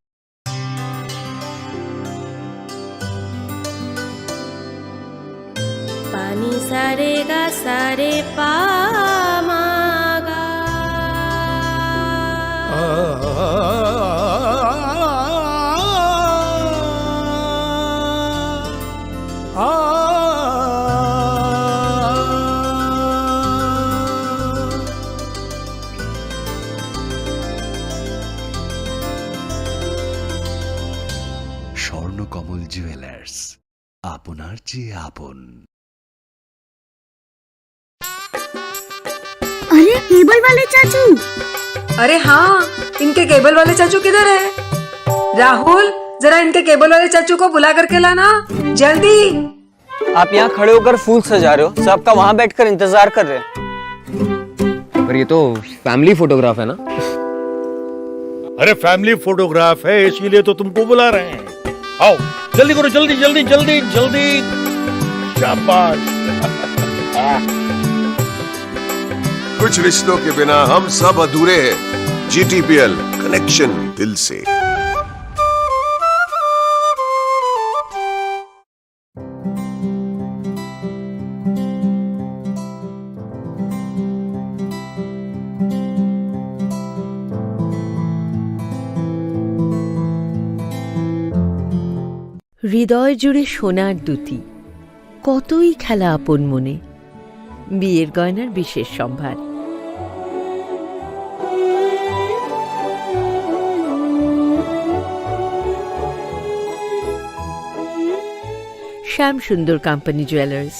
Pani sa re ga sa re pa ma ga. Swarnakamal jewellers, আপনার চেয়ে আপন। अरे, केबल वाले चाचू। अरे हाँ, इनके केबल वाले चाचू किधर है? राहुल, जरा इनके केबल वाले चाचू को बुला करके लाना, जल्दी। आप यहाँ खड़े होकर फूल सजा रहे हो, सबका वहाँ बैठकर इंतजार कर रहे हैं। पर ये तो फैमिली फोटोग्राफ है ना? अरे, फैमिली फोटोग्राफ है, इसीलिए तो तुमको बुला रहे हैं। आओ, जल्दी करो, जल्दी, जल्दी, जल्दी, जल्दी। शाबाश। कुछ रिश्तों के बिना हम सब अधूरे हैं। जीटीपीएल, कनेक्शन दिल से। হৃদয় জুড়ে সোনার দ্যুতি, কতই খেলা আপন মনে। বিয়ের গয়নার বিশেষ সম্ভার। শ্যাম সুন্দর কোম্পানি জুয়েলার্স,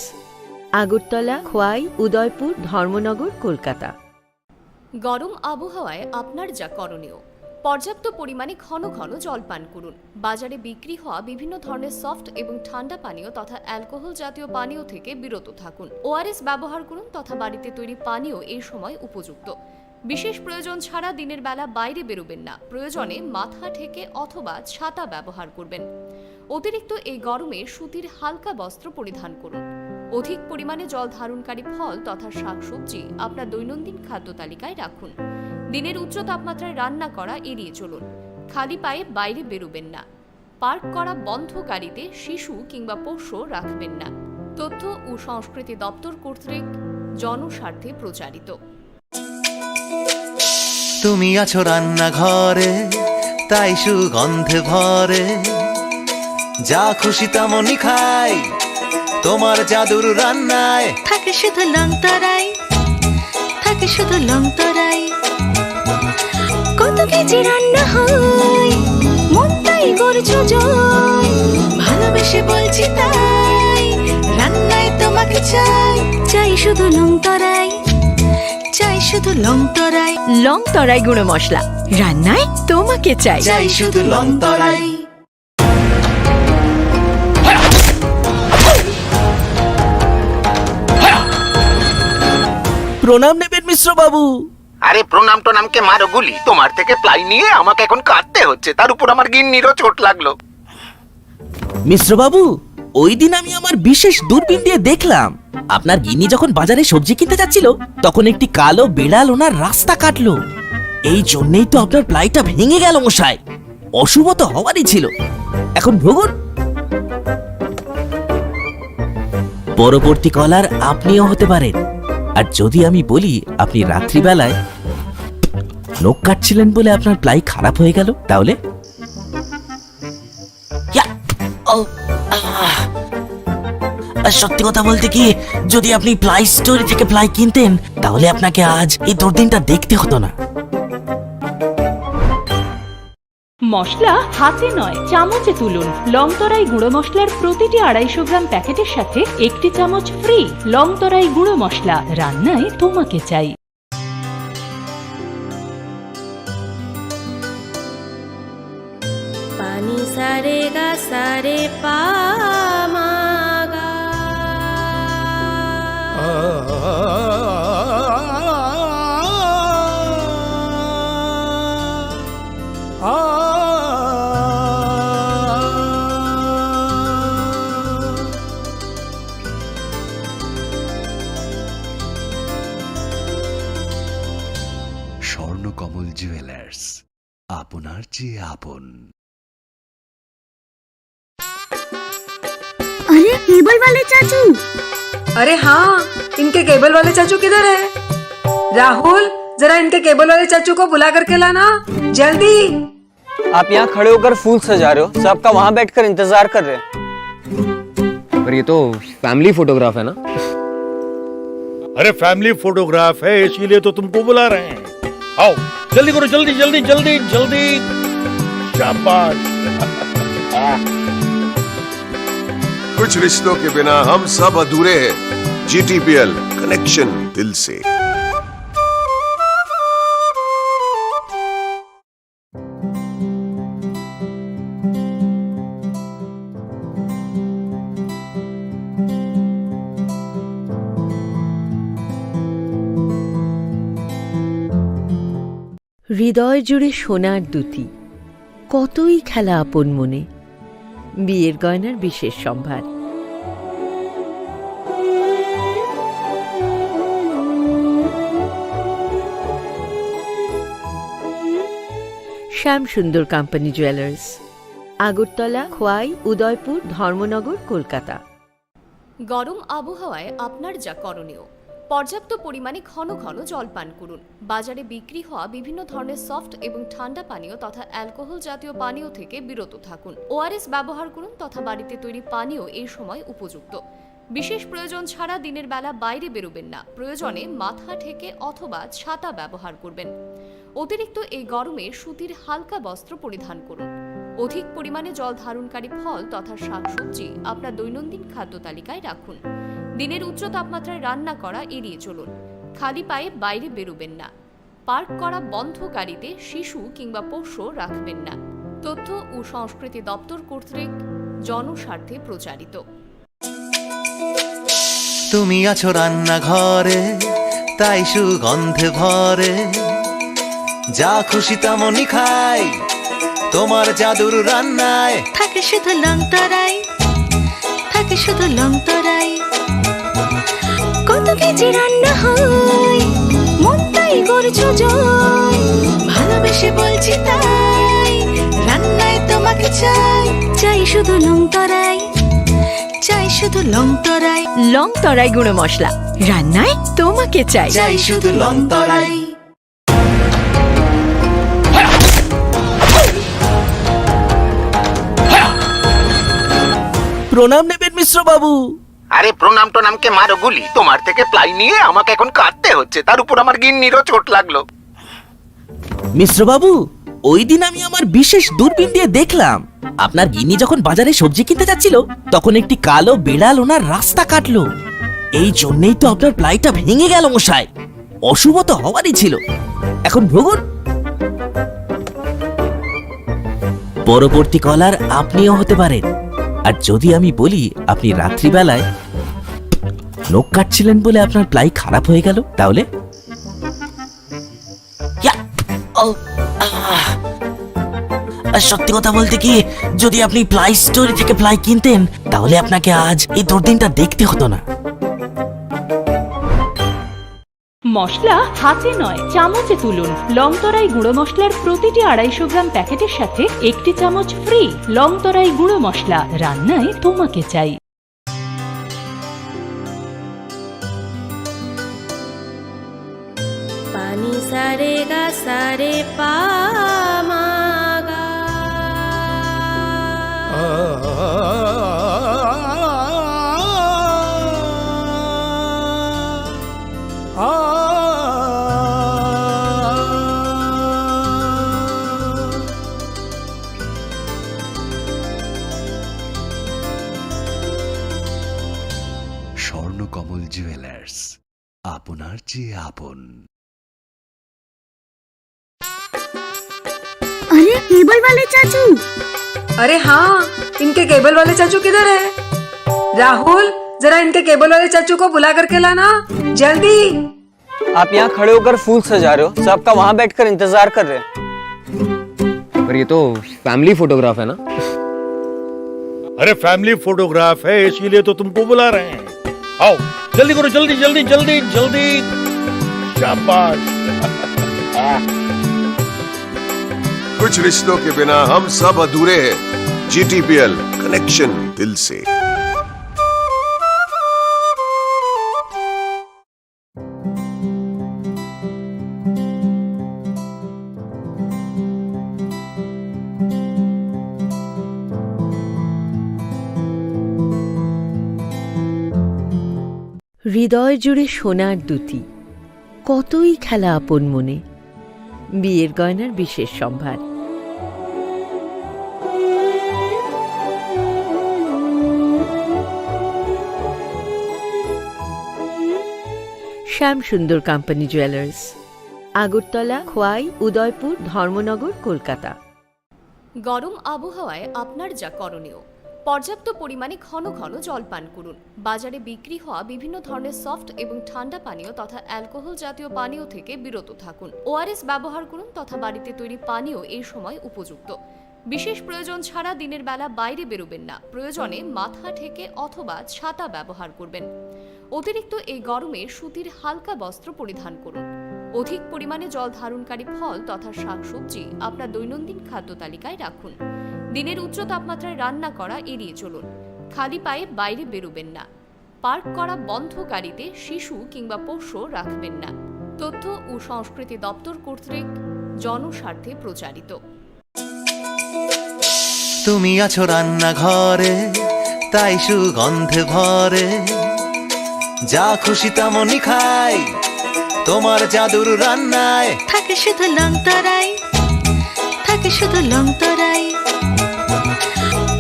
আগরতলা, খোয়াই, উদয়পুর, ধর্মনগর, কলকাতা। গরম আবহাওয়ায় আপনার যা করণীয়, পর্যাপ্ত পরিমাণে ঘন ঘন জল পান করুন। বাজারে বিক্রি হওয়া বিভিন্ন ধরনের সফট এবং ঠান্ডা পানীয় তথা অ্যালকোহল জাতীয় পানীয় থেকে বিরত থাকুন। ওআরএস ব্যবহার করুন তথা বাড়িতে তৈরি পানীয় এই সময় উপযুক্ত। বিশেষ প্রয়োজন ছাড়া দিনের বেলা বাইরে বেরোবেন না। প্রয়োজনে মাথা ঢেকে অথবা ছাতা ব্যবহার করবেন। অতিরিক্ত এই গরমে সুতির হালকা বস্ত্র পরিধান করুন। অধিক পরিমাণে জল ধারণকারী ফল তথা শাকসবজি আপনার দৈনন্দিন খাদ্য তালিকায় রাখুন। দিনের উচ্চ তাপমাত্রায় রান্না করা এড়িয়ে চলুন। খালি পায়ে বাইরে বেরোবেন না। পার্ক করা বন্ধ গাড়িতে শিশু কিংবা পোষ্য রাখবেন না। তথ্য ও সংস্কৃতি দপ্তর কর্তৃক জনস্বার্থে প্রচারিত। তুমি আছো রান্নাঘরে, তাই সুগন্ধে ভরে। যা খুশি তেমনই খাই, তোমার জাদুর রান্নায়। থাকে শুধু লং তরাই, থাকে শুধু লং তরাই। কত কেজি রান্না হয়, মনটাই করছো জয়। ভালোবেসে বলছি তাই, রান্নায় তোমাকে চাই। চাই শুধু লং তরাই, চাই শুধু লং তরাই। লং তরাই গুঁড়ো মশলা, রান্নায় তোমাকে চাই। চাই শুধু লং তরাই। প্রণাম নেবেন মিশ্র বাবু। আরে, প্রণাম টনামকে মারো গুলি, তোমার থেকে প্লাই নিয়ে আমাকে এখন কাঁদতে হচ্ছে, তার উপর আমার গিন্নিরও চোট লাগলো। মিশ্র বাবু, ওই দিন আমি আমার বিশেষ দূরবীন দিয়ে দেখলাম, আপনার গিন্নি যখন বাজারে সবজি কিনতে যাচ্ছিল, তখন একটি কালো বিড়াল ওনার রাস্তা কাটলো। এই জন্যই তো আপনার প্লাইটা ভেঙে গেল, মশাই। অশুভ তো হওয়ারই ছিল। এখন ভুগুন। পরবর্তী কলার আপনিও হতে পারেন। আর যদি আমি বলি, আপনি রাত্রিবেলায় নখ কাটছিলেন বলে আপনার প্লাই খারাপ হয়ে গেল, তাহলে? ইয়া! ও! আহ! সত্যি কথা বলতে কি, যদি আপনি প্লাই স্টোর থেকে প্লাই কিনতেন, তাহলে আপনাকে আজ এই দুর্দিনটা দেখতে হতো না। মশলা হাতে নয়, চামচে তুলুন। লংতরাই গুঁড়ো মশলার প্রতিটি আড়াইশো গ্রাম প্যাকেটের সাথে একটি চামচ ফ্রি। লংতরাই গুঁড়ো মশলা, রান্নায় তোমাকে চাই। Pani sa re ga sa re pa ma ga. Swarnakamal jewellers, আপনার চেয়ে আপন। अरे, केबल वाले चाचू। अरे हाँ, इनके केबल वाले चाचू किधर है? राहुल, जरा इनके केबल वाले चाचू को बुला करके लाना, जल्दी। आप यहाँ खड़े होकर फूल सजा रहे हो, सब आपका वहाँ बैठकर इंतजार कर रहे हैं। पर ये तो फैमिली फोटोग्राफ है ना? अरे, फैमिली फोटोग्राफ है, इसीलिए तो तुमको बुला रहे हैं। आओ, जल्दी करो, जल्दी, जल्दी, जल्दी, जल्दी। शाबाश। कुछ रिश्तों के बिना हम सब अधूरे हैं। जीटीपीएल, कनेक्शन दिल से। হৃদয় জুড়ে সোনার দ্যুতি, কতই খেলা আপন মনে। বিয়ের গয়নার বিশেষ সম্ভার। শ্যাম সুন্দর কোম্পানি জুয়েলার্স, আগরতলা, খোয়াই, উদয়পুর, ধর্মনগর, কলকাতা। গরম আবহাওয়ায় আপনার যা করণীয়, পর্যাপ্ত পরিমাণে ঘন ঘন জল পান করুন। বাজারে বিক্রি হওয়া বিভিন্ন ধরনের সফট এবং ঠান্ডা পানীয় তথা অ্যালকোহল জাতীয় পানীয় থেকে বিরত থাকুন। ওআরএস ব্যবহার করুন তথা বাড়িতে তৈরি পানীয় এই সময় উপযুক্ত। বিশেষ প্রয়োজন ছাড়া দিনের বেলা বাইরে বেরোবেন না। প্রয়োজনে মাথা ঢেকে অথবা ছাতা ব্যবহার করবেন। অতিরিক্ত এই গরমে সুতির হালকা বস্ত্র পরিধান করুন। অধিক পরিমাণে জল ধারণকারী ফল তথা শাকসবজি আপনার দৈনন্দিন খাদ্য তালিকায় রাখুন। দিনের উচ্চ তাপমাত্রায় রান্না করা এড়িয়ে চলুন। খালি পায়ে বাইরে বেরোবেন না। পার্ক করা বন্ধ গাড়িতে শিশু কিংবা পোষ্য রাখবেন না। তথ্য ও সংস্কৃতি দপ্তর কর্তৃক জনস্বার্থে প্রচারিত। তুমি আছো রান্নাঘরে, তাই সুগন্ধে ভরে। যা খুশি তেমনই খাই, তোমার জাদুর রান্নায়। থাকে শুধু লংতরাই, থাকে শুধু লংতরাই। কত কেজি রান্না হয়, মনটাই করছো জয়। ভালোবেসে বলছি তাই, রান্নায় তোমাকে চাই। চাই শুধু লংতরাই, চাই শুধু লংতরাই। লংতরাই গুঁড়ো মশলা, রান্নায় তোমাকে চাই। চাই শুধু লংতরাই। প্রণাম নেবেন মিশ্র বাবু। আরে, প্রণাম টোনামকে মারো গুলি, তোমার থেকে প্লাই নিয়ে আমাকে এখন কাঁদতে হচ্ছে, তার উপর আমার গিন্নিরও চোট লাগলো। মিশ্র বাবু, ওই দিন আমি আমার বিশেষ দূরবীন দিয়ে দেখলাম, আপনার গিন্নি যখন বাজারে সবজি কিনতে যাচ্ছিল, তখন একটি কালো বিড়াল ওনার রাস্তা কাটলো। এই জন্যই তো আপনার প্লাইটা ভেঙে গেল মশাই। অশুভ তো হওয়ারই ছিল। এখন ভুগুন। পরবর্তী কলার আপনিও হতে পারেন। আর যদি আমি বলি আপনি রাত্রিবেলায় নখ কাটছিলেন বলে আপনার প্লাই খারাপ হয়ে গেল, তাহলে? ইয়া! ও! আহ! আর সত্যি কথা বলতে কি, যদি আপনি প্লাই স্টোর থেকে প্লাই কিনতেন, তাহলে আপনাকে আজ এই দুর্দিনটা দেখতে হতো না। মশলা হাতে নয়, চামচে তুলুন। লংতরাই গুঁড়ো মশলার প্রতিটি আড়াইশো গ্রাম প্যাকেটের সাথে একটি চামচ ফ্রি। লংতরাই গুঁড়ো মশলা, রান্নায় তোমাকে চাই। Pani sa re ga sa re pa ma ga. কমল জুয়েলার্স, আপনার চেয়ে আপন। अरे, केबल वाले चाचू। अरे हाँ, इनके केबल वाले चाचू किधर है? राहुल, जरा इनके केबल वाले चाचू को बुला करके लाना, जल्दी। आप यहाँ खड़े होकर फूल सजा रहे हो, सब आपका वहाँ बैठकर इंतजार कर रहे हैं। पर ये तो फैमिली फोटोग्राफ है ना? अरे, फैमिली फोटोग्राफ है, इसीलिए तो तुमको बुला रहे हैं। आओ, जल्दी करो, जल्दी, जल्दी, जल्दी, जल्दी। शाबाश। कुछ रिश्तों के बिना हम सब अधूरे हैं। जीटीपीएल, कनेक्शन दिल से। হৃদয় জুড়ে সোনার দ্যুতি, কতই খেলা আপন মনে। বিয়ের গয়নার বিশেষ সম্ভার। শ্যাম সুন্দর কোম্পানি জুয়েলার্স, আগরতলা, খোয়াই, উদয়পুর, ধর্মনগর, কলকাতা। গরম আবহাওয়ায় আপনার যা করণীয়, পর্যাপ্ত পরিমাণে ঘন ঘন জল পান করুন। বাজারে বিক্রি হওয়া বিভিন্ন ধরনের সফট এবং ঠান্ডা পানীয় তথা অ্যালকোহল জাতীয় পানীয় থেকে বিরত থাকুন। ওআরএস ব্যবহার করুন তথা বাড়িতে তৈরি পানীয় এই সময় উপযুক্ত। বিশেষ প্রয়োজন ছাড়া দিনের বেলা বাইরে বেরোবেন না। প্রয়োজনে মাথা ঢেকে অথবা ছাতা ব্যবহার করবেন। অতিরিক্ত এই গরমে সুতির হালকা বস্ত্র পরিধান করুন। অধিক পরিমাণে জল ধারণকারী ফল তথা শাকসবজি আপনার দৈনন্দিন খাদ্য তালিকায় রাখুন। দিনের উচ্চ তাপমাত্রায় রান্না করা এড়িয়ে চলুন। খালি পায়ে বাইরে বেরোবেন না। পার্ক করা বন্ধ গাড়িতে শিশু কিংবা পোষ্য রাখবেন না। তথ্য ও সংস্কৃতি দপ্তর কর্তৃক জনস্বার্থে প্রচারিত। তুমি আছো রান্নাঘরে, তাই সুগন্ধে ভরে। যা খুশি তেমনই খাই, তোমার জাদুর রান্নায়। থাকে শুধু লং তরাই, থাকে শুধু লং তরাই।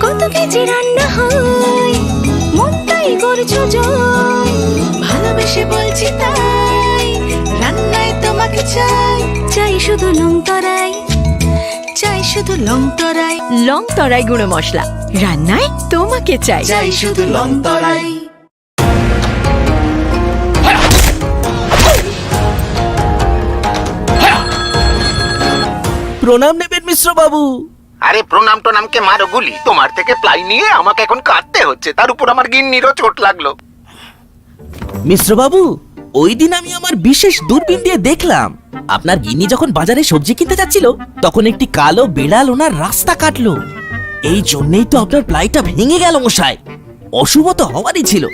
কত কেজি রান্না হয়, মনটাই করছো জয়। ভালোবেসে বলছি তাই, রান্নায় তোমাকে চাই। চাই শুধু লং তরাই, চাই শুধু লং তরাই। লং তরাই গুঁড়ো মশলা, রান্নায় তোমাকে চাই। চাই শুধু লং তরাই। প্রণাম নেবেন মিশ্র বাবু। আরে প্রণাম টনামকে মারো গুলি, তোমার থেকে প্লাই নিয়ে আমাকে এখন কাঁদতে হচ্ছে, তার উপর আমার গিন্নিরও চোট লাগলো। মিশ্র বাবু, ওই দিন আমি আমার বিশেষ দূরবীন দিয়ে দেখলাম, আপনার গিন্নি যখন বাজারে সবজি কিনতে যাচ্ছিল, তখন একটি কালো বিড়াল ওনার রাস্তা কাটলো। এই জন্যই তো আপনার প্লাইটা ভেঙে গেল মশাই। অশুভ তো হওয়ারই ছিল।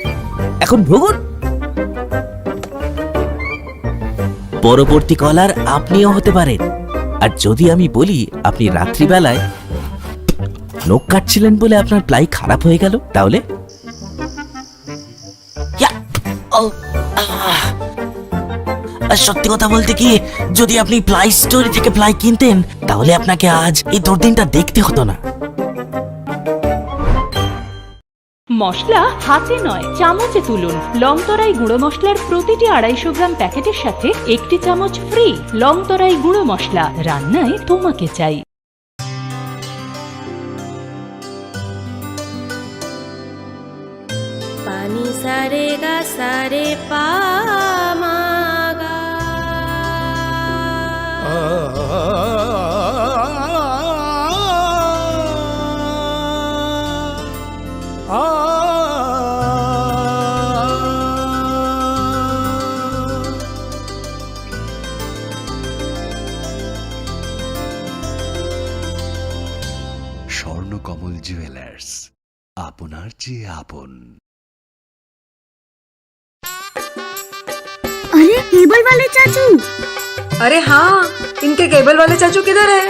এখন ভুগুন। পরবর্তী কলার আপনিও হতে পারেন। আর যদি আমি বলি আপনি রাত্রিবেলায় নখ কাটছিলেন বলে আপনার প্লাই খারাপ হয়ে গেল, তাহলে? ইয়া! ও, আহ! আর সত্যি কথা বলতে কি, যদি আপনি প্লাই স্টোর থেকে প্লাই কিনতেন, তাহলে আপনাকে আজ এই দুর্দিনটা দেখতে হতো না। মশলা হাতে নয়, চামচে তুলুন। লং তরাই গুঁড়ো মশলার প্রতিটি আড়াইশো গ্রাম প্যাকেটের সাথে একটি চামচ ফ্রি। লং তরাই গুঁড়ো মশলা, রান্নায় তোমাকে চাই। Pani sa re ga sa re pa ma ga. Swarnakamal jewellers, আপনার চেয়ে আপন। अरे, केबल वाले चाचू। अरे हाँ, इनके केबल वाले चाचू किधर है?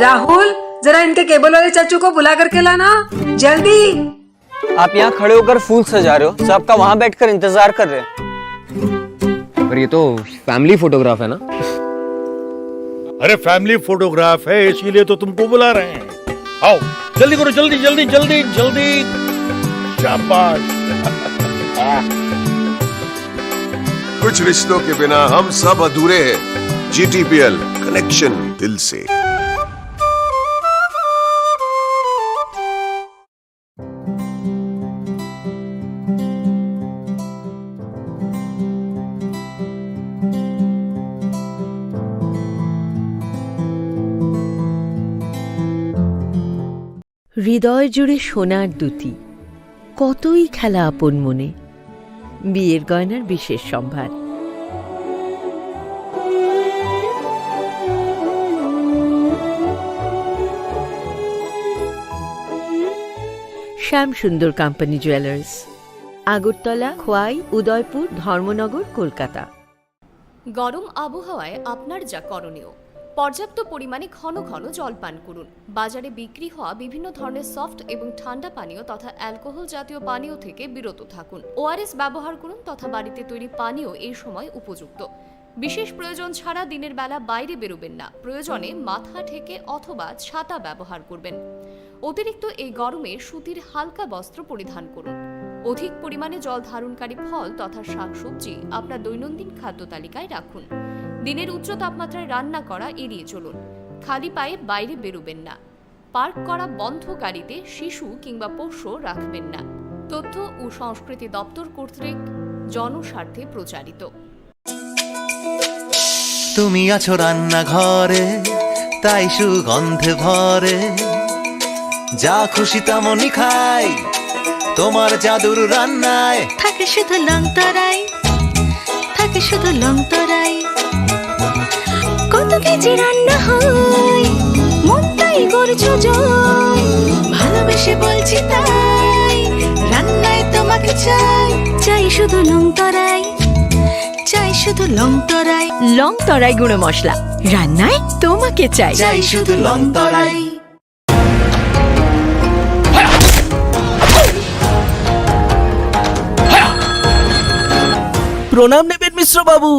राहुल, जरा इनके केबल वाले चाचू को बुला करके लाना, जल्दी। आप यहाँ खड़े होकर फूल सजा रहे हो, सब आपका वहाँ बैठकर इंतजार कर रहे हैं। पर ये तो फैमिली फोटोग्राफ है ना? अरे, फैमिली फोटोग्राफ है, इसीलिए तो तुमको बुला रहे हैं। आओ, जल्दी करो, जल्दी, जल्दी, जल्दी, जल्दी। शाबाश। कुछ रिश्तों के बिना हम सब अधूरे हैं। जीटीपीएल, कनेक्शन दिल से। হৃদয় জুড়ে সোনার দ্যুতি, কতই খেলা আপন মনে। বিয়ের গয়নার বিশেষ সম্ভার। শ্যাম সুন্দর কোম্পানি জুয়েলার্স, আগরতলা, খোয়াই, উদয়পুর, ধর্মনগর, কলকাতা। গরম আবহাওয়ায় আপনার যা করণীয়, পর্যাপ্ত পরিমাণে ঘন ঘন জল পান করুন। বাজারে বিক্রি হওয়া বিভিন্ন ধরনের সফট এবং ঠান্ডা পানীয় তথা অ্যালকোহল জাতীয় পানীয় থেকে বিরত থাকুন। ওআরএস ব্যবহার করুন তথা বাড়িতে তৈরি পানীয় এই সময় উপযুক্ত। বিশেষ প্রয়োজন ছাড়া দিনের বেলা বাইরে বেরোবেন না। প্রয়োজনে মাথা ঢেকে অথবা ছাতা ব্যবহার করবেন। অতিরিক্ত এই গরমে সুতির হালকা বস্ত্র পরিধান করুন। অধিক পরিমাণে জল ধারণকারী ফল তথা শাকসবজি আপনার দৈনন্দিন খাদ্য তালিকায় রাখুন। দিনের উচ্চ তাপমাত্রায় রান্না করা এড়িয়ে চলুন। খালি পায়ে বাইরে বেরোবেন না। পার্ক করা বন্ধ গাড়িতে শিশু কিংবা পোষ্য রাখবেন না। তথ্য ও সংস্কৃতি দপ্তর কর্তৃক জনস্বার্থে প্রচারিত। তুমি আছো রান্নাঘরে, তাই সুগন্ধে ভরে। যা খুশি তেমনই খাই, তোমার জাদুর রান্নায়। থাকে শুধু লং তরাই, থাকে শুধু লং তরাই। কত কেজি রান্না হয়, মনটাই করছো জয়। ভালোবেসে বলছি তাই, রান্নায় তোমাকে চাই, চাই শুধু লং তরাই। চাই শুধু লং তরাই। লং তরাই গুঁড়ো মশলা, রান্নায় তোমাকে চাই। চাই শুধু লং তরাই। প্রণাম নেবেন মিশ্র বাবু।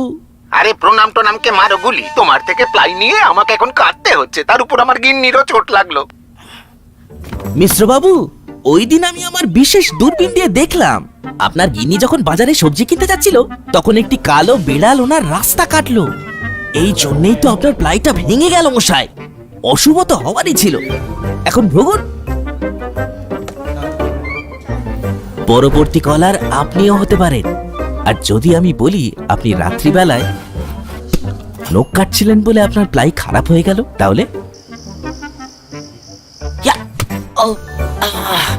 আরে প্রণাম টনামকে মারো গুলি, তোমার থেকে প্লাই নিয়ে আমাকে এখন কাঁদতে হচ্ছে, তার উপর আমার গিন্নিরও চোট লাগলো। মিশ্র বাবু, ওই দিন আমি আমার বিশেষ দূরবীন দিয়ে দেখলাম, আপনার গিন্নি যখন বাজারে সবজি কিনতে যাচ্ছিল, তখন একটি কালো বিড়াল ওনার রাস্তা কাটলো। এই জন্যই তো আপনার প্লাইটা ভেঙে গেল মশাই। অশুভ তো হওয়ারই ছিল। এখন ভুগুন। পরবর্তী কলার আপনিও হতে পারেন। আর যদি আমি বলি আপনি রাত্রিবেলায় নখ কাটছিলেন বলে আপনার প্লাই খারাপ হয়ে গেল, তাহলে ইয়া! ও, আহ!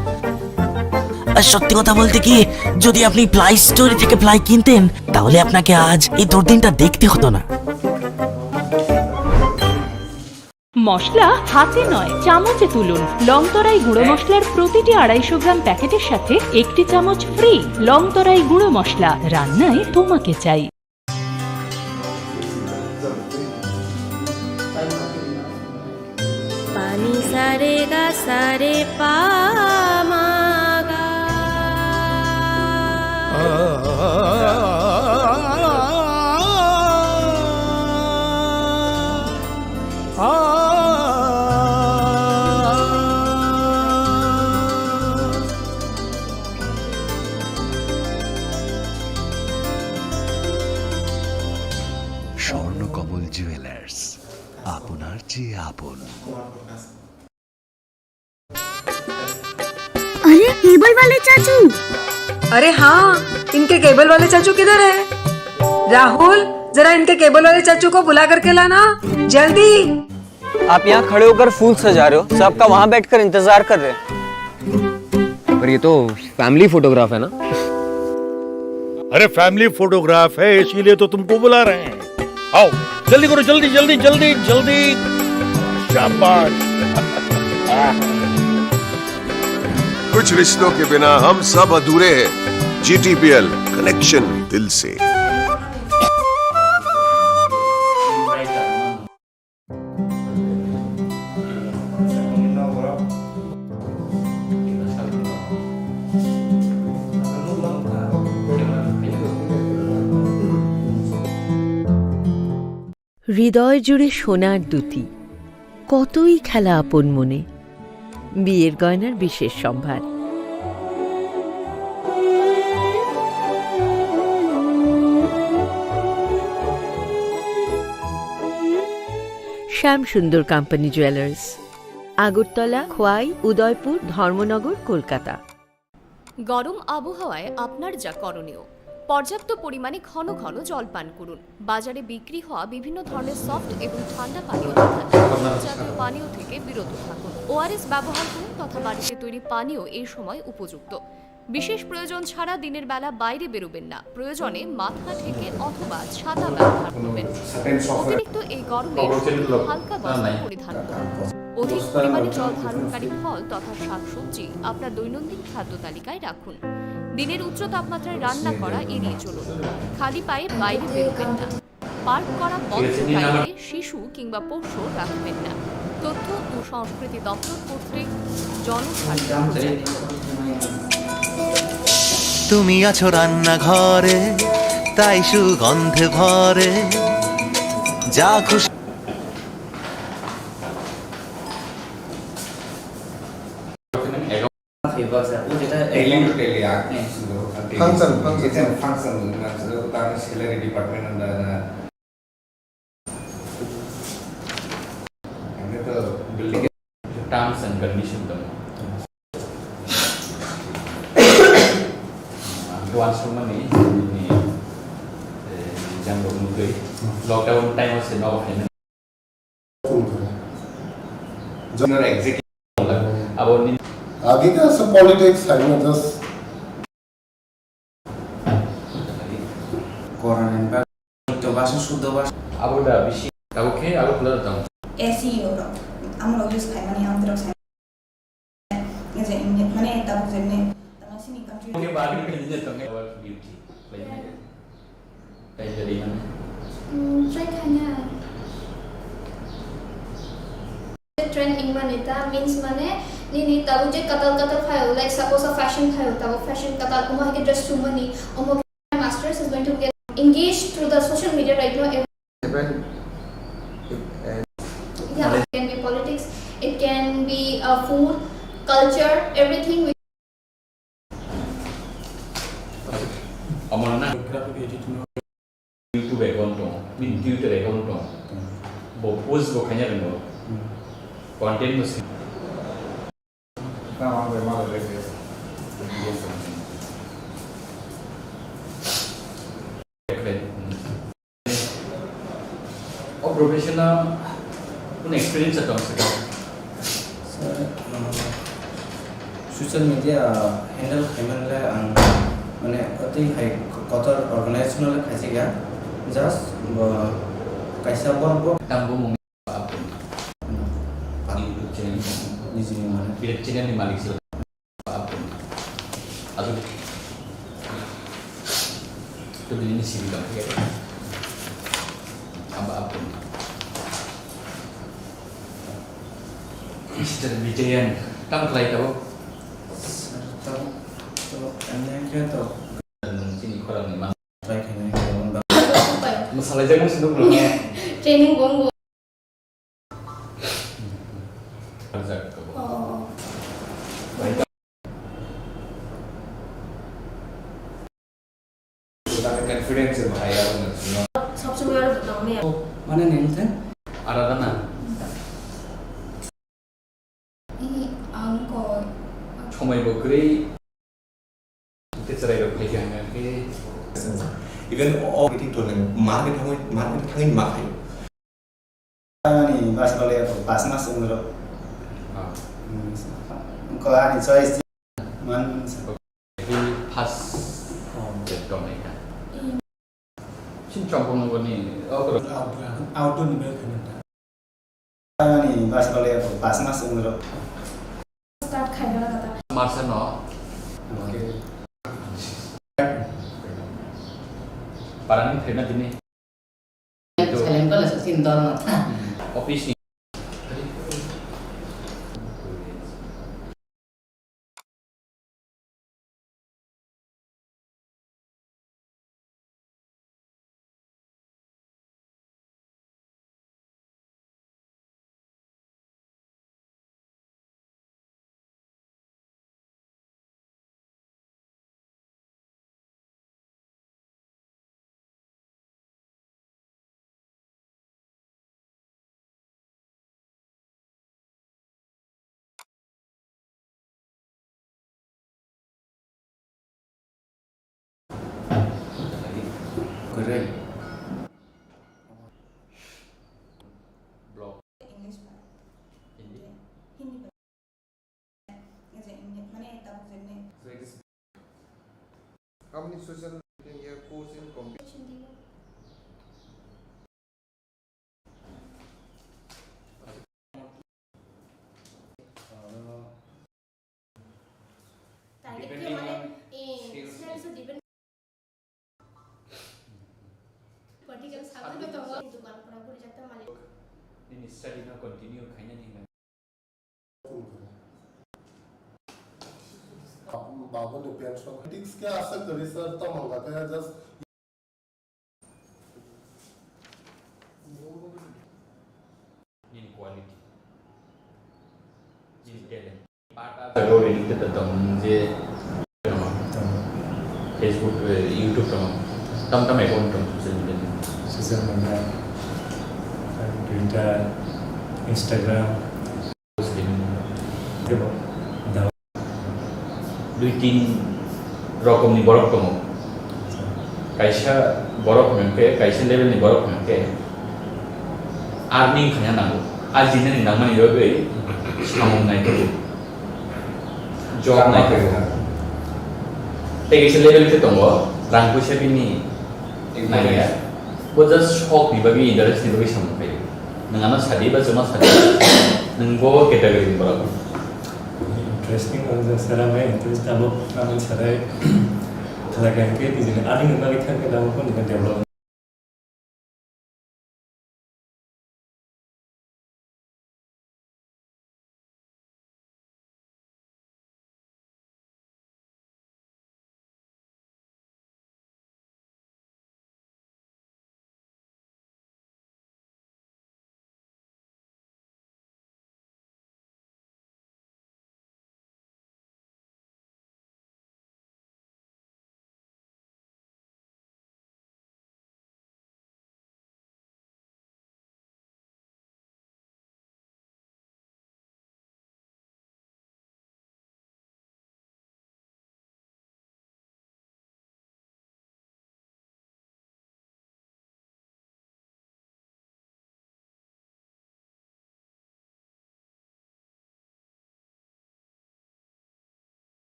আর সত্যি কথা বলতে কি, যদি আপনি প্লাই স্টোর থেকে প্লাই কিনতেন, তাহলে আপনাকে আজ এই দুর্দিনটা দেখতে হতো না। মশলা হাতে নয়, চামচে তুলুন। লং তরাই গুঁড়ো মশলার প্রতিটি আড়াইশো গ্রাম প্যাকেটের সাথে একটি চামচ ফ্রি। লং তরাই গুঁড়ো মশলা, রান্নায় তোমাকে চাই। পানি সারে গা সারে পা মা গা। স্বর্ণকমল জুয়েলার্স, আপনার চেয়ে আপন। अरे, केबल वाले चाचू। अरे हाँ, इनके केबल वाले चाचू किधर है? राहुल, जरा इनके केबल वाले चाचू को बुला करके लाना, जल्दी। आप यहाँ खड़े होकर फूल सजा रहे हो, सबका वहाँ बैठकर इंतजार कर रहे हैं। पर ये तो फैमिली फोटोग्राफ है ना? अरे, फैमिली फोटोग्राफ है, इसीलिए तो तुमको बुला रहे हैं। आओ, जल्दी करो, जल्दी, जल्दी, जल्दी, जल्दी। शाबाश। कुछ रिश्तों के बिना हम सब अधूरे हैं। जीटीपीएल, कनेक्शन दिल से। হৃদয় জুড়ে সোনার দ্যুতি, কতই খেলা আপন মনে। বিয়ের গয়নার বিশেষ সম্ভার। শ্যাম সুন্দর কোম্পানি জুয়েলার্স, আগরতলা, খোয়াই, উদয়পুর, ধর্মনগর, কলকাতা। গরম আবহাওয়ায় আপনার যা করণীয়, পর্যাপ্ত পরিমাণে ঘন ঘন জল পান করুন। বাজারে বিক্রি হওয়া বিভিন্ন ধরনের সফট এবং ঠান্ডা পানীয় তথা জাতীয় পানীয় থেকে বিরত থাকুন। ওআরএস ব্যবহার করুন তথা বাড়িতে তৈরি পানীয় এই সময় উপযুক্ত। বিশেষ প্রয়োজন ছাড়া দিনের বেলা বাইরে বেরোবেন না। প্রয়োজনে মাথা ঢেকে অথবা ছাতা ব্যবহার করবেন। অতিরিক্ত এই গরমে শুধু হালকা বস্ত্র পরিধান করুন। অধিক পরিমাণে জল ধারণকারী ফল তথা শাকসবজি আপনার দৈনন্দিন খাদ্য তালিকায় রাখুন। দিনের উচ্চ তাপমাত্রায় রান্না করা এড়িয়ে চলুন। খালি পায়ে বাইরে বেরোবেন না। পার্ক করা পথ বাইরে শিশু কিংবা পোষ্য রাখবেন না। তথ্য ও সংস্কৃতি দপ্তর কর্তৃক জনস্বার্থে প্রচারিত। তুমি আছো রান্নাঘরে, তাই সুগন্ধে ভরে, যা খুশি। Tele to tele, ah, function, function. Function, salary department anda na. Terms and condition tong. Ang tuan semua ni, ni, eh, jang rok nugui. Lockdown time o se nogo phaimani. General executive. Abo ni. Agi ta sa politics hai na just. Koran and to basa suddo basa. Abo da bisi. Abo khe abo kula tong. S E O rok. Amo rok use khai mani ang terus. Mane tabuk jemne. Tama sini country. Oke, bagi ni je tong. Beauty. Try khaina. Mm, try khaina. Trend wngmani ta means mane nini tabuk je katal katal phaio, like suppose a fashion phaio, tabuk fashion katal omo hai khe dress chumani, omo masters is going to get engaged through the social media right now. Even if, uh, yeah, it can be politics, it can be, uh, food, culture, everything. Omo na graphic edit no. YouTube account tong, bini Twitter account tong. Bo post bo khaina ringo. Content bo si. O profession o kunu experience tong saka? Sir, uh, social media handle khaimani le ang mane atwi hai kotor organize no le khaijak ya. Just, uh, kaisa borok bo. Tamo mung YouTube channel ni, nijini mane. Birat channel ni malik sila. Abo. Itu bini sini dong, ya. Abo, abo. Mister Vijayan, tamo khlai tabo? Sir, tamo, to, kanya kya to? Nwng chini khorang ni mang. Try khaina khe, masalai jagwi sini dong. Training bong bong. Arjak kabo. Oh, oh, oh. Confidence bahai ya, no? Sob somoi aro bwtang ne. Mane nini thai? Arada na? Ih, ang ko. Somoi bo kwrwi. Khe chwrai rok phai kha hwnga khe. Even o meeting to nang market thangwi, market thangwi ma khai. Ani bas bale ko pas mas wng rok. Ah. Hmm, ko ani choice man. First. Oh. Date tong nai kha. Chini chongkong nungbo ni, oh, bro. Outdoor, outdoor ni bel khaina ta. Ani bas bale ko pas mas wng rok. Start khaina kata. Marsa no. Okay. Parani khaina dini. Silent ko la sini dol no. Office ni. Social media course in computer. Target khe mane, eh, skills. Skills o depend. Political subject o tongo. Dukan khorang guri jakta malik. Nini study no continue khaina ni hinwi. Babu ni pension. Politics khe asa kwrwi sir, tamo hwnga khe just Nini quality, nini talent. Part of the road ini kita tong je Facebook, eh, YouTube tong, tam tam account tong social media. Social media, Twitter, Instagram. Dui tin rokomni borok tongo. Kaisa borok hwnkhe, kaisa level ni borok hwnkhe earning khaina nango. Ajinani nangmani bagwi samung naithogo. Job naithogo. Tei kaisa level khe tongo, rang puisa bini nangya. Bo just shok ni bagwi, interest ni bagwi samung khaio. Nwng ano sadi ba chwma sadi, nwng bo category ni borok. Interesting, ang jang sara mai interest abo, ang sarai khala kai ke, nijini ani nang bagwi thang ke, abo ko nini develop.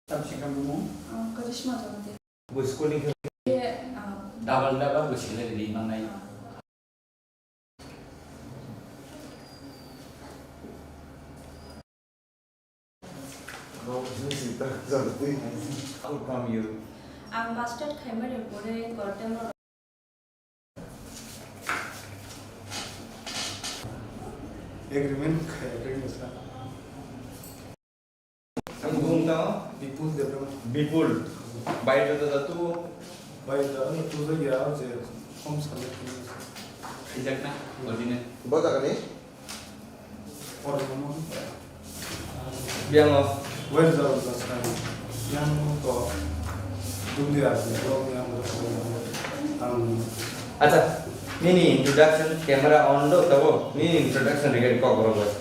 Tamsingkha bumung? Ah, Karishma Jamatia. Bo school ni khe. Ye, ah, double double bo sile ri manai. Ah. Bo busi How come you? Ang master khaimani pore Gortemno. Agreement khai, agreement sa. Ang bung tao? Bipul Debbarma. Bipul. Bai da da tu. Bai da, ano tu da ya, je home salai kini sa. Ijak na, ordinary. Bo jaga ni? Biang o. West Jabal Basai. Yang to dundi ase, blog yang to ang. Acha, nini introduction camera on do tabo, nini introduction record kok borok bai.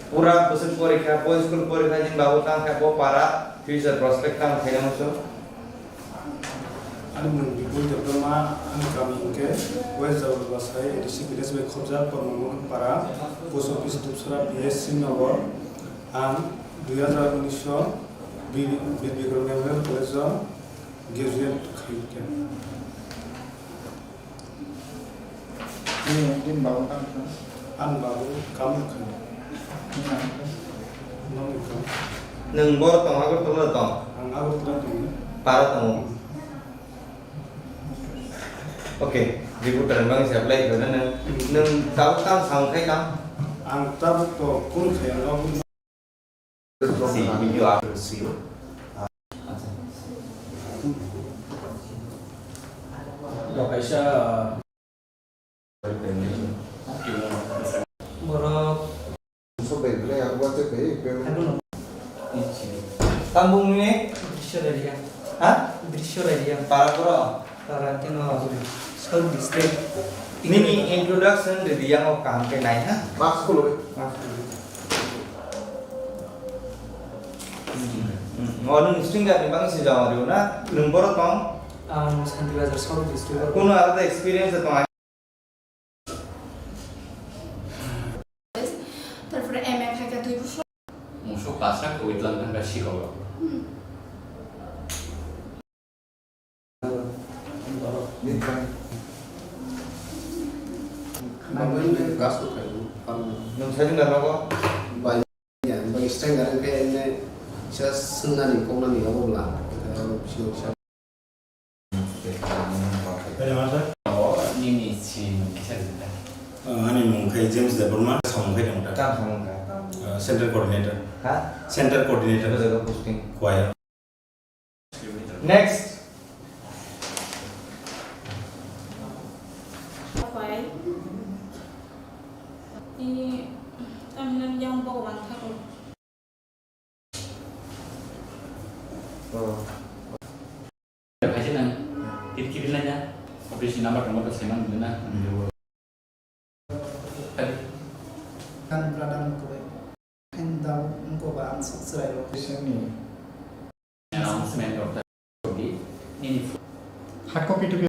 Pura bwswk porikha, bo school porikha, jin babu tang kha, bo para, future prospect tang khaina muchung. Ani mung Bipul Debbarma, ani kami hwnkhe West Jabal Basai, A D C village bai khobjak, Kormamogol para, post office Dupsara, B S C Nagar. Ang dui hazar unis o Bir, Bir Bikram Memorial College o graduate khaikha. Nini, nini babu tamo kha? Ani babu kamu kha. Nini babu kha? Nwng boro tong, Agartala tong? Ang Agartala tong. Para tongo? Okay, reporter bang se apply khaina nwng, nwng tabuk tam sam khai tam? Ang tabuk to kun khai ang. See, you are to see you. Borok. Tambung ni? Drisho Radia. Ha? Drisho Radia. Para pura? Para keno South District. Nini introduction de yang o kaham ke nai ha? Mask khulo. Mask khulo. Hmm, hmm. Oh, nwng Stinggar ni bang si jama riu na? Nwng boro tong? Ang Santi Bazar South District. Kuno alada experience tong? Tarpore M A khaikha dui bosor. Musuk pasa kwbwi tlang thangkha sikolo. Hmm. Nwng sajwk da nogo? Bai, ya, bai, stranger wngkhe ene kisa swngnani, koknani abo bwla. Nini si mung kisa rinda. Ani mung khe James Debbarma, samung khe tong ta. Tam samung kha? Center coordinator. Ha? Center coordinator. Jaga posting. Choir. Next. Ini, tam yang Bhagwan Thakur. Kaisa nang, kiri kiri nanya, office number tongma ta saiman nuna. Kan brother ko bai. Kan dau ko ba ang sok serai lo. Announcement of the, nini. Hard copy to be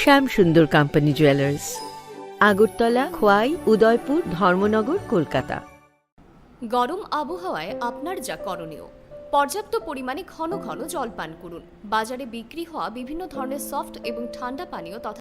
শ্যাম সুন্দর company jewellers, Agartala, খোয়াই, উদয়পুর, ধর্মনগর, কলকাতা। গরম আবহাওয়ায় আপনার যা করণীয়, পর্যাপ্ত পরিমাণে ঘন ঘন জল পান করুন। বাজারে বিক্রি হওয়া বিভিন্ন ধরনের সফট এবং ঠান্ডা পানীয় তথা